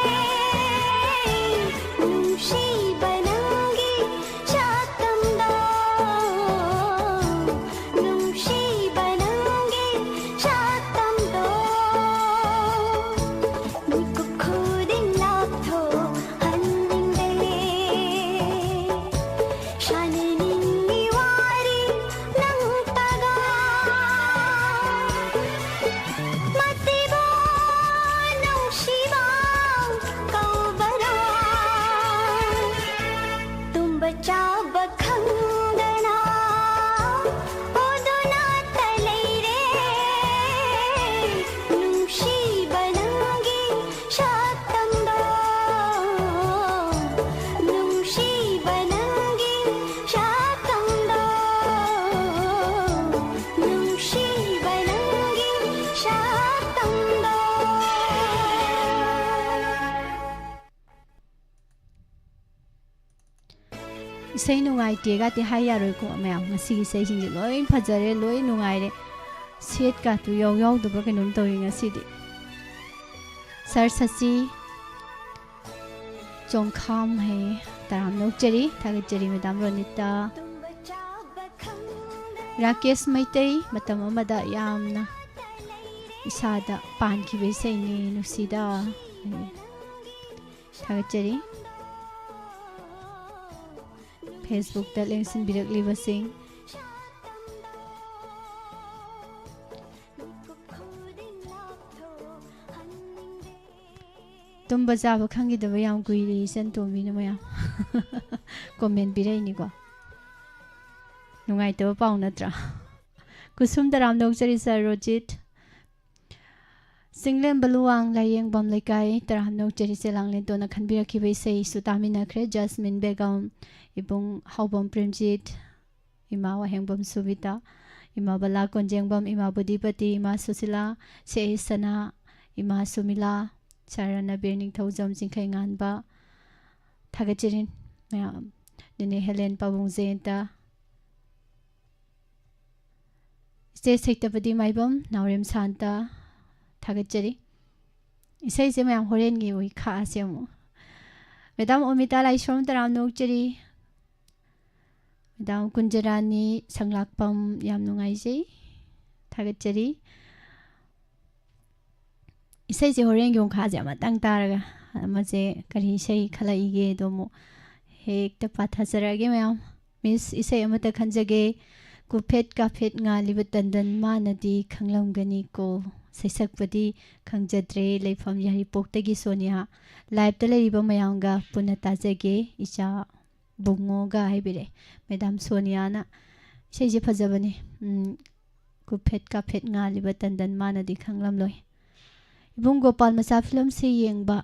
ꯅꯨꯡꯁꯤꯕ ꯅꯪꯒꯤ ꯁꯛꯇꯝꯗꯣ꯫ ꯅꯨꯡꯁꯤꯕ ꯅꯪꯒꯤ ꯁꯛꯇꯝꯗꯣ꯫ ꯃꯤꯀꯨꯞ ꯈꯨꯗꯤꯡ ꯂꯥꯞꯊꯣꯛꯍꯟꯅꯤꯡꯂꯦ꯫ ꯁꯥꯟꯅꯅꯤꯡꯉꯤ ꯋꯥꯔꯤ ꯅꯪꯇꯒ꯫ ꯃꯁꯤꯕꯨ ꯅꯨꯡꯁꯤꯕ ꯀꯧꯕꯔꯣ? ꯇꯨꯝꯕ ꯆꯥꯕ ꯈꯪꯗꯅ ꯎꯗꯨꯅꯇ ꯂꯩꯔꯦ ꯅꯨꯡꯁꯤꯕ ꯅꯪꯒꯤ ꯁꯛꯇꯝꯗꯣ꯫ ꯅꯨꯡꯁꯤꯕ ꯅꯪꯒꯤ ꯁꯛꯇꯝꯗꯣ꯫ ꯅꯨꯡꯁꯤꯕ ꯅꯪꯒꯤ ꯁꯛꯇꯝꯗꯣ꯫ ꯏꯁꯩ ꯅꯨꯡꯉꯥꯏꯇꯦꯒꯗꯤ ꯍꯥꯏ ꯌꯥꯔꯣꯏꯀꯣ ꯃꯌꯥꯝ꯫ ꯉꯁꯤꯒꯤ ꯏꯁꯩꯁꯤꯡꯁꯦ ꯂꯣꯏ ꯐꯖꯔꯦ, ꯂꯣꯏ ꯅꯨꯡꯉꯥꯏꯔꯦ꯫ ꯁꯦꯠꯀꯥꯗꯨ ꯌꯥꯎ ꯌꯥꯎꯗꯕ꯭ꯔꯥ ꯀꯩꯅꯣꯝ ꯇꯧꯏ ꯉꯁꯤꯗꯤ꯫ ꯁꯥꯔ ꯁꯆꯤ ꯆꯣꯡꯈꯥꯝ ꯍꯩ ꯇꯔꯥꯝꯅ ꯑꯣꯛꯆꯔꯤ, ꯊꯥꯒꯠꯆꯔꯤ ꯃꯦꯗꯥꯝ ꯔꯣꯅꯤꯇꯥ꯫ ꯔꯥꯀꯦꯁ ꯃꯩꯇꯩ, ꯃꯇꯝ ꯑꯃꯗ ꯌꯥꯝꯅ ꯏꯁꯥꯗ ꯄꯥꯟꯈꯤꯕ ꯏꯁꯩꯅꯤ ꯅꯨꯡꯁꯤꯗ꯫ ꯊꯥꯒꯠꯆꯔꯤ꯫ ꯐꯦꯁꯕꯨꯛꯇ ꯂꯦꯡꯁꯤꯟꯕꯤꯔꯛꯂꯤꯕꯁꯤꯡ꯫ ꯇꯨꯝꯕ ꯆꯥꯕ ꯈꯪꯈꯤꯗꯕ ꯌꯥꯝ ꯀꯨꯏꯔꯦ, ꯏꯆꯟ ꯇꯣꯝꯕꯤꯅ ꯃꯌꯥꯝ꯫ ꯀꯣꯃꯦꯟ ꯄꯤꯔꯛꯏꯅꯤꯀꯣ꯫ ꯅꯨꯡꯉꯥꯏꯇꯕ ꯄꯥꯎ ꯅꯠꯇ꯭ꯔꯥ? ꯀꯨꯁꯨꯝ ꯇꯔꯥꯝꯅ ꯑꯣꯛꯆꯔꯤ ꯁꯥꯔ ꯔꯣꯖꯤꯠ꯫ ꯆꯤꯡꯂꯦꯝꯕ ꯂꯨꯋꯥꯡ ꯂꯥꯏꯌꯦꯡꯕꯝ ꯂꯩꯀꯥꯏ ꯇꯔꯥꯝꯅ ꯑꯣꯛꯆꯔꯤ ꯆꯦꯂꯥꯡꯂꯦꯟꯇꯣꯟꯅ ꯈꯟꯕꯤꯔꯛꯈꯤꯕ ꯏꯁꯩꯁꯨ ꯇꯥꯃꯤꯟꯅꯈ꯭ꯔꯦ꯫ ꯖꯁꯃꯤꯟ ꯕꯦꯒꯝ, ꯏꯕꯨꯡ ꯍꯥꯎꯕꯝ ꯄ꯭ꯔꯦꯝꯖꯤꯠ, ꯏꯃꯥ ꯋꯥꯍꯦꯡꯕꯝ ꯁꯨꯕꯤꯇꯥ, ꯏꯃꯥ ꯕꯂꯥ ꯀꯣꯟꯖꯦꯡꯕꯝ, ꯏꯃꯥ ꯕꯨꯙꯤꯄꯇꯤ, ꯏꯃꯥ ꯁꯨꯁꯤꯂꯥ, ꯁꯦ ꯁꯅꯥ, ꯏꯃꯥ ꯁꯨꯃꯤꯂꯥ, ꯁꯥꯔ ꯔꯅꯕꯤꯔ ꯅꯤꯡꯊꯧꯖꯝ ꯆꯤꯡꯈꯩ ꯉꯥꯟꯕ, ꯊꯥꯒꯠꯆꯔꯤ ꯃꯌꯥꯝ꯫ ꯅꯦꯅꯦ ꯍꯦꯂꯦꯟ ꯄꯥꯕꯨꯡ ꯖꯌꯟꯇ, ꯏꯆꯦ ꯁꯩꯇꯄꯇꯤ ꯃꯥꯏꯕꯝ, ꯅꯥꯎꯔꯦꯝ ꯁꯥꯟꯇ, ꯊꯥꯒꯠꯆꯔꯤ꯫ ꯏꯁꯩꯁꯦ ꯃꯌꯥꯝ ꯍꯣꯔꯦꯟꯒꯤ ꯑꯣꯏ ꯈꯥꯛꯑꯁꯦ ꯑꯃꯨꯛ꯫ ꯃꯦꯗꯥꯝ ꯑꯣꯃꯤꯇꯥ ꯂꯥꯏꯁ꯭ꯔꯝ ꯇꯔꯥꯝꯅ ꯑꯣꯛꯆꯔꯤ꯫ ꯃꯦꯗꯥꯝ ꯀꯨꯟꯖꯔꯥꯅꯤ ꯁꯪꯂꯥꯛꯄꯝ, ꯌꯥꯝ ꯅꯨꯡꯉꯥꯏꯖꯩ, ꯊꯥꯒꯠꯆꯔꯤ꯫ ꯏꯁꯩꯁꯦ ꯍꯣꯔꯦꯟꯒꯤ ꯑꯣꯡꯈꯥꯁꯦ ꯑꯃꯇꯪ ꯇꯥꯔꯒ, ꯑꯃꯁꯦ ꯀꯔꯤ ꯏꯁꯩ ꯈꯜꯂꯛꯏꯒꯦꯗꯣ ꯑꯃꯨꯛ ꯍꯦꯛꯇ ꯄꯥꯊꯖꯔꯛꯑꯒꯦ ꯃꯌꯥꯝ꯫ ꯃꯤꯁ, ꯏꯁꯩ ꯑꯃꯇ ꯈꯟꯖꯒꯦ꯫ ꯀꯨꯐꯦꯠ ꯀꯥꯐꯦꯠ ꯉꯥꯜꯂꯤꯕ ꯇꯟꯗꯟ ꯃꯥꯅꯗꯤ ꯈꯪꯂꯝꯒꯅꯤꯀꯣ꯫ ꯁꯩꯁꯛꯄꯗꯤ ꯈꯪꯖꯗ꯭ꯔꯦ꯫ ꯂꯩꯐꯝ ꯌꯥꯏꯔꯤꯄꯣꯛꯇꯒꯤ ꯁꯣꯅꯤꯌꯥ꯫ ꯂꯥꯏꯞꯇ ꯂꯩꯔꯤꯕ ꯃꯌꯥꯝꯒ ꯄꯨꯟꯅ ꯇꯥꯖꯒꯦ꯫ ꯏꯆꯥ ꯕꯨꯡꯉꯣꯒ ꯍꯥꯏꯕꯤꯔꯛꯑꯦ ꯃꯦꯗꯥꯝ ꯁꯣꯅꯤꯌꯥꯅ꯫ ꯏꯁꯩꯁꯦ ꯐꯖꯕꯅꯦ꯫ ꯎꯝ, ꯀꯨꯐꯦꯠ ꯀꯥꯐꯦꯠ ꯉꯥꯜꯂꯤꯕ ꯇꯟꯗꯟ ꯃꯥꯅꯗꯤ ꯈꯪꯂꯝꯂꯣꯏ꯫ ꯏꯕꯨꯡ ꯒꯣꯄꯥꯜ ꯃꯆꯥ ꯐꯤꯂꯝꯁꯦ ꯌꯦꯡꯕ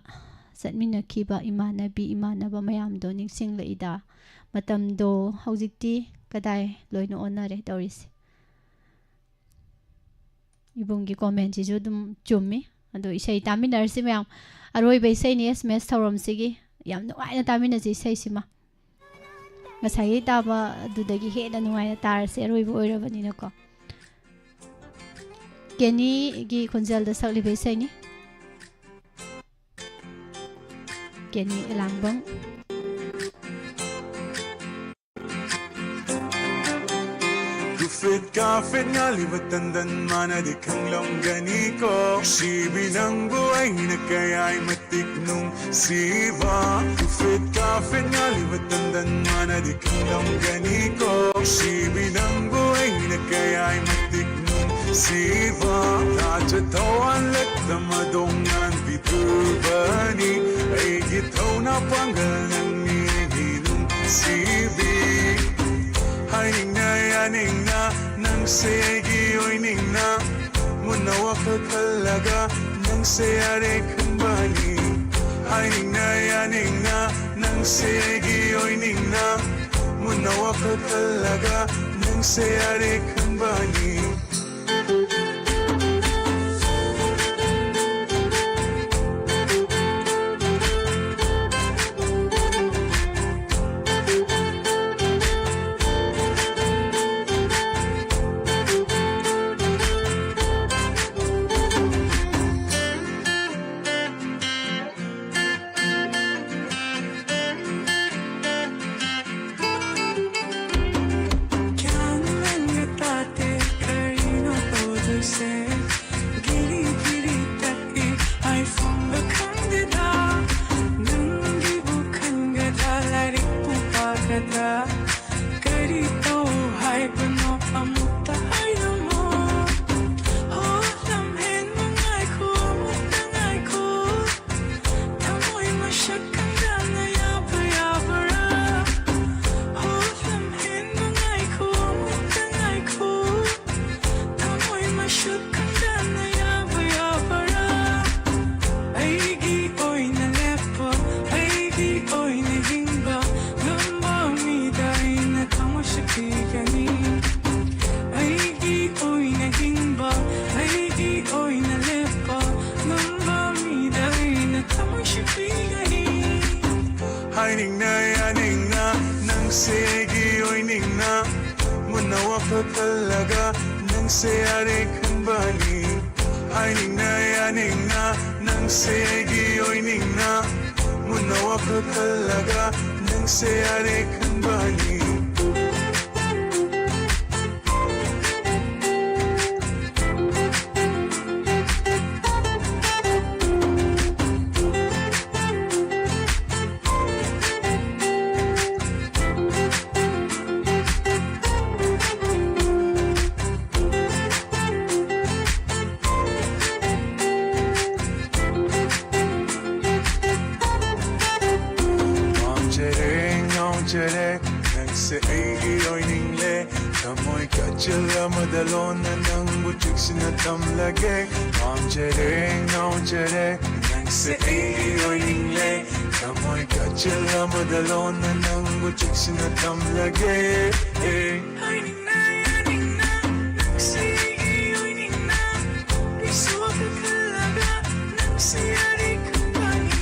ꯆꯠꯃꯤꯟꯅꯈꯤꯕ ꯏꯃꯥꯟꯅꯕꯤ ꯏꯃꯥꯟꯅꯕ ꯃꯌꯥꯝꯗꯣ ꯅꯤꯡꯁꯤꯡꯂꯛꯏꯗ꯫ ꯃꯇꯝꯗꯣ ꯍꯧꯖꯤꯛꯇꯤ ꯀꯗꯥꯏ ꯂꯣꯏꯅ ꯑꯣꯟꯅꯔꯦ ꯇꯧꯔꯤꯁꯦ꯫ ꯏꯕꯨꯡꯒꯤ ꯀꯣꯃꯦꯟꯁꯤꯁꯨ ꯑꯗꯨꯝ ꯆꯨꯝꯃꯤ꯫ ꯑꯗꯣ ꯏꯁꯩ ꯇꯥꯃꯤꯟꯅꯔꯁꯤ ꯃꯌꯥꯝ꯫ ꯑꯔꯣꯏꯕ ꯏꯁꯩꯅꯤ ꯑꯦꯁ ꯑꯦꯝ ꯑꯦꯁ ꯊꯧꯔꯝꯁꯤꯒꯤ꯫ ꯌꯥꯝ ꯅꯨꯡꯉꯥꯏꯅ ꯇꯥꯃꯤꯟꯅꯁꯤ ꯏꯁꯩꯁꯤꯃ꯫ ꯉꯁꯥꯏꯒꯤ ꯇꯥꯕ ꯑꯗꯨꯗꯒꯤ ꯍꯦꯟꯅ ꯅꯨꯡꯉꯥꯏꯅ ꯇꯥꯔꯁꯤ ꯑꯔꯣꯏꯕ ꯑꯣꯏꯔꯕꯅꯤꯅꯀꯣ꯫ ꯀꯦꯅꯤꯒꯤ ꯈꯣꯟꯖꯦꯜꯗ ꯁꯛꯂꯤꯕ ꯏꯁꯩꯅꯤ꯫ ꯀꯦꯅꯤ ꯑꯦꯂꯥꯡꯕꯝ꯫ ꯀꯨꯐꯦꯠ ꯀꯥꯐꯦꯠ ꯉꯥꯜꯂꯤꯕ ꯇꯟꯗꯟ ꯃꯥꯅꯗꯤ ꯈꯪꯂꯝꯒꯅꯤꯀꯣ꯫ ꯁꯤꯕꯤ ꯅꯪꯕꯨ ꯑꯩꯅ ꯀꯌꯥꯏ ꯃꯇꯤꯛ ꯅꯨꯡꯁꯤꯕ꯫ ꯀꯨꯐꯦꯠ ꯀꯥꯐꯦꯠ ꯉꯥꯜꯂꯤꯕ ꯇꯟꯗꯟ ꯃꯥꯅꯗꯤ ꯈꯪꯂꯝꯒꯅꯤꯀꯣ꯫ ꯁꯤꯕꯤ ꯅꯪꯕꯨ ꯑꯩꯅ ꯀꯌꯥꯏ ꯃꯇꯤꯛ ꯅꯨꯡꯁꯤꯕ꯫ ꯊꯥꯖ ꯊꯧꯋꯥꯟ ꯂꯛꯇ ꯃꯗꯣꯡ ꯉꯥꯟꯕꯤꯗꯨꯕꯅꯤ꯫ ꯑꯩꯒꯤ ꯊꯧꯅꯥ ꯄꯥꯡꯒꯜ ꯅꯪꯅꯤ꯫ ꯁꯤꯕꯤ꯫ ꯍꯥꯏꯅꯤꯡꯅ ꯌꯥꯅꯤꯡꯅ ꯅꯪꯁꯦ ꯑꯩꯒꯤ ꯑꯣꯏꯅꯤꯡꯅ, ꯃꯨꯟꯅ ꯋꯥꯈꯜ ꯈꯜꯂꯒ ꯅꯪꯁꯦ ꯌꯥꯔꯦ ꯈꯟꯕꯅꯤ꯫ ꯍꯥꯏꯅꯤꯡꯅ ꯌꯥꯅꯤꯡꯅ ꯅꯪꯁꯦ ꯑꯩꯒꯤ ꯑꯣꯏꯅꯤꯡꯅ, ꯃꯨꯟꯅ ꯋꯥꯈꯜ ꯈꯜꯂꯒ ꯅꯪꯁꯦ ꯌꯥꯔꯦ ꯈꯟꯕꯅꯤ꯫ ꯒ꯭ꯌꯥꯟ ꯃꯦꯟꯒ ꯇꯥꯗꯦ ꯀꯔꯤꯅꯣ ꯇꯧꯗꯣꯏꯁꯦ꯫ ꯒꯤꯔꯤ ꯒꯤꯔꯤ ꯇꯛꯏ ꯍꯥꯏꯐꯝꯒ ꯈꯪꯗꯦꯗ꯫ ꯅꯪꯒꯤꯕꯨ ꯈꯟꯒꯗ꯭ꯔꯥ ꯂꯥꯏꯔꯤꯛꯄꯨ ꯄꯥꯒꯗ꯭ꯔꯥ? ꯀꯔꯤ ꯇꯧ ꯍꯥꯏꯕꯅꯣ ꯑꯃꯨꯛꯇ ꯍꯥꯏꯔꯝꯃꯣ꯫ ꯍꯣ ꯂꯝꯍꯦꯟꯕ ꯉꯥꯏꯈꯣ ꯑꯃꯨꯛꯇ ꯉꯥꯏꯈꯣ꯫ ꯊꯃꯣꯏ ꯃꯁꯛ ꯈꯪꯗꯅ ꯌꯥꯕ ꯌꯥꯕ꯭ꯔꯥ? ꯍꯣ ꯂꯝꯍꯦꯟꯕ ꯉꯥꯏꯈꯣ ꯑꯃꯨꯛꯇ ꯉꯥꯏꯈꯣ꯫ ꯊꯃꯣꯏ ꯃꯁꯛ ꯈꯪꯗꯅ ꯌꯥꯕ ꯌꯥꯕ꯭ꯔꯥ? ꯑꯩꯒꯤ ꯑꯣꯏꯅ ꯂꯦꯞꯄ, ꯑꯩꯒꯤ ꯑꯣꯏꯅ ꯍꯤꯡꯕ ꯉꯝꯕ ꯃꯤꯗ ꯑꯩꯅ ꯊꯃꯣꯏꯁꯦ ꯄꯤꯒꯅꯤ꯫ ꯑꯩꯒꯤ ꯑꯣꯏꯅ ꯍꯤꯡꯕ, ꯑꯩꯒꯤ ꯑꯣꯏꯅ ꯂꯦꯞꯄ ꯉꯝꯕ ꯃꯤꯗ ꯑꯩꯅ ꯊꯃꯣꯏꯁꯦ ꯄꯤꯒꯅꯤ꯫ ꯍꯥꯏꯅꯤꯡꯅ ꯌꯥꯅꯤꯡꯅ ꯅꯪꯁꯦ ꯑꯩꯒꯤ ꯑꯣꯏꯅꯤꯡꯅ, ꯃꯨꯟꯅ ꯋꯥꯈꯜ ꯈꯜꯂꯒ ꯅꯪꯁꯦ ꯌꯥꯔꯦ ꯈꯟꯕꯅꯤ꯫ ꯍꯥꯏꯅꯤꯡꯅ ꯌꯥꯅꯤꯡꯅ ꯅꯪꯁꯦ ꯑꯩꯒꯤ ꯑꯣꯏꯅꯤꯡꯅ, ꯃꯨꯟꯅ ꯋꯥꯈꯜ ꯈꯜꯂꯒ ꯅꯪꯁꯦ ꯌꯥꯔꯦ ꯈꯟꯕꯅꯤ꯫ ꯄꯥꯝꯖꯔꯦ, ꯉꯥꯎꯖꯔꯦ꯫ ꯅꯪꯁꯦ ꯑꯩꯒꯤ ꯑꯣꯏꯅꯤꯡꯂꯦ꯫ ꯊꯃꯣꯏ ꯀꯥꯆꯤꯜ ꯑꯃꯗ ꯂꯣꯟꯅ ꯅꯪꯕꯨ ꯆꯦꯛꯁꯤꯟꯅ ꯊꯝꯂꯒꯦ꯫ ꯄꯥꯝꯖꯔꯦ, ꯉꯥꯎꯖꯔꯦ꯫ ꯅꯪꯁꯦ ꯑꯩꯒꯤ ꯑꯣꯏꯅꯤꯡꯂꯦ꯫ ꯊꯃꯣꯏ ꯀꯥꯆꯤꯜ ꯑꯃꯗ ꯂꯣꯟꯅ ꯅꯪꯕꯨ ꯆꯦꯛꯁꯤꯟꯅ ꯊꯝꯂꯒꯦ꯫ ꯍꯥꯏꯅꯤꯡꯅ ꯌꯥꯅꯤꯡꯅ ꯅꯪꯁꯦ ꯑꯩꯒꯤ ꯑꯣꯏꯅꯤꯡꯅ꯫ ꯄꯤꯁꯨ ꯋꯥꯈꯜ ꯈꯜꯂꯒ ꯅꯪꯁꯦ ꯌꯥꯔꯤ ꯈꯟꯕꯅꯤ꯫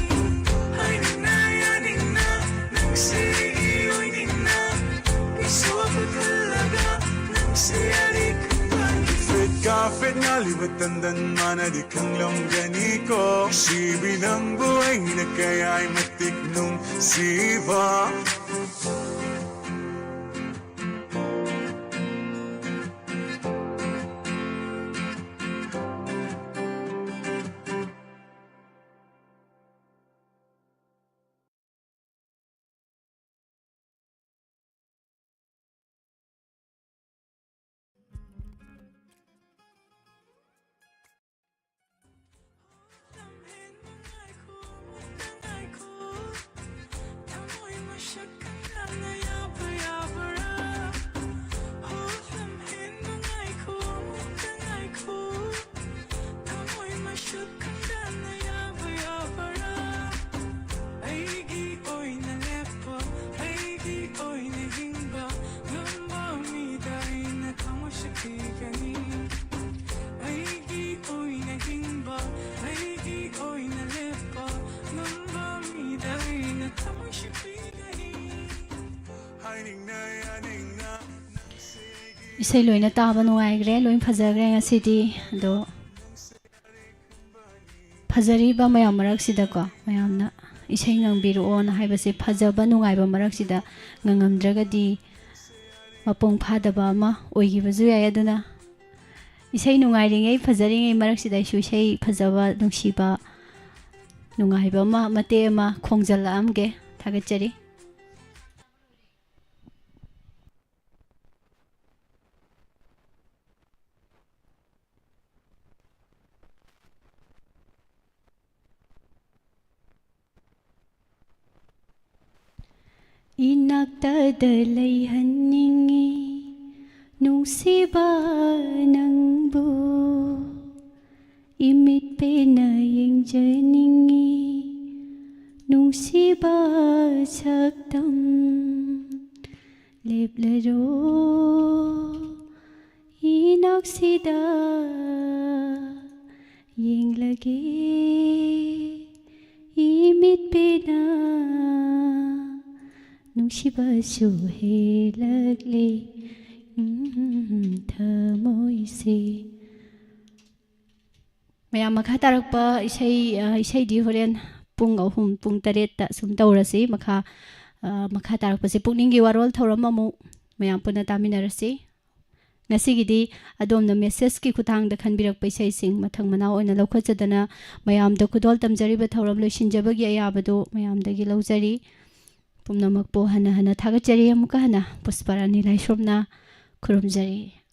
ꯍꯥꯏꯅꯤꯡꯅ ꯌꯥꯅꯤꯡꯅ ꯅꯪꯁꯦ ꯑꯩꯒꯤ ꯑꯣꯏꯅꯤꯡꯅ꯫ ꯄꯤꯁꯨ ꯋꯥꯈꯜ ꯈꯜꯂꯒ ꯅꯪꯁꯦ ꯌꯥꯔꯤ ꯈꯟꯕꯅꯤ꯫ ꯐꯤꯠꯀ ꯐꯤꯠ ꯉꯥꯜꯂꯤꯕ ꯇꯟꯗꯟ ꯃꯥꯅꯗꯤ ꯈꯪꯂꯝꯒꯅꯤꯀꯣ꯫ ꯁꯤꯕꯤ ꯅꯪꯕꯨ ꯑꯩꯅ ꯀꯌꯥꯏ ꯃꯇꯤꯛ ꯅꯨꯡꯁꯤꯕ꯫ ꯑꯩꯒꯤ ꯑꯣꯏꯅ ꯂꯦꯞꯄꯣ, ꯑꯩꯒꯤ ꯑꯣꯏꯅ ꯍꯤꯡꯕ ꯉꯝꯕ ꯃꯤꯗ ꯑꯩꯅ ꯊꯃꯣꯏꯁꯦ ꯄꯤꯒꯅꯤ꯫ ꯑꯩꯒꯤ ꯑꯣꯏꯅ ꯍꯤꯡꯕ, ꯑꯩꯒꯤ ꯑꯣꯏꯅ ꯂꯦꯞꯄ ꯉꯝꯕ ꯃꯤꯗ ꯑꯩꯅ ꯊꯃꯣꯏꯁꯦ ꯄꯤꯒꯅꯤ꯫ ꯍꯥꯏꯅꯤꯡꯅ ꯌꯥꯅꯤꯡꯅ ꯏꯁꯩ ꯂꯣꯏꯅ ꯇꯥꯕ ꯅꯨꯡꯉꯥꯏꯈ꯭ꯔꯦ, ꯂꯣꯏ ꯐꯖꯈ꯭ꯔꯦ ꯉꯁꯤꯗꯤ꯫ ꯑꯗꯣ ꯐꯖꯔꯤꯕ ꯃꯌꯥꯝ ꯃꯔꯛꯁꯤꯗꯀꯣ, ꯃꯌꯥꯝꯅ ꯏꯁꯩ ꯉꯪꯕꯤꯔꯛꯑꯣꯅ ꯍꯥꯏꯕꯁꯦ ꯐꯖꯕ ꯅꯨꯡꯉꯥꯏꯕ ꯃꯔꯛꯁꯤꯗ ꯉꯪꯉꯝꯗ꯭ꯔꯒꯗꯤ ꯃꯄꯨꯡ ꯐꯥꯗꯕ ꯑꯃ ꯑꯣꯏꯈꯤꯕꯁꯨ ꯌꯥꯏ꯫ ꯑꯗꯨꯅ ꯏꯁꯩ ꯅꯨꯡꯉꯥꯏꯔꯤꯉꯩ, ꯐꯖꯔꯤꯉꯩ ꯃꯔꯛꯁꯤꯗ ꯑꯩꯁꯨ ꯏꯁꯩ ꯐꯖꯕ, ꯅꯨꯡꯁꯤꯕ, ꯅꯨꯡꯉꯥꯏꯕ ꯑꯃ, ꯃꯇꯦꯛ ꯑꯃ ꯈꯣꯡꯖꯜꯂꯛꯑꯝꯒꯦ꯫ ꯊꯥꯒꯠꯆꯔꯤ꯫ ꯏꯅꯥꯛꯇꯗ ꯂꯩꯍꯟꯅꯤꯡꯉꯤ ꯅꯨꯡꯁꯤꯕ ꯅꯪꯕꯨ, ꯏꯃꯤꯠ ꯄꯦꯟꯅ ꯌꯦꯡꯖꯅꯤꯡꯉꯤ ꯅꯨꯡꯁꯤꯕ ꯁꯛꯇꯝ꯫ ꯂꯦꯞꯂꯔꯣ ꯏꯅꯥꯛꯁꯤꯗ ꯌꯦꯡꯂꯒꯦ ꯏꯃꯤꯠ ꯄꯦꯟꯅ ꯅꯨꯡꯁꯤꯕꯁꯨ ꯍꯦꯜꯂꯛꯂꯦ ꯎꯝ, ꯊꯃꯣꯏꯁꯦ꯫ ꯃꯌꯥꯝ ꯃꯈꯥ ꯇꯥꯔꯛꯄ ꯏꯁꯩ, ꯑ, ꯏꯁꯩꯗꯤ ꯍꯣꯔꯦꯟ ꯄꯨꯡ ꯑꯍꯨꯝ, ꯄꯨꯡ ꯇꯔꯦꯠꯇ ꯁꯨꯝ ꯇꯧꯔꯁꯤ꯫ ꯃꯈꯥ, ꯑ, ꯃꯈꯥ ꯇꯥꯔꯛꯄꯁꯦ ꯄꯨꯛꯅꯤꯡꯒꯤ ꯋꯥꯔꯣꯜ ꯊꯧꯔꯝ ꯑꯃꯨꯛ ꯃꯌꯥꯝ ꯄꯨꯟꯅ ꯇꯥꯃꯤꯟꯅꯔꯁꯤ꯫ ꯉꯁꯤꯒꯤꯗꯤ ꯑꯗꯣꯝꯅ ꯃꯦꯁꯦꯖꯀꯤ ꯈꯨꯠꯊꯥꯡꯗ ꯈꯟꯕꯤꯔꯛꯄ ꯏꯁꯩꯁꯤꯡ ꯃꯊꯪ ꯃꯅꯥꯎ ꯑꯣꯏꯅ ꯂꯧꯈꯠꯆꯗꯅ ꯃꯌꯥꯝꯗ ꯈꯨꯗꯣꯜ ꯇꯝꯖꯔꯤꯕ ꯊꯧꯔꯝ ꯂꯣꯏꯁꯤꯟꯖꯕꯒꯤ ꯑꯌꯥꯕꯗꯨ ꯃꯌꯥꯝꯗꯒꯤ ꯂꯧꯖꯔꯤ꯫ ꯄꯨꯝꯅꯃꯛꯄꯨ ꯍꯟꯅ ꯍꯟꯅ ꯊꯥꯒꯠꯆꯔꯤ꯫ ꯑꯃꯨꯛꯀ ꯍꯟꯅ ꯄꯨꯁꯄꯥꯔꯥꯅꯤ ꯂꯥꯏꯁ꯭ꯔꯝꯅ ꯈꯨꯔꯨꯝꯖꯔꯤ꯫